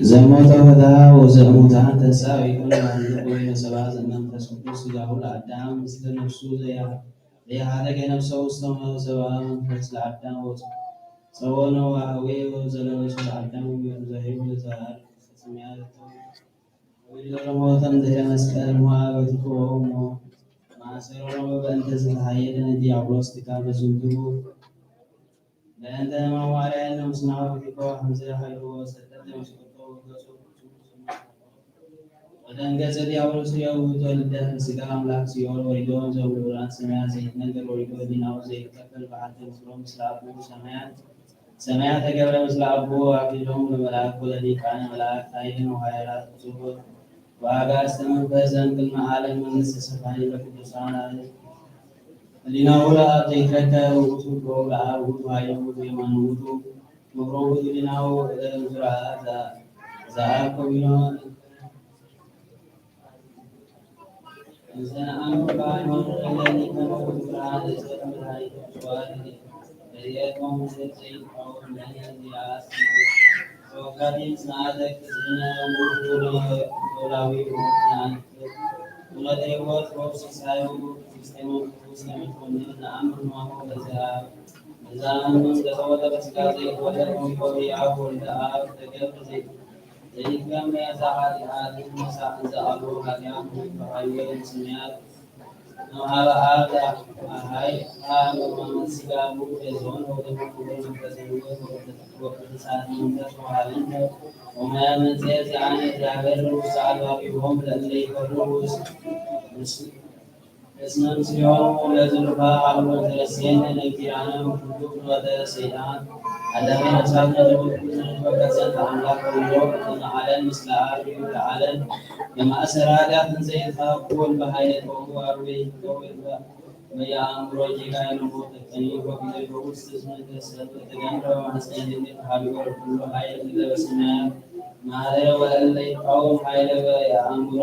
ዘሞተ ወሕዳሁ ወዘእሙተ አንተ ሐሳዊ ኩን ማንቱ ወይነ ሰብአ ዘመንፈስ ቅዱስ ሥጋሁ ለአዳም ምስለ ነፍሱ ዘያ-፣ ዘያሃደገ ነፍሰሁ ውስተ ሞት ሰብአ መንፈስ ለአዳም ወጸወነ ወአህዌ ወዘለበሶ ለአዳም ወመርዛሂሁ ለዘለዓለም ቅድስተ ሰማያት ወምድር። ወይን ለሞተን ድህረ መስቀል ሞዐ በትኩ ወእሞ ማእሰሮሙ በእንተ ዘተሃየደነ ዲያብሎስ ትካል በዝንቱ። በእንተ ሕማሙ አርአየነ ምስናሁ በትኩ ሀምዘ ኃይሉ ወሰደተ መስቀሎ ወገጹ ወደንገጸ ዲያብሎስ ርእዮ ውእቱ ወልደ ስጋ አምላክ ሲኦል ወሪዶ፣ ዘውር ብርሃን ሰማያት ዘይትነገር ወሪዶ፣ ዲናሁ ዘይተከፈል በሐቲ ምስሎ ምስለ አቡ ሰማያት ሰማያት ተገብረ ምስለ አቡ አክሊሎሙ ለመላእክት ወለሊቃነ መላእክት ኃይልን ወኃይላት ብዙ ወአጋዕዝተ መንፈስ ዘእምቅድመ ዓለም መንግስተ ሰማይ ለቅዱሳን አለ። ህሊናሁ ለአብ ዘይትረከብ ውእቱ፣ ፍቅሩ ለአብ ውእቱ፣ ኃይሉ ውእቱ፣ የማኑ ውእቱ፣ መክሩ ውእቱ፣ ህሊናሁ እለ እምዝራ ዘአብ ከዊኖ እንዘ ነአምን በሃይማኖት እለ ሊቀ መላእክት ብርሃን ለዘወትር መድኃኒተ ብዙኃን ለዘይትቀወም ለነ ዚአስ ወካዲ ጽንዓተ ክልኤነ ውእቱ ኖላዊ ወመድኃኒት ኩነተ ሕይወት ወሲሳዩ ውእቱ ውስተ መንግሥተ ሰማያት ነአምን ኖላዊ ለዘአብ እዛ አምስት ለሰው ተበስጋ ዘይወለድ ወሚወልድ ያው ወልደ አብ ተገብር ዘይ-፣ ዘይትገመ ያዛ ኃጢአት ይነሳ እንዘ አልቦ ኃጢአት ወይፈራዩ ስሚያት እምሃበ አብ አሃይ አብ ወመንፈስ ስጋ ቡ ለዘሆን ወደሙ ክቡር መንፈስ ሕይወት ወቅዱሳት መንፈስ ወሃብነ ወመያ መንጽኤ ዚአነ እግዚአብሔር ውስተ አልባቢሆም ለእለ ይፈርሁ ውስተ እስመ ምስሌሆሙ ለዝሉፋ ሀሎ ተረሴነ ለእግዚአነ ኩሉ ፍኖተ ሰይጣን አዳሜ ነፍሳት ነዘቦት ኩሉ ንትወከሰን ለአምላክ ወሎ እነ ዓለም ምስለ አብ ይሁዳ ዓለም የማእሰራ ዳት እንዘ ይትፋኩ ወልበሃይለ ተውቡ አርዌ ይትከወል በየአእምሮ ጌጋ የለሞ ተቀኒ ወግዘ በውስጥ ስምንት ሰብ ተገንረ በማህፀን ድንግል ሀቢወር ኩሉ ሀይል እለ በሰማያት ማህደረ ወእለ ይቃወም ሀይለ በየአእምሮ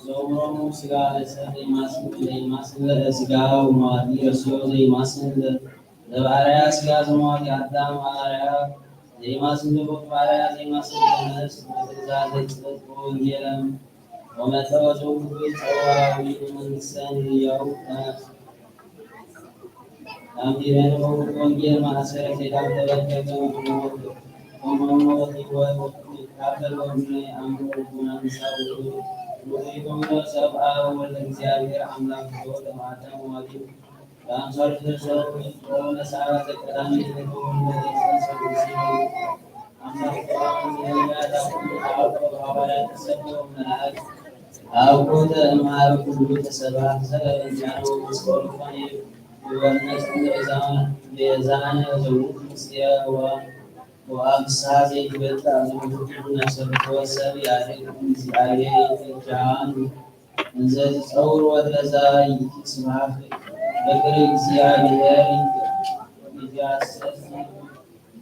ዘውሮሙ ስጋ ለሰብ ዘይማስል፣ ዘይማስል ስጋ ወመዋቲ ረስዮ ዘይማስል ለባርያ ስጋ ዘመዋቲ አዳም አርያ ዘይማስል ለቦት ባርያ ዘይማስል ለነፍስ ወትእዛዝ ዘይጽደቅ ወንጌለም ወመጠወ ዘውቱ ጸዋዊ መንግስተን ያው አምዲረን ወንጌል ማእሰረ ሰይጣን ተበርከከ ወሞት ወሞት ይወት ካፈል ወብነ አምሮ ልቡና ምሳው ወይቶሎ ሰብአ ወልደ እግዚአብሔር አምላክ ሆ ተማታ ወማቲ በአምሳሉ ተሰው ወይቶሎ ነሳራ ዘቀዳሚ ተተወለ ዘሰሰ ሲሆን አውቆተ እምሃበ ኩሉ ተሰብሐ ሰበበ እንቲአነ ወመስቀሉ ኮነ ወነጽእ ቤዛነ ዘውቱ ምስሌነ ወአብስራ ዘይትበልዕ አዘቦቱ ኩሉ ነፍሰ ፍትወት ሰብ ያድግ እግዚአብሔር ይትረሃኑ እንዘ ትጸውር ወትረዛ ይእቲ ስብሐት ፍቅር እግዚአብሔር ይትያሰስ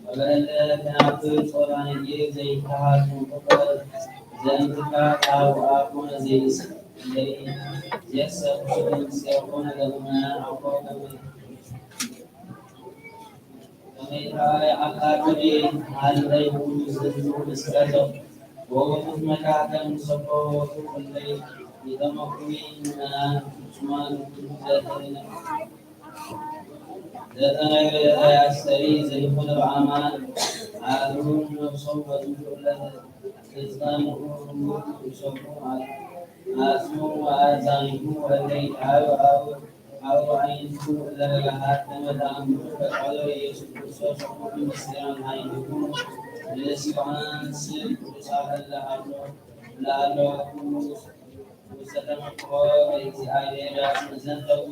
ወበእንተ ከናፍር ጾታ ነጌ ዘይተሃዝ እንቁፈ ዘእንትካ ታውአኮነ ዘይስ-፣ ዘይዜሰ ኩሱን ምስሌኮነ ለእመ አኮ ከመ ከመ ይትረአየ አካክል ሀለይ ኩሉ ዝንቱ ምስለ ወውእቱ መካከል ምሰኮ ወቱ እለይ ይተመኩኒ ምና ሱማን ኩሉ ዘተነ ዘተነገረ ያስተሪ ዘይኮነ በአማን አእምሩን ነፍሶም በዝንቱ ለትዝታን ይሰሙ አጽሙ ወአዛኒሁ ወለይትሃብ አው አው አይንቱ ለመጋሃት ከመ ተአምሩ በቃለ ኢየሱስ ክርስቶስ ኩሉ ምስጢራን አይንቱ ለሲዋን ስል ቅዱሳት ለሃሎ ለሃሎ ኩሉ ውስተ ተመክሮ ለእግዚአብሔር ያስመዘንተው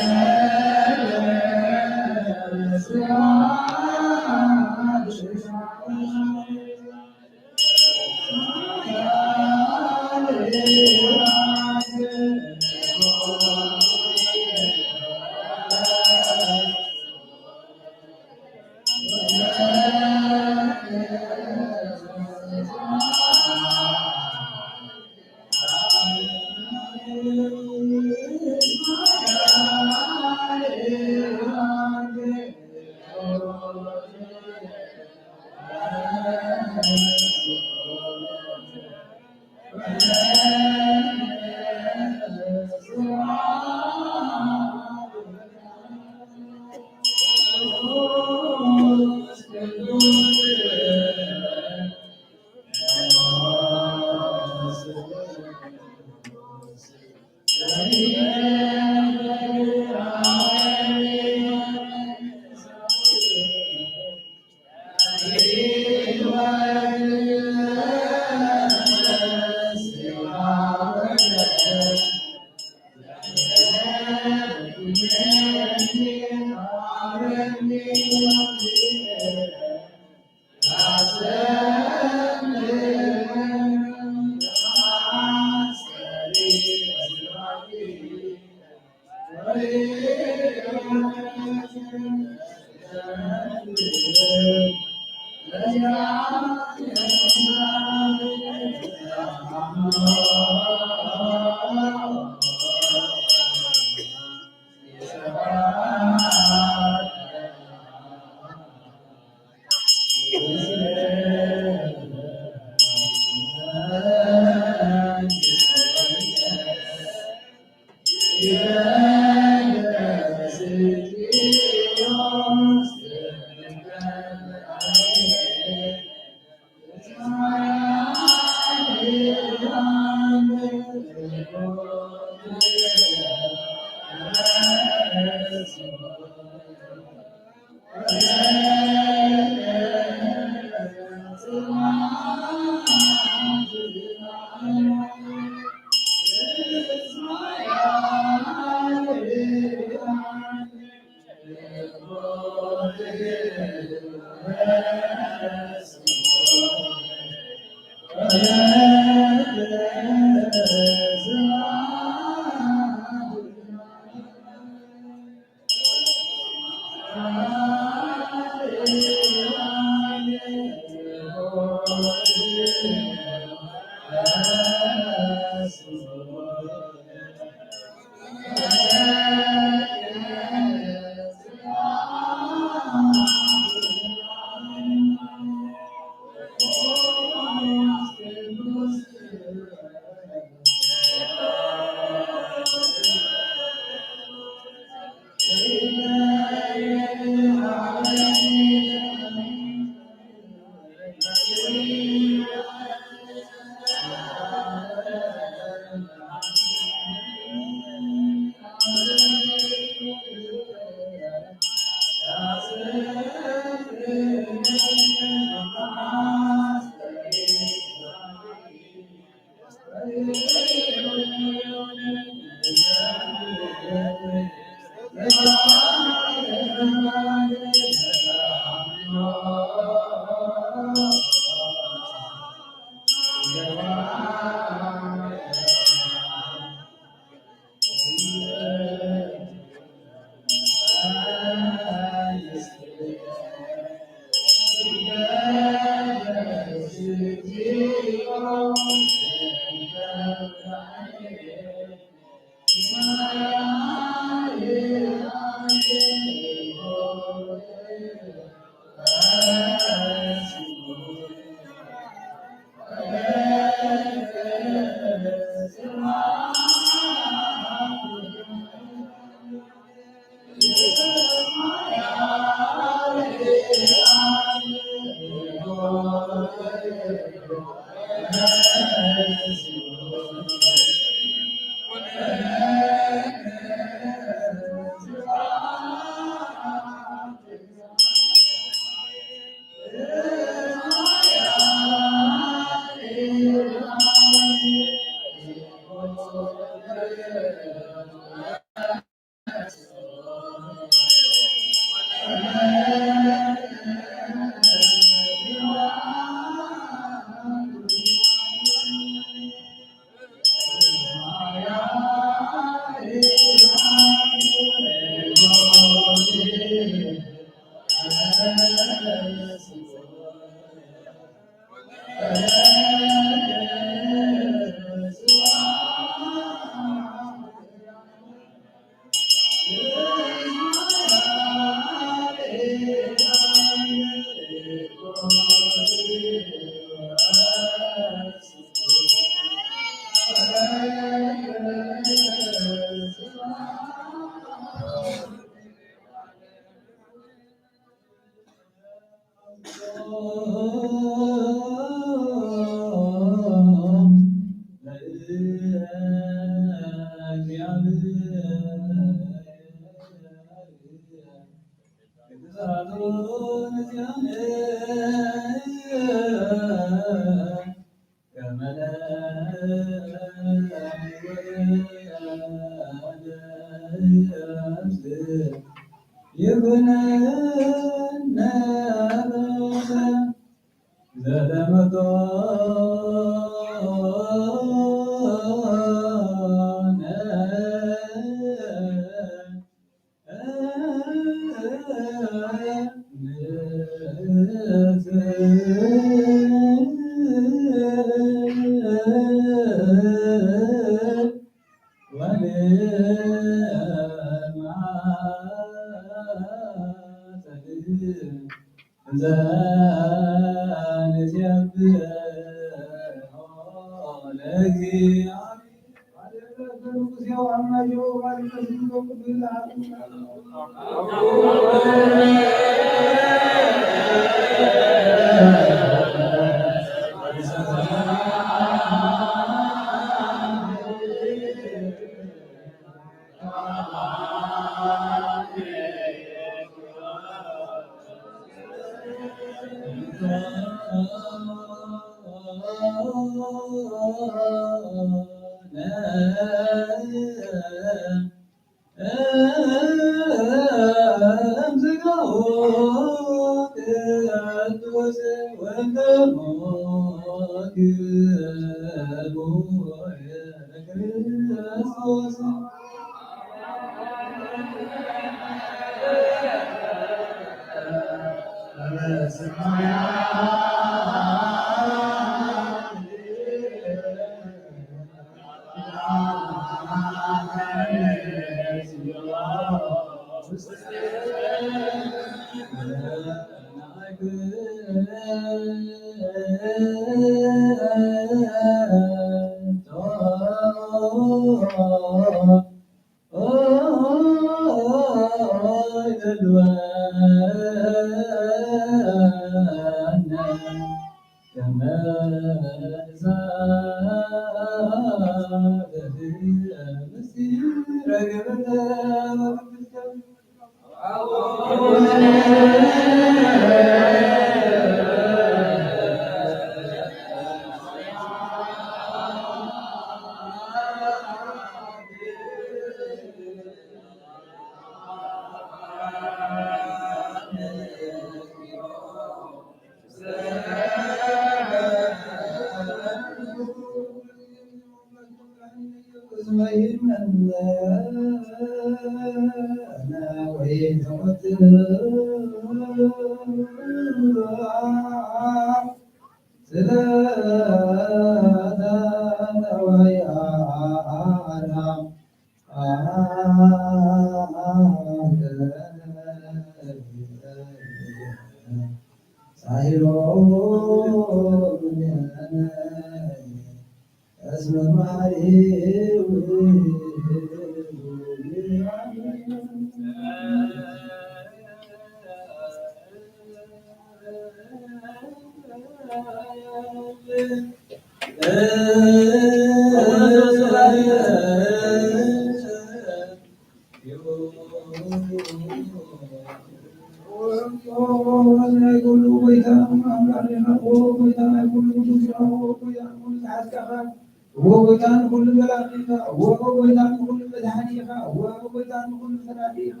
ወጎይታን ኩሉ መላኺኻ፣ ወጎይታን ኩሉ መድሓኒኻ፣ ወጎይታን ኩሉ ፈራዲኻ፣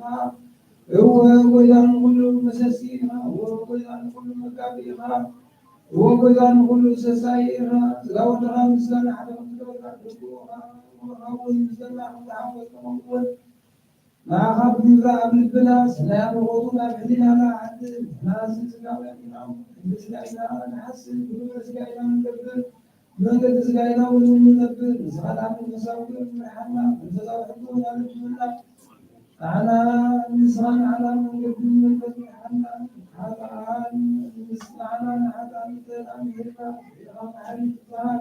ወጎይታን ኩሉ መሰሲኻ፣ ወጎይታን ኩሉ መጋቢኻ፣ ወጎይታን ኩሉ ሰሳይኻ፣ ስጋ ወደኻ ምስጋና ሓደ ክንትገብረካ ድልው ኢኻ፣ ወኻውን ምስጋና ክንትሓወስ ከመውን ንዓኻ ብምፍራህ ኣብ ልብና ሰናይ ኣምልኾቱ ናብ ሕሊናና ዓድል። ንሕና ስጋውያን ኢና፣ ክንዲ ስጋ ኢና ንሓስብ፣ ግብረ ስጋ ኢና ንገብር፣ መንገዲ ስጋ ኢና እውን ንነብር። ንስኻ ደኣ መንፈሳዊ ግብሪ ምርሓና፣ መንፈሳዊ ሕጊ እውን ኣብ ልብና። ንዓና ንስኻ ንዓና መንገዲ መንፈስ ምርሓና፣ ንሓጥኣን ምስ ንዓና ንሓጥኣን ተኣምሂርካ፣ ኢኻ መሓሪ ትበሃል።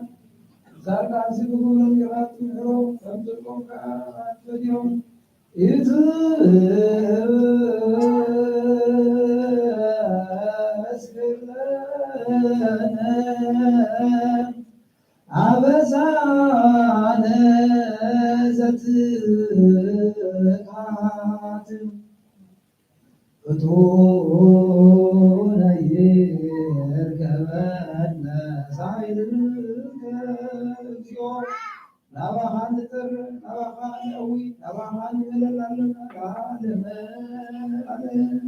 ጻድቃን ስግጉ ሎሚኻ ትምሕሮ፣ ከም ጽድቆም ከኣ ኣትፈድዮም። ኢትስክር ለነ አበሳነ ዘትካት ፍጡነ ይርከበነ ሳይልከ እግዚኦ። ናባኻ ንጠርዕ፣ ናባኻ ነእዊ፣ ናባኻ ንእለል ኣለና ለዓለመ ዓለም።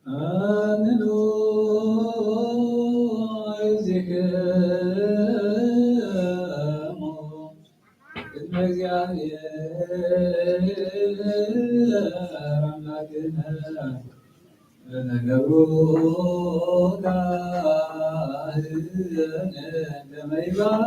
አሚን። ዝክሙ ቅድመ እግዚአብሔር አምላክነ ለነገብሩ ካህን ከመ ይባል።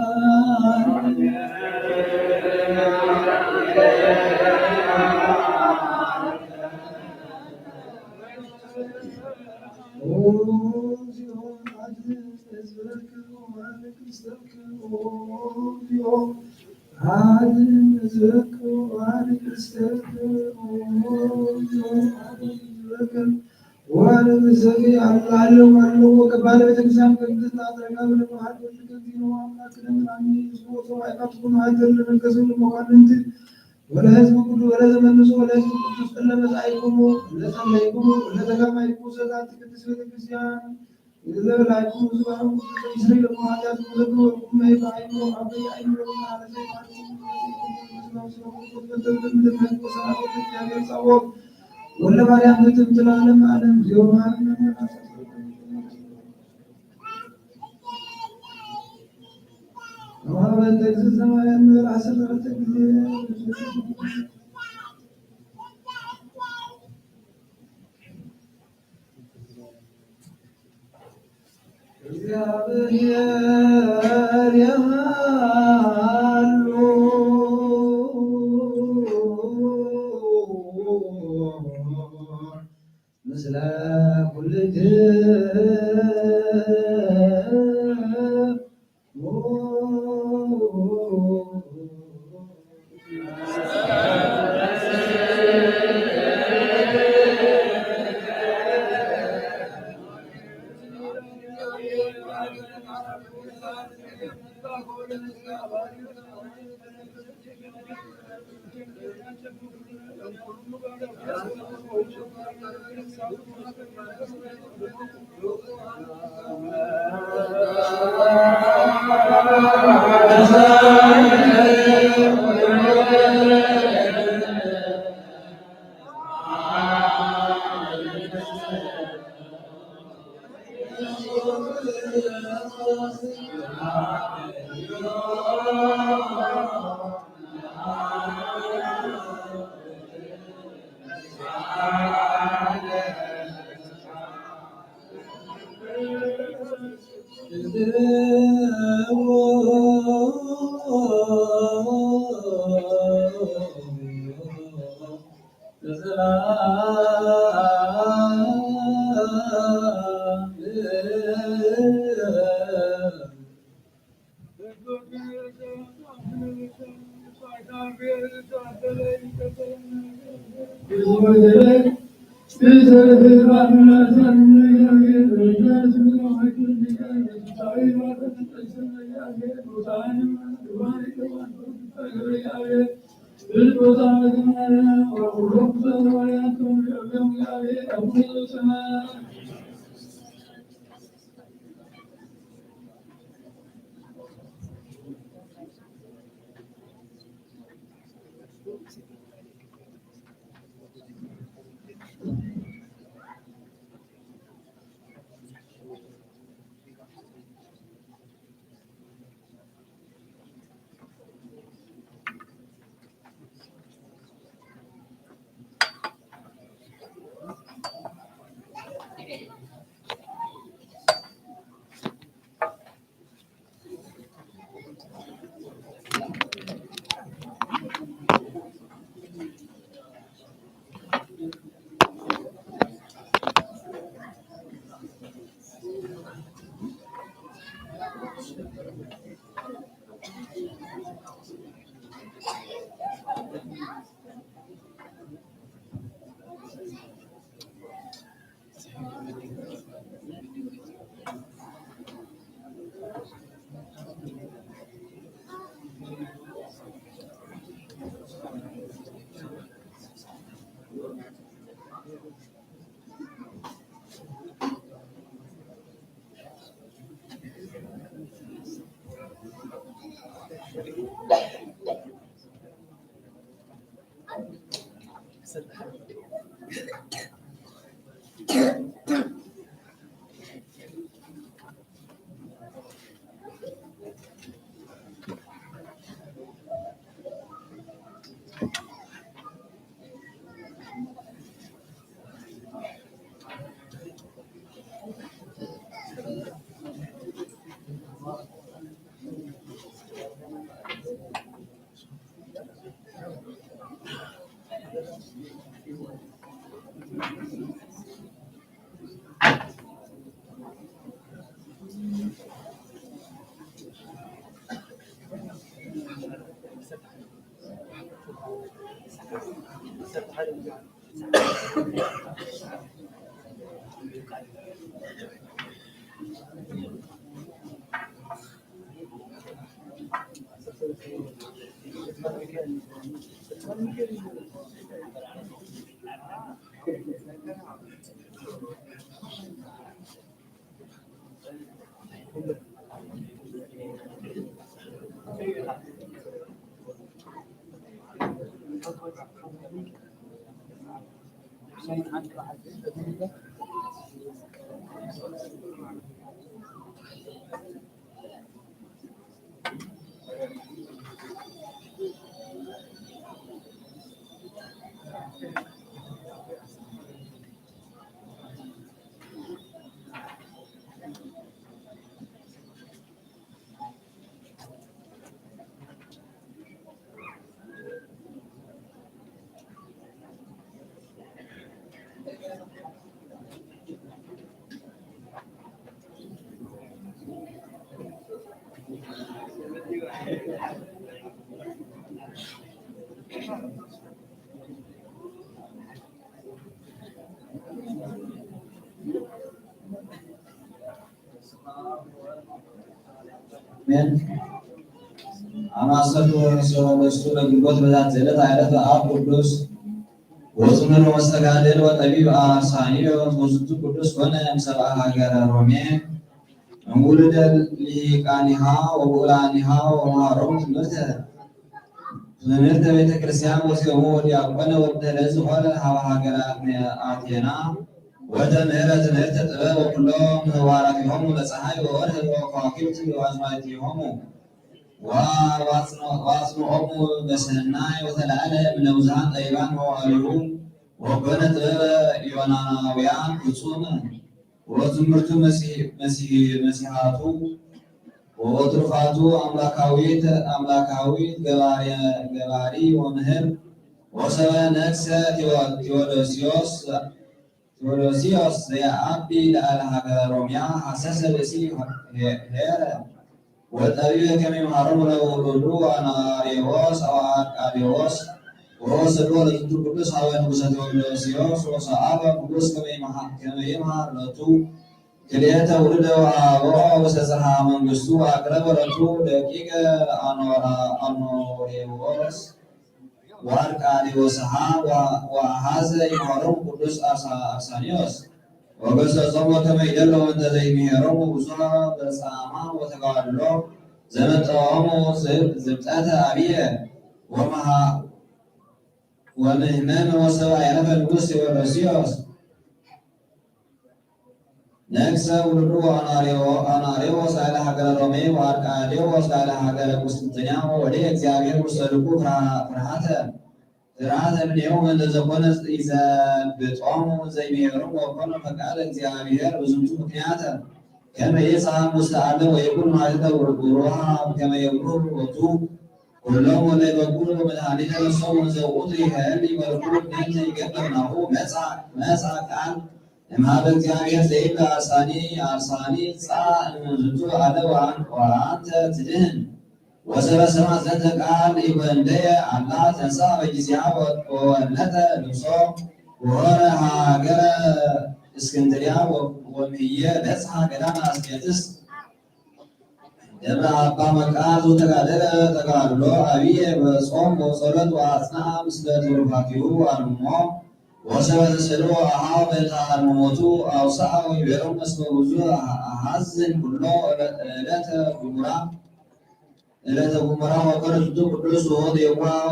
ወአለ ዘቢ አለ አለ ወቀባለ ቤተክርስቲያን ቅድስት ናት። ረካብ ለመሃል ወልድ ከዚህ ነው አምላክ ለምን አሚ ይስቦ ሰው አይቃጥኩም ሀገር ለመንገስም ለመኳንንት ወለህዝብ ቅዱስ ወለዘመንሱ ወለህዝብ ቅዱስ እለ መጻኢኩሙ እለ ጸለይኩሙ እለ ተጋባይኩሙ ሰላት ቅድስት ቤተክርስቲያን እለ በላይኩሙ ዝባኑ ቅዱስ ምስሪ ለመዋጃት ወለዱ ወቁመ ይባይኩ አበይ አይምሮ ማለት ወለ ማርያም ትምትል ዓለም ዓለም ዚዮማን እግዚአብሔር ያሉ ምስለ ኩልክሙ። አሜን። አማሰቱ ሰለስቱ ለግንቦት በዛቲ ዕለት አይረፈ አብ ቅዱስ ወጽኑዕ ወመስተጋድል ወጠቢብ አርሳንዮስ። ወዝንቱ ቅዱስ ኮነ እምሰብአ ሀገረ ሮሜ እምውሉደ ሊቃኒሃ ወብዑላኒሃ ወመሃሮሙ ትምህርተ ትምህርተ ቤተ ክርስቲያን ወሲዮሙ ወዲያቆነ ወእምድህረ ዝሖረ ሀበ ሀገረ አቴና ወተምህረ ትምህርተ ጥበብ ወኩሎ ምህዋራቲሆሙ ለፀሐይ ወወርህ ወከዋክብት ወአዝማሪቲሆሙ ወአጽንኦሙ በሰናይ ወተላዕለ እምነ ብዙኃን ጠቢባን መዋዕሊሁ ወኮነ ጥበበ ዮናናውያን ፍጹም ወትምህርቱ መሲሕ- መሲሕ- መሲሓቱ ወትሩፋቱ አምላካዊት አምላካዊት ገባሪ ገባሪ ወምህር ወሰበ ነግሰ ቴዎ- ቴዎዶስዮስ ቴዎዶስዮስ ዘየአቢ ለአለ ሀገረ ሮሚያ ሐሰሰ ብእሲ ሄ- ሄረ ወጠቢበ ከመ ይምሃሮሙ ለውሉዱ አናሬዎስ አው አርቃዴዎስ ወወሰድዎ ለዝንቱ ቅዱስ ሀበ ንጉሰ ቴዎዶስዮስ ወሰአሎ ንጉስ ከመ ይምሃ- ከመ ይምሃር ሎቱ ክልኤተ ውሉደ ወአበዎ ውስተ ጽርሐ መንግስቱ ወአቅረበ ሎቱ ደቂቀ አኖራ- አኖሬዎስ ወአርቃዴዎስሃ ወ- ወአሐዘ ይምሃሮሙ ቅዱስ አርሳ- አርሳንዮስ ወገሰጾሙ ከመ ይደሉ እንተ ዘይምሄሮሙ ብዙኃ በጻማ ወተጋድሎ ዘመጠኦሙ ዝብ- ዝብጠተ አብየ ወመሃ- ወምህመመ ወሰብአ የነፈ ንጉስ ቴዎዶስዮስ ነግሰ ውሉዱ አናሬዎ- አናሬዎስ ላዕለ ሀገረ ሮሜ ወአርቃዴዎስ ላዕለ ሀገረ ቁስጥንጥንያ ወወዴ እግዚአብሔር ውስተ ልቡ ፍርሃ- ፍርሃተ ፍርሃተ እምኔሁ እንተ ዘኮነ ኢዘብጦሙ ዘይምሄሮሙ ወኮነ ፈቃደ እግዚአብሔር። በዝንቱ ምክንያት ከመ ይጻም ውስተ ዓለም ወይኩን ማይተ ውሩሃ ከመ የብሩህ ሎቱ ኩሎሙ ለይበቁ መድኃኒተ ነፍሶሙ እንዘ ውእቱ ይሄሊ መልኩ እንተ ይገብር ናሁ መጻ- መጻ ቃል እምሃበ እግዚአብሔር ዘይብል አርሳኒ አርሳኒ ጻ እምዝንቱ ዓለም ወአን- ወአንተ ትድህን። ወሰበ ሰማ ዘንተ ቃል ኢወንደየ አላ ተንሳ በጊዜሃ ወ- ወወለተ ልብሶ ወሆረ ሀገረ እስክንድርያ ወ- ወምህየ በጽሐ ገዳመ አስቄጥስ። ደብረ አባ መቃርስ ወተጋደለ ተጋድሎ አብየ በጾም ወጸሎት ወአጽንዐ ምስለ ትሩፋቲሁ አርምሞ ወሰበ ተሰሎ አሃው በእንተ አርምሞቱ አውስአ ወይቤሎሙ እስመ ብዙ አሐዝን ኩሎ ዕለተ ግሙራ ዕለተ ግሙራ ወኮነ ዝንቱ ቅዱስ ወየዋህ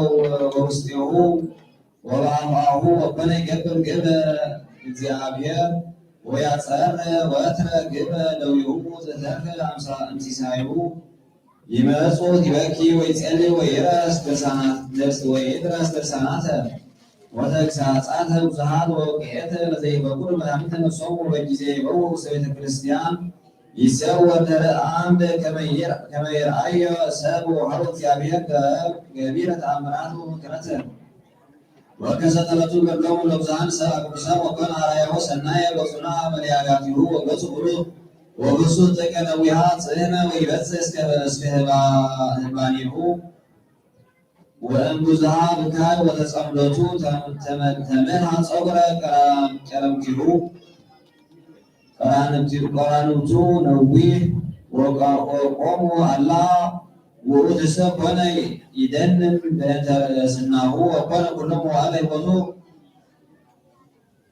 ወውስቴሁ ወበአፍአሁ ወኮነ ይገብር ግብረ እግዚአብሔር ወያጸር ወትረ ግብረ ደዊሁ ዘተርፈ አምሳ- እምሲሳዩ ይመጹ ዲበኪ ወይጼሊ ወይረስ ድርሳናት- ድርስ- ወይድረስ ድርሳናተ ወተግሳጻተ ብዙሃት ወውቅየተ ለዘይፈቅዱ መድኃኒተ ነፍሶሙ በጊዜ ይበው ውስተ ቤተ ክርስቲያን ይሰወር ተረአምድ ከመ ይር- ከመ ይርአዮ ሰብ ወሃው እግዚአብሔር ገ- ገቢረ ተአምራቱ ምክረተ ወከሰተ ሎቱ ገድሎሙ ለብዙኃን ሰብአ ቅዱሳን ወኮነ አርአያሁ ሰናየ ወጽኑዐ መለያያቲሁ ወገጹ ብሩህ ወብሱህ ጥቀ ነዊሃ ጽህመ ወይበጽሕ እስከ እስከ ህባ- ህባኔሁ ወእምብዙኃ ብካይ ወተጸምዶቱ ተም- ተመ- ተመልሃ ጸጉረ ቀራ- ቀረምቲሁ ቀራንብቲ- ቀራንብቱ ነዊህ ወቀ- ወቆሙ አላ ውእቱሰ ኮነ ይደንን በእንተ ስናሁ ወኮነ ኩሎ መዋዕለ ሕይወቱ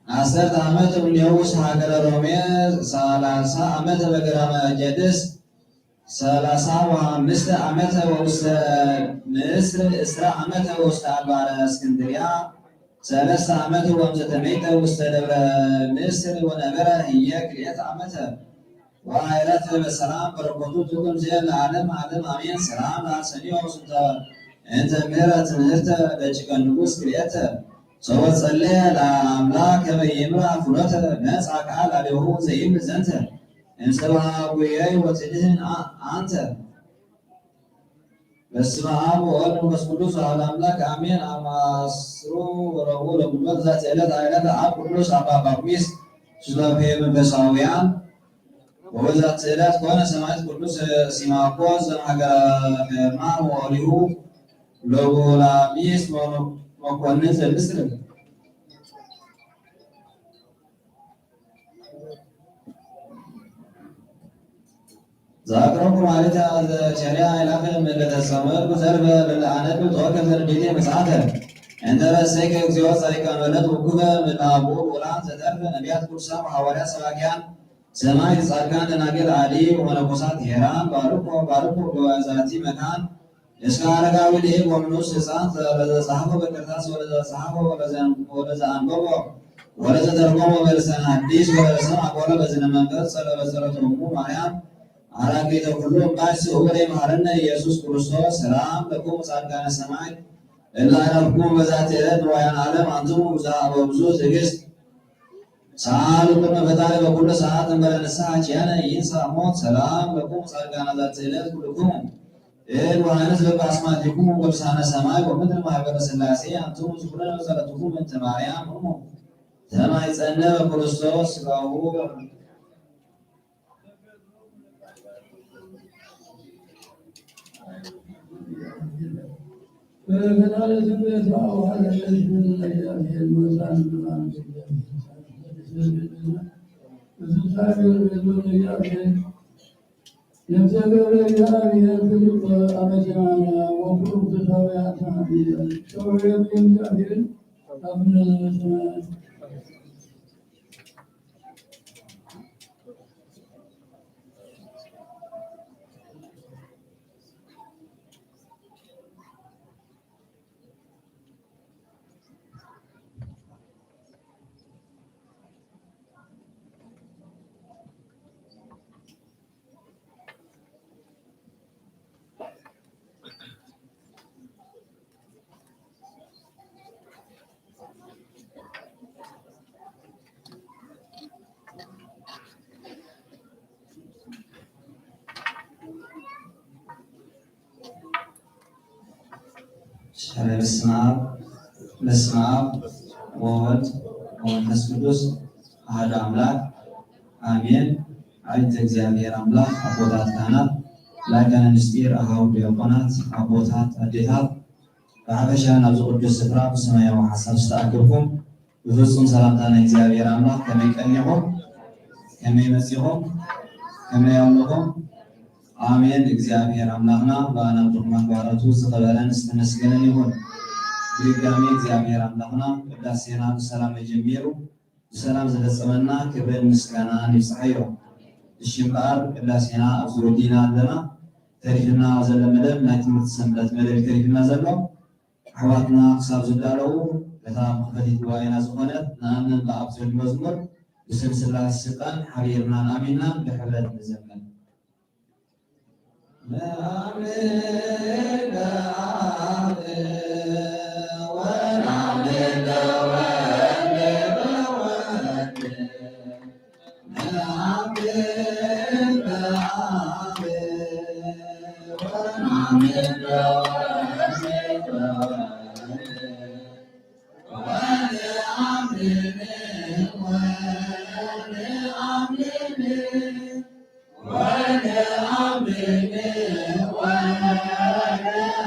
ዐሰርተ ዓመት እምኔሁ ውስተ ሀገረ ሮሜ ሠላሳ ዓመተ በገዳመ አስቄጥስ ሠላሳ ወሐምስተ ዓመተ ወውስተ ምስር ዕስራ ዓመተ ወውስተ አድባረ እስክንድርያ ሰለስተ ዓመተ ወእምዘ ተሜይጠ ውስተ ደብረ ምስር ወነበረ ህዬ ክልኤተ ዓመተ ወአዕረፈ በሰላም በረከቱ ትኩን ዜን ለዓለም ዓለም አሜን። ሰላም ለአርሰንዮስ እንተ እንተ ምህረ ትምህርተ ደቂቀ ንጉስ ክልኤተ ሰወ ጸለየ ለአምላክ ከመ ይምራ ፍኖተ መጽአ ቃል አሌሁ ዘይብል ዘንተ እምሰባ ጉየይ ወትድህን አ- አንተ። በስመ አብ ወወልድ ወመንፈስ ቅዱስ አሐዱ አምላክ አሜን። አማስሩ ወረቡዕ ለግንቦት ዛቲ ዕለት አይረፈ አብ ቅዱስ አባ ጳኩሚስ ሱታፌ መንፈሳውያን። ወበዛቲ ዕለት ኮነ ሰማዕት ቅዱስ ሲማኮስ ዘእምሀገረ ሄርማ ወኦሊሁ ለጎላሚስ መኮንን ዘምስር። ዛክሮኩም አሪታ ዘቸሪያ ኢላፈ መለተ ሰሙኤል ጉዘርበ ለለአነብ ተወከፍ ዘርዲቴ መጽሐፈ። እንተ ረሰይከ እግዚኦ ጸሪቀ መለት ውኩፈ ምን አቡ ቁላን ዘተርፈ ነቢያት ቅዱሳን ሐዋርያት ሰባኪያን ሰማዕት ጻድቃን ደናግል አዲ ወመነኮሳት ሄራን ባርኮ ባርኮ በዛቲ መካን እስከ አረጋዊ ልሂቅ ወምኑስ ሕፃን ለዘ ጸሐፎ በክርታስ ወለዘ ጸሐፎ ወለዘ አንበቦ ወለዘ ተርጎሞ በልሳነ ሐዲስ ወለዘ ሰምዐ ቃሎ በዝነ መንፈስ ጸለ በጸሎተ እሙ ማርያም አራቂተ ኩሉ እምባይ ስውር ይምሐረነ ኢየሱስ ክርስቶስ። ሰላም ለኩም ጻድቃነ ሰማይ እለ አዕረፍኩም በዛቲ ዕለት ንዋያነ ዓለም አንትሙ ብዙኃ ወብዙ ትዕግስት ሰአሉ ቅድመ ፈጣሪ በኩሉ ሰዓት እንበለ ንስሐ ኪያነ ይንሳ ሞት። ሰላም ለኩም ጻድቃነ ዛቲ ዕለት ኩልክሙ እድ ወአንስ በበአስማቲክሙ በልሳነ ሰማይ ወምድር ማህበረ ሥላሴ አንትሙ ትኩነነ ጸሎትኩም እንተ ማርያም እሙ ተማይጸነ በክርስቶስ ሥጋሁ። በስመ አብ፣ በስመ አብ ወወልድ ወመንፈስ ቅዱስ አሐዱ አምላክ አሜን። አይንተ እግዚአብሔር አምላክ፣ አቦታት ካህናት፣ ላይካነ ምስጢር፣ አሃው ዲያቆናት፣ አቦታት፣ አዴታት፣ ብሐፈሻ ናብዚ ቅዱስ ስፍራ ብሰማያዊ ሐሳብ ዝተኣከብኩም ብፍጹም ሰላምታ ናይ እግዚኣብሔር ኣምላኽ ከመይ ቀኒኹም፣ ከመይ መጺኹም፣ ከመይ ኣለኹም? ኣሜን። እግዚኣብሔር ኣምላኽና ብኣና ብድኹማት ባሮቱ ዝኸበረን ዝተመስገነን ይኹን። ብድጋሚ እግዚኣብሔር ኣምላኽና ቅዳሴና ብሰላም ኣጀሚሩ ብሰላም ዘፈጸመና ክብርን ምስጋናን ይብጽሓዮ። እሺ እምበኣር ቅዳሴና ኣብዚ ወዲእና ኣለና። ተሪፍና ዘሎ መደብ ናይ ትምህርቲ ሰንበት መደብ እዩ ተሪፍና ዘሎ። ኣሕዋትና ክሳብ ዝዳለዉ፣ እታ መኽፈቲት ጉባኤና ዝኾነት ንኣምን ብኣብ ትብል መዝሙር ብስም ሥላሴ ሥልጣን ሓቢርናን ኣሚንናን ብሕብረት ንዘምር። ነአምን በአብ ወነአምን በወልድ በወልድ ነአምን በአብ ወነአምን በወልድ በወልድ ወነአምን ወነአምን ወነአምን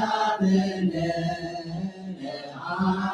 ወነአምን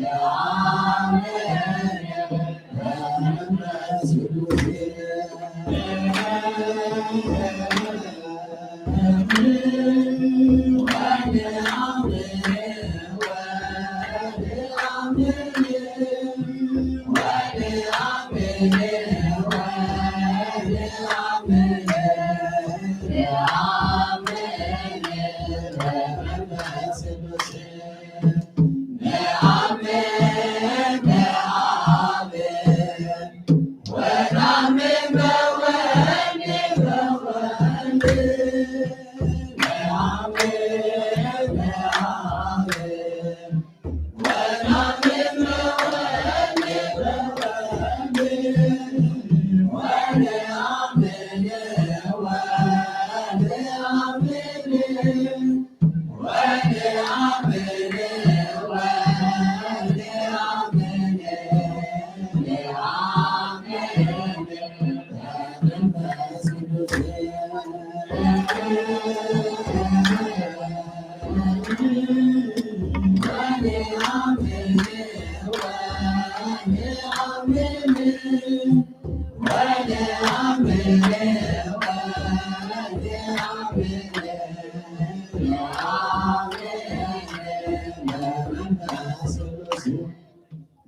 ነአምን በመንፈስ ቅዱስ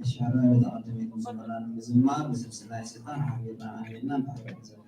Şairler ve de akademik uzmanların bizim var, bizim Sinan Sinan, Hamid, Hamid, Hamid.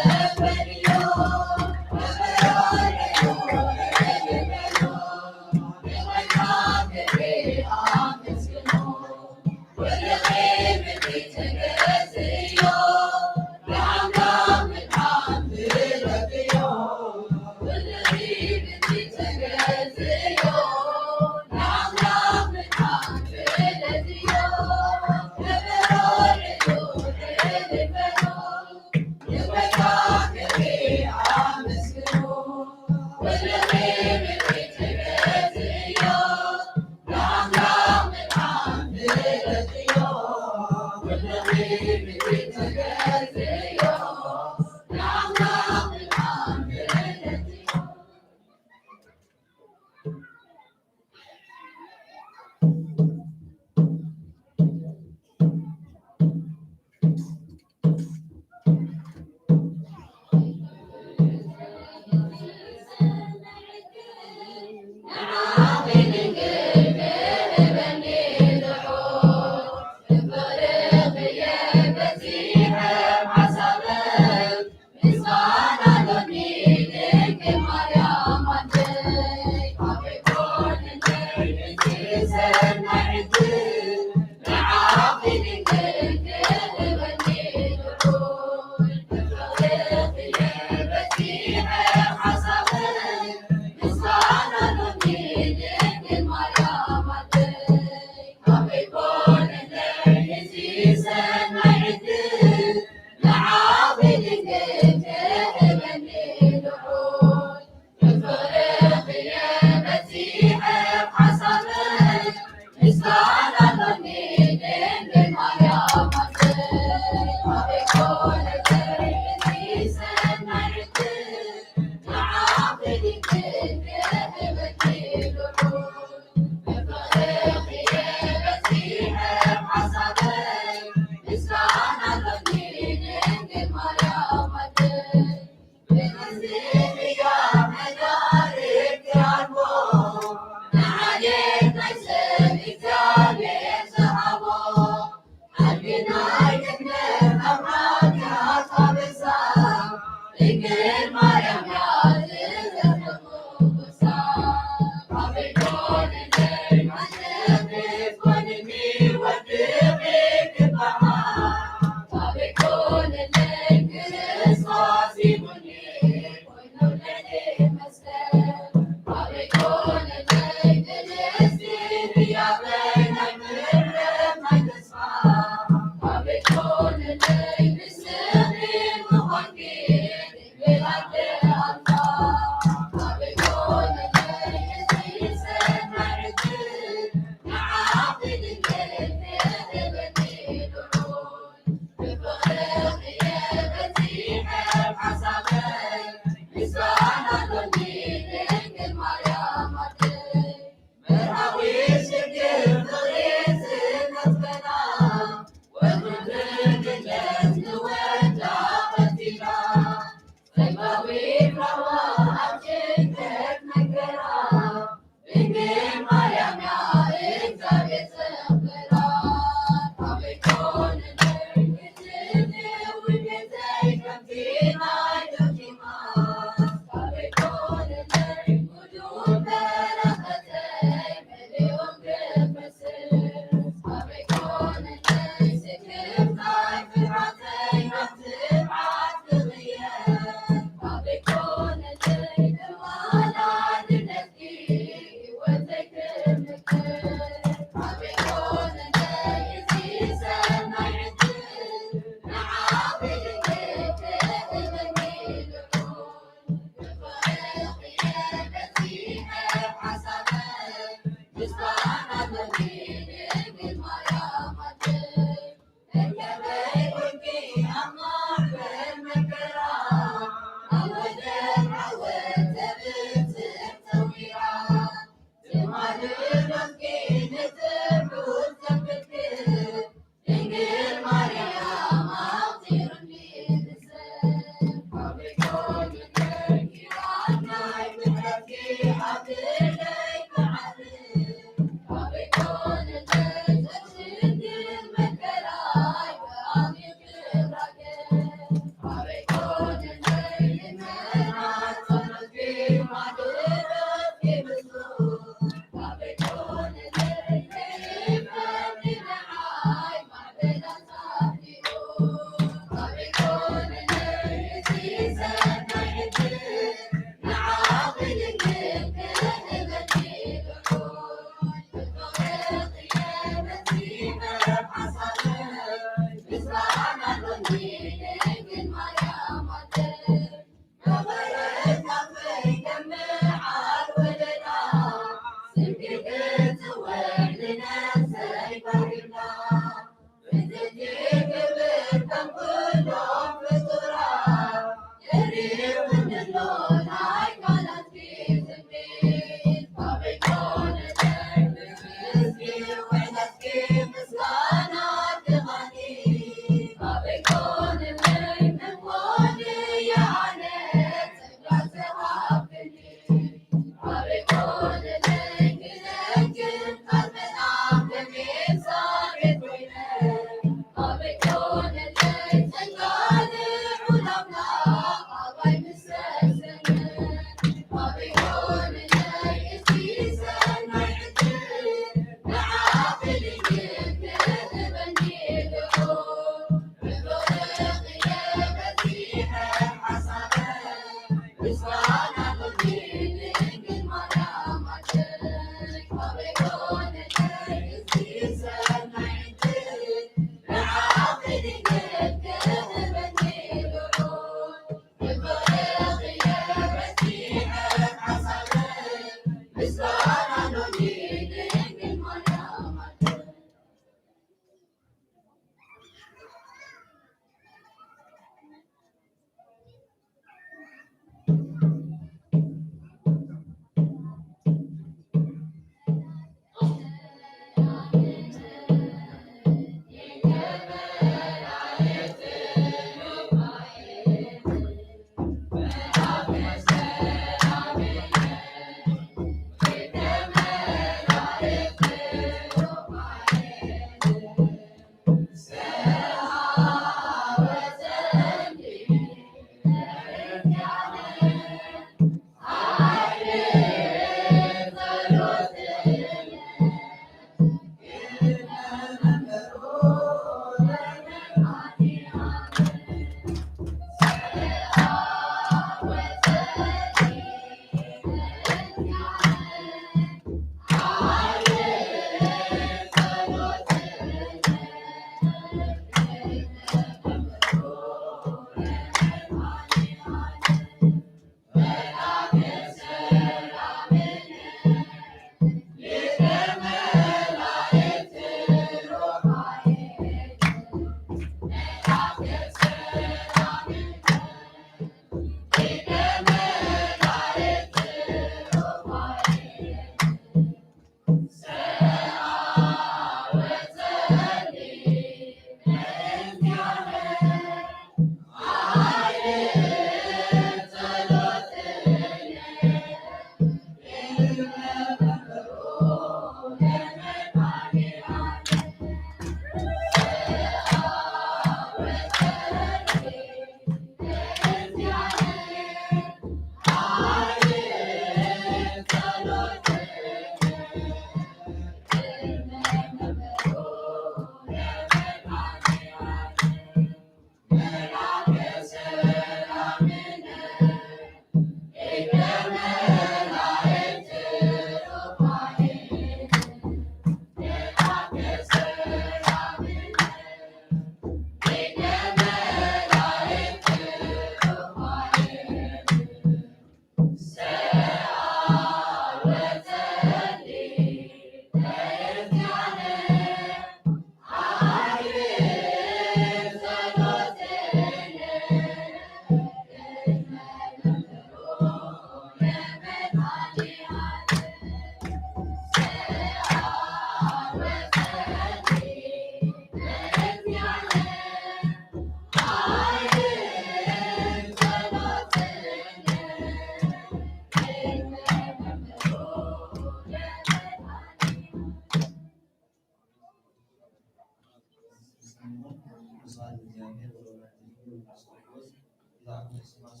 ቅዱሳን እግዚአብሔር ወወላዲቱ መንፈስ ቅዱስ ይባርክ። ስብሐት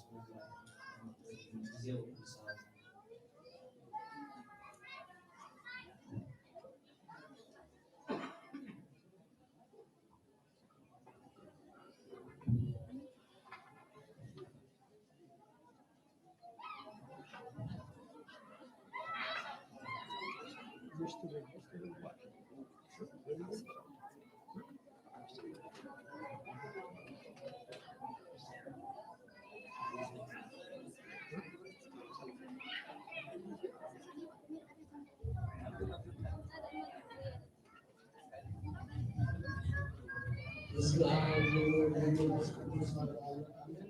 ለእግዚአብሔር። በስመ አብ ወወልድ ወመንፈስ ቅዱስ አሐዱ አምላክ አሜን።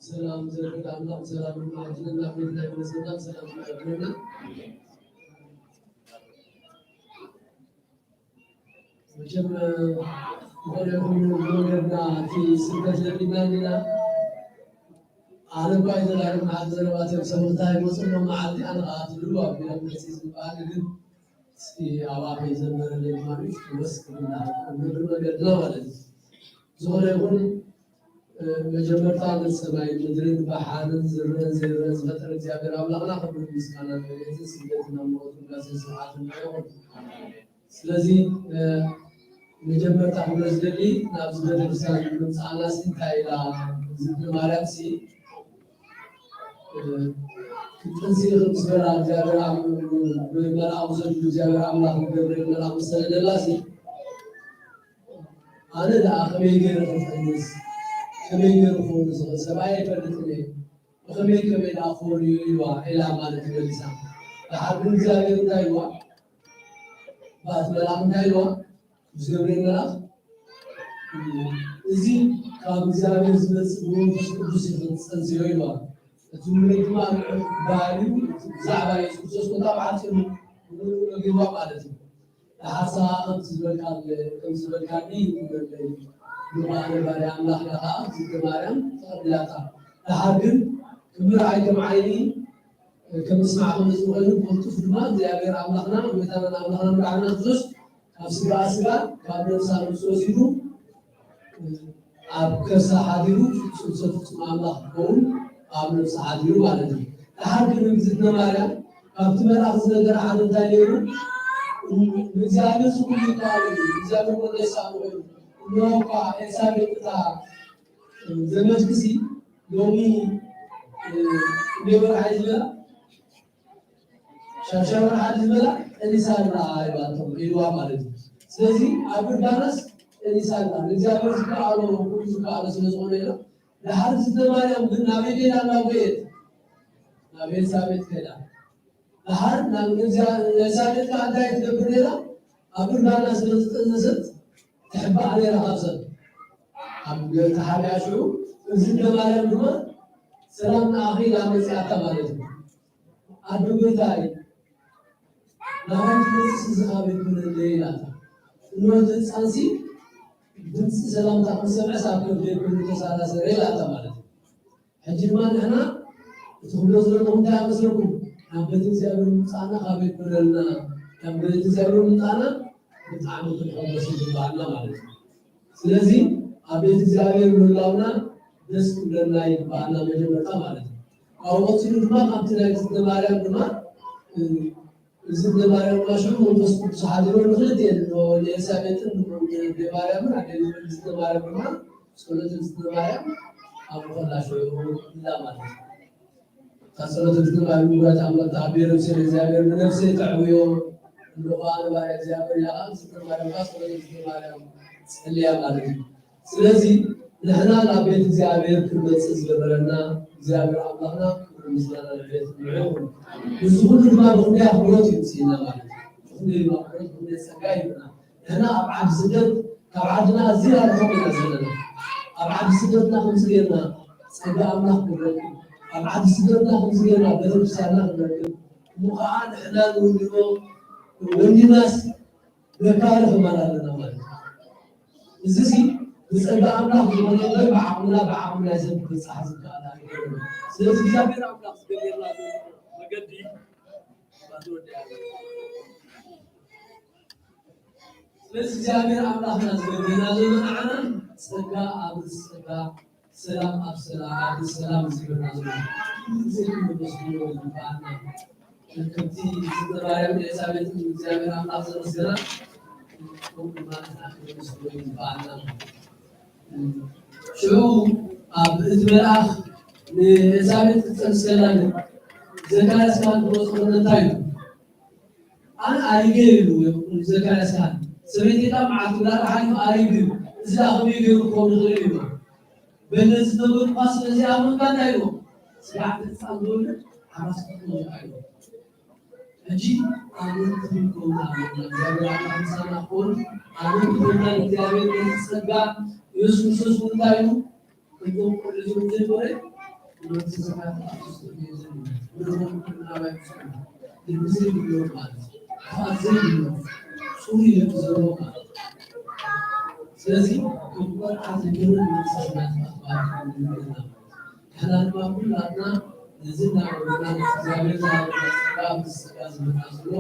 ሰላም ዘርግት አምላክ ሰላም ማዕድንና ቤትና ይመስልና ሰላም ያድርግና። መቼም ዝኾነ ይኹን መንገድና እቲ ስደት ለሚድና እንዲና፣ ኣነ እኳ ይዘላለም መዓልቲ ዘረባትዮም ሰበብታ ይመጽእ ነው መዓልቲ ኣነ ኸዓ ትብሉ ኣብ ቢሮ መጽእ ዝበሃል ግን እስኪ ኣብኣ ከይዘመረለይ ማለት ወስክልና እግሪ መንገድና ማለት እዩ። ዝኾነ ይኹን፣ እ፣ መጀመርታ ሰማይን ምድርን ባሕርን ዝረአን ዘይረአን ዝፈጠረ እግዚኣብሔር ኣምላኽና ክብርን ምስጋናን ምሕረትን ስግደትን ኣምልኾትን ውዳሴን ስብሓትን ንዕኡ ይኹን። ስለዚ፣ እ፣ መጀመርታ ክብሎ ዝደሊ ናብዚ ቤተክርስትያን ምምጻእና ሲ እንታይ ኢላ ዝብኢ ማርያም ሲ፣ እ፣ ክትጥንሲ ኢኺ ምስ በላ እግዚኣብሔር ኣም-፣ ብመልኣኹ ዘድሉ እግዚኣብሔር ኣምላኽ ገብርኤል መልኣኽ ምስ ሰደደላ ሲ፣ ኣነ ደኣ ከመይ ገይረ ክጥንስ፣ ከመይ ገይረ ክወልድ ዝኽእል፣ ሰብኣይ ኣይፈልጥን እየ፣ ብኸመይ ከመይ ደኣ ክወልድ እዩ ኢልዋ ኢላ ማለት እዩ መሊሳ። ደሓር ግን እግዚኣብሔር እንታይ ኢልዋ? ባእቲ መልኣኽ እንታይ ኢልዋ? ቅዱስ ገብርኤል መልኣኽ፣ እዚ ካብ እግዚኣብሔር ዝመጽእ ብመንፈስ ቅዱስ ኢኺ ትጸንስዮ ኢልዋ። እቲ ውሉድ ድማ ልዑል ባህሪኡ ብዛዕባ ኢየሱስ ክርስቶስ ኮታ ብሓጺሩ ነጊርዋ ማለት እዩ። ደሓር ሰ ከምቲ ዝበልካ፣ ከምቲ ዝበልካኒ ይኩነለይ። እሞ ኣነ ባርያ ኣምላኽ ኢላ ኸዓ እግዝእቲ ማርያም ተቐቢላታ። ደሓር ግን ክምር ኣይቶም ዓይኒ ከም ምስማዕ ከም ዝኽእል ቅልጡፍ ድማ እግዚኣብሔር ኣምላኽና ጎይታናን ኣምላኽናን መድሓኒና ክርስቶስ ካብ ስጋኣ ስጋ ካብ ነፍሳ ነፍስ ወሲዱ ኣብ ከርሳ ሓዲሩ ፍጹም ሰብ ፍጹም ኣምላኽ ክኸውን ኣብ ነፍሳ ሓዲሩ ማለት እዩ። ደሓር ግን እግዝእትነ ማርያም ካብቲ መልኣኽ ዝነገራ ሓደ እንታይ ነይሩ? ንእግዚኣብሔር እዚ ኩሉ ይከኣሎ እዩ፣ እግዚኣብሔር ወልድ ኣይሰኣኖ እዩ። እንሆ እኳ ኤልሳቤጥ እታ ዘመድኪሲ ሎሚ፣ እ፣ ክንደይ ወርሒ እዩ ዝበላ? ሻድሻይ ወርሒ እዩ ዝበላ፣ ጠኒሳ ኣላ ኢልዋ ማለት እዩ። ስለዚ ኣብ ዮርዳኖስ ጠኒሳ ኣላ። ንእግዚኣብሔር ዝከኣሎ፣ ኩሉ ዝከኣሎ ስለ ዝኾነ ኢላ። ደሓር እግዝእትነ ማርያም ግን ናበይ ከይዳ እናጎየት? ናብ ኤልሳቤጥ ከይዳ። ደሓር ናብ ንእግዚኣ-፣ ንኤልሳቤጥ ከኣ እንታይ ትገብር ነይራ? ኣብ ዮርዳኖስ ስለ ዝጠነሰት ትሕባእ ነይራ ካብ ሰብ። ኣብ ተሓቢኣ ሽዑ እግዝእትነ ማርያም ድማ ሰላም ንኣኺ ኢላ መጺኣታ ማለት እዩ። ኣደ ጎይታይ፣ ናባይ ትመጽእ እዚ ካበይ ኮነለይ ኢላታ። እንሆ እቲ ህጻንሲ ድምጺ ሰላምታ ምስ ሰምዐስ ኣብ ከብደይ ኩሉ ተሳራሰረ ኢላታ ማለት እዩ። ሕጂ ድማ ንሕና እቲ ክብሎ ዘለኹ እንታይ ኣመስለኩም? ናብ ቤት እግዚኣብሔር ምምጻእና ካበይ ክብለልና፣ ናብ ቤት እግዚኣብሔር ምምጻእና ብጣዕሚ ክንሕጎስ ይግባኣና ማለት እዩ። ስለዚ ኣብ ቤት እግዚኣብሔር ምህላውና ደስ ክብለና ይግባኣና መጀመርታ ማለት እዩ። ካብኡ ቀጺሉ ድማ ካብቲ ናይ እግዝእትነ ማርያም ድማ፣ እ፣ እግዝእትነ ማርያም ድማ ሽዑ መንፈስ ቅዱስ ሓዲሩ ንኽልቲኤን ንኤልሳቤጥን ንማርያምን ኣደይ እግዝእትነ ማርያም ድማ ጸሎት እግዝእትነ ማርያም ኣብ ሞኸላ ሽዑ ኢላ ማለት እዩ። ካብ ጸሎት እግዝእትነ ማርያም ምጉራት ኣምላኽ ተቐብዮ ነፍሰይ ንእግዚኣብሔር ንነፍሰይ ተዕብዮ፣ እንሆ ኣነ ባርያ እግዚኣብሔር ኢላ እግዝእትነ ማርያም ካብ ጸሎት እግዝእትነ ማርያም ጸልያ ማለት እዩ። ስለዚ ንሕና ናብ ቤት እግዚኣብሔር ክንመጽእ ዝገበረና እግዚኣብሔር ኣምላኽና ክብርን ምስጋናን ንዕኡ ይኹን። እዚ ኩሉ ድማ ብኽንደይ ኣኽብሮት እዩ መጺኡና ማለት እዩ። ብኽንደይ ኣኽብሮት፣ ብኽንደይ ጸጋ ይህበና። ንሕና ኣብ ዓዲ ስደት፣ ካብ ዓድና ኣዚና ርሑቕ ኢና ዘለና። ኣብ ዓዲ ስደትና ከምዚ ጌርና ጸጋ ኣምላኽ ክንረክብ፣ ኣብ ዓዲ ስደትና ከምዚ ጌርና ቤተክርስትያንና ክንረክብ፣ እሞ ኸዓ ንሕና ንውንኖ ወኒናስ ነካሪ ክማል ኣለና ማለት እዩ። እዚሲ ብጸጋ ኣምላኽ ዝኾነ እምበር ብዓቕምና፣ ብዓቕሚ ናይ ሰብ ክብጻሕ ዝከኣል ኣይኮነን። ስለዚ እግዚኣብሔር ኣምላኽ ዝገበረልና ዘሎ መገዲ ባትወደያ ስለዚህ እግዚኣብሔር ኣምላኽና ዝገብረልና ዘሎ ንዓና ጸጋ ኣብ ርእሲ ጸጋ፣ ሰላም ኣብ ሰላም፣ ኣብ ርእሲ ሰላም ዝገብረልና ዘሎ፣ ኩሉ ግዜ ክነመስግኖ ይግባኣና። ከምቲ ዝማሬ ኤልሳቤጥ እግዚኣብሔር ኣምላኽ ዘመስገና፣ ከምኡ ድማ ንሕና ክነመስግኖ ይግባኣና። ሽዑ ኣብ እቲ መልኣኽ ንኤልሳቤጥ ክትጸንስ ከላ፣ ዘካርያስ ካህን ዝገለጾ እንታይ እዩ? ኣነ ኣሪገ ኢሉ ዘካርያስ ካህን። ሰበይተይ ካብ መዓልቲ ውላዳ ሓሊፉ ኣሪጉ እዩ። እዚ ደኣ ከመይ ገይሩ ክኸውን ይኽእል እዩ? በል ነዚ ዝነገርኩኻ ስለ ዘይኣመንካ እንታይ ኢልዎ? ስጋዕ ተጻምዶሉ ሓራስ ክትኮን ኢልዎ። ሕጂ ኣመንቲ ክንከውን ኣለና። እግዚኣብሔር ኣምላኽ ምሳና ክኾን ኣመንቲ ኮይና እግዚኣብሔር ነቲ ጸጋ ኢየሱስ ክርስቶስ እውን እንታይ ኢሉ? እቶም ቆልዑ እዚኦም ዘይኮነ፣ መንፈሳውያን ኣርቲስቶች እዮም። ምንም ምናባይ ጽሑፍ ልቢ ዘይብሎም ማለት፣ ክፍኣት ዘይብሎም፣ ጽሩይ ልቢ ዘለዎም ማለት። ስለዚ፣ ከም ቆልዓ ዘይኮነ መንፈሳውያን ኣሕዋት ንብልና። ንሕና ድማ ኩላትና ነዚ እናገበርና፣ እግዚኣብሔር ዝሃበና ጸጋ፣ ምስ ጸጋ ዝመጣ ዘሎ፣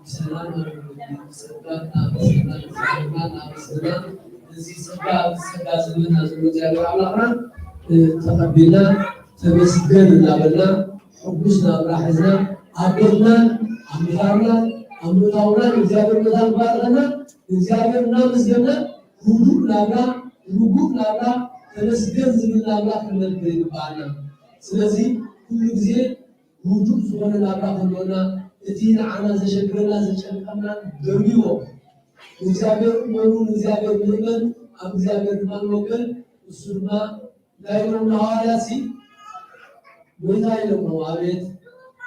ብሰላም ኣበሉኒ፣ ብጸጋ እናመስገና፣ ብጸጋ እናመስገና፣ እዚ ጸጋ፣ ብጸጋ ዝህበና ዘሎ እግዚኣብሔር ኣምላኽና፣ እ፣ ተቐቢልና፣ ተመስገን እናበልና፣ ሕጉስ ናብራ ሒዝና፣ ኣብ ቤትናን፣ ኣብ ምኻድናን፣ ኣብ ምእታውናን፣ እግዚኣብሔር መታን ባርከና፣ እግዚኣብሔር እናመስገና፣ ህዱእ ናብራ፣ ርጉእ ናብራ፣ ተመስገን ዝብል ናብራ ክንነብር ይግባኣና። ስለዚ፣ ኩሉ ግዜ ርዱእ ዝኾነ ናብራ ክህልወና፣ እቲ ንዓና ዘሸግረና ዘጨንቀና ደርብይዎ። ንእግዚኣብሔር እመኑ፣ ንእግዚኣብሔር ንእመን፣ ኣብ እግዚኣብሔር ድማ ንወከል። እሱ ድማ እንታይ ኢሎም ንሃዋርያትሲ? ጎይታ ኢሎሞ፣ ኣቤት፣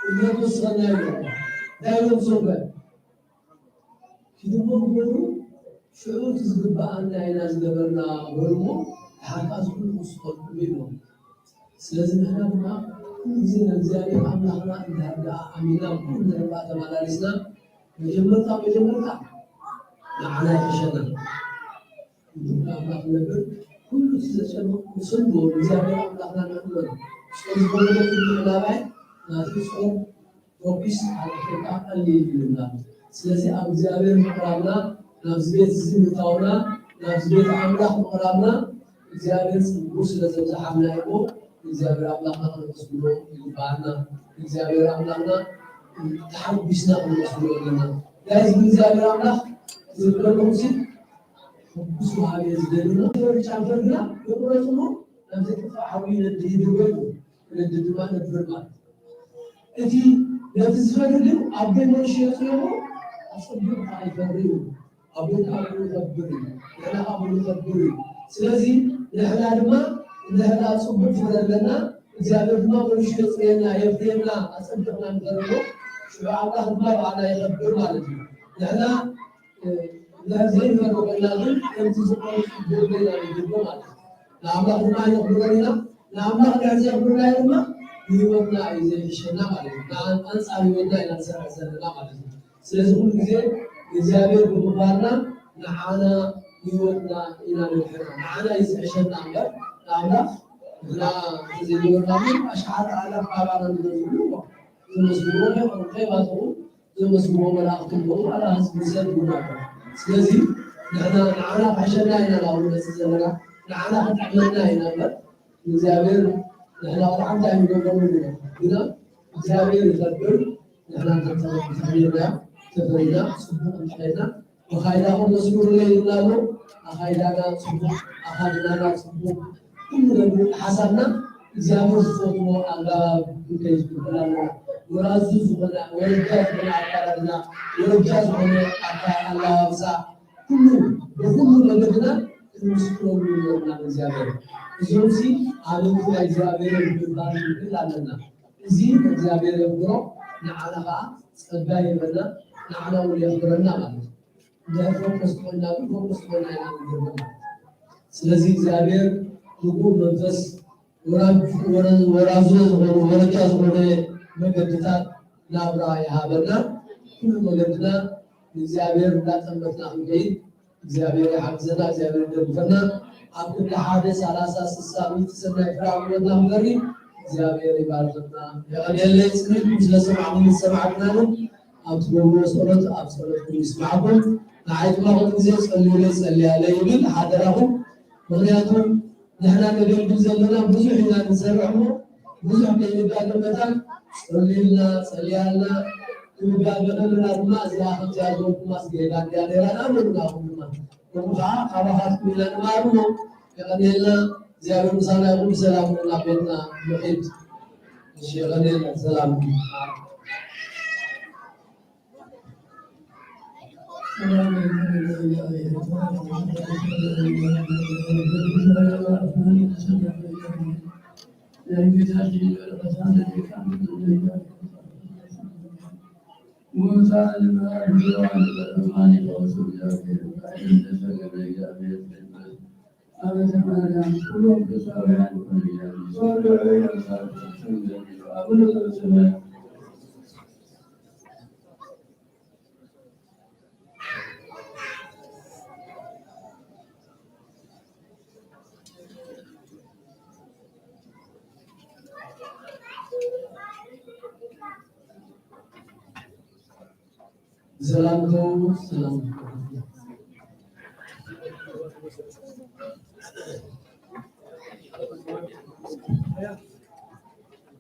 እምነት ወስኸና ኢሎሞ። እንታይ ኢሎም ሶበ? ኪድሞ ግበሩ፣ ሽዑ እቲ ዝግብኣና ኢና ዝገበርና በሉሞ፣ ድሓር ከኣ እዚ ኩሉ ክውስኸልኩም ኢሉ። ስለዚ ንሕና ድማ ኩሉ ግዜ ንእግዚኣብሔር ኣምላኽና እንድሕር ደኣ ኣሚንና፣ ኩሉ እንድሕር ደኣ ተመላሊስና፣ መጀመርታ፣ መጀመርታ ንዓና ይሕሸና። እንድሕር ኣምላኽ ነበር፣ ኩሉ እቲ ዘጨንቕ ንሰንዶ ንእግዚኣብሔር ኣምላኽና ንእመን። ጾም ዝኾነ ኩሉ ዕላማይ ናቲ ጾም ፎኪስ ኣብ ኣፍሪቃ ቀሊል ይብልና። ስለዚ ኣብ እግዚኣብሔር ምቕራብና፣ ናብዚ ቤት እዚ ምእታውና፣ ናብዚ ቤት ኣምላኽ ምቕራብና፣ እግዚኣብሔር ጽጉ ስለ ዘብዝሓልና እሞ፣ እግዚኣብሔር ኣምላኽና ከነመስግኖ ይግባኣና። እግዚኣብሔር ኣምላኽና ተሓጒስና ከነመስግኖ ኣለና። ጋይስ፣ እግዚኣብሔር ኣምላኽ ዝብለኩም ሲ፣ ሕጉስ ወሃቢ እዩ ዝደሊ። ጨንፈር ግና ይቑረጽ እሞ፣ ናብ ዘይጠፍእ ሓዊ ይነድድ ይብል። ክነድድ ድማ ነብር ማለት። እቲ ነቲ ዝፈሪ ግን ኣብ ጎኑ ሸይጥዎ ኣጸቢቑ ከኣ ይፈሪ እዩ። ኣብ ጎኑ ከኣ ይኸብር እዩ። ንሕና ከኣ ኣብ ጎኑ ንኸብር እዩ። ስለዚ ንሕና ድማ፣ ንሕና ጽቡቕ ፍረ ኣለና፣ እግዚኣብሔር ድማ መሊሱ የጽርየና፣ የፍርየና፣ ኣጸቢቕና ንፈርዮ፣ ሽዑ ኣምላኽ ድማ ብኣና ይኸብር ማለት እዩ። ንሕና እ፣ እንድሕር ዘይንፈሪ ኮይና ግን፣ ከምቲ ዝቆም ጽቡቕ ጌና ንድርጎ ማለት እዩ። ንኣምላኽ ድማ የኽብሮ ኢና። ንኣምላኽ እንድሕር ዘየኽብርና ድማ፣ ንህይወትና እዩ ዘይሕሸና ማለት እዩ። ንኣን-፣ ኣንጻር ህይወትና ኢና ንሰርሕ ዘለና ማለት እዩ። ስለዚ ኩሉ ግዜ ንእግዚኣብሔር ብምኽባርና፣ ንዓና ህይወትና ኢና ነድሕና። ንዓና እዩ ዝሕሸና እምበር፣ ንኣምላኽ ንሕና እንተዘይገበርና ግን፣ ኣሽሓት ኣእላፍ ካባና ንገዝኡ እሞ፣ ዝመስልዎ ከይባትኡ፣ ዘመስግንዎ መላእኽቲ እምበሩ፣ ኣላ ህዝቢ ሰብ ይሁን ኣሎ። ስለዚ ንሕና፣ ንዓና ክሕሸና ኢና ናብኡ ንመጽእ ዘለና፣ ንዓና ክጥዕመና ኢና እምበር፣ ንእግዚኣብሔር ንሕና ቆልዓ እንታይ ንገብረሉ ኢና። ግና እግዚኣብሔር ይኸብር፣ ንሕና እንተተኸቢርና፣ ተፈሪና፣ ጽቡቕ እንተኸይድና፣ ኣኻይዳኹም መስክሩለይ ይብልና ኣሎ። ኣኻይዳና ጽቡቕ፣ ኣኻድናና ጽቡቕ፣ ኩሉ ነገር ሓሳብና እግዚኣብሔር ዝፈትዎ ኣገባብ ክንከይድ ክንክእል ኣለና። ወራዙ ዝኾነ፣ ወረጃ ዝኾነ ኣካዳድና፣ ወረጃ ዝኾነ ኣካ-፣ ኣላባብሳ፣ ኩሉ፣ ብኹሉ መገድና ክንምስክረሉ ይግበኣና ንእግዚኣብሔር። እዚኦምሲ ኣመንቲ ናይ እግዚኣብሔር ምባል ክንክእል ኣለና። እዚ እግዚኣብሔር የኽብሮ፣ ንዓና ኸዓ ጸጋ ይህበና፣ ንዓና እውን የኽብረና ማለት እዩ። እንድሕር ፎከስ ትኾንና ግን ፎከስ ትኾንና ኢና ንገብር። ስለዚ እግዚኣብሔር ርጉም መንፈስ ወራ-፣ ወረ-፣ ወራዙ ዝኾነ፣ ወረጃ ዝኾነ መገድታት ናብራ ይሃበና። ኩሉ መገድና ንእግዚኣብሔር እንዳጠመትና ክንከይድ እግዚኣብሔር ይሓግዘና፣ እግዚኣብሔር ይደግፈና። ኣብ ክንዲ ሓደ፣ ሰላሳ፣ ስሳ፣ ሚእቲ ሰናይ ፍረ ኣብ ህይወትና ክንበሪ እግዚኣብሔር ይባርከና። የቐንየለይ፣ ጽኒዕኩም ስለ ሰማዕኩም ዝሰማዕኩና እውን ኣብ ትገብርዎ ጸሎት፣ ኣብ ጸሎትኩም ይስማዕኩም። ንዓይ ድማ ኩሉ ግዜ ጸልዩለይ፣ ጸልያለይ ይብል ሓደራኹም። ምኽንያቱ ንሕና ነገልግል ዘለና ብዙሕ ኢና ንሰርሕ እሞ፣ ብዙሕ ከይንጋገ መታን ጸልዩልና፣ ጸልያልና፣ ክንጋገ ከለና ድማ እዚኣ ከምዚኣ ዝበልኩማ ስጌጋ እንድያ ነይራ ንኣምን ኢና። ኩሉ ድማ ከምኡ ኸዓ ካባኻትኩም ኢና ንማሃር እሞ፣ የቐንየልና። እግዚኣብሔር ምሳና ይኹን። ብሰላም ናብ ቤትና ንኺድ። እሺ፣ የቐንየልና። ሰላም። ሰላም ነው። ሰላም።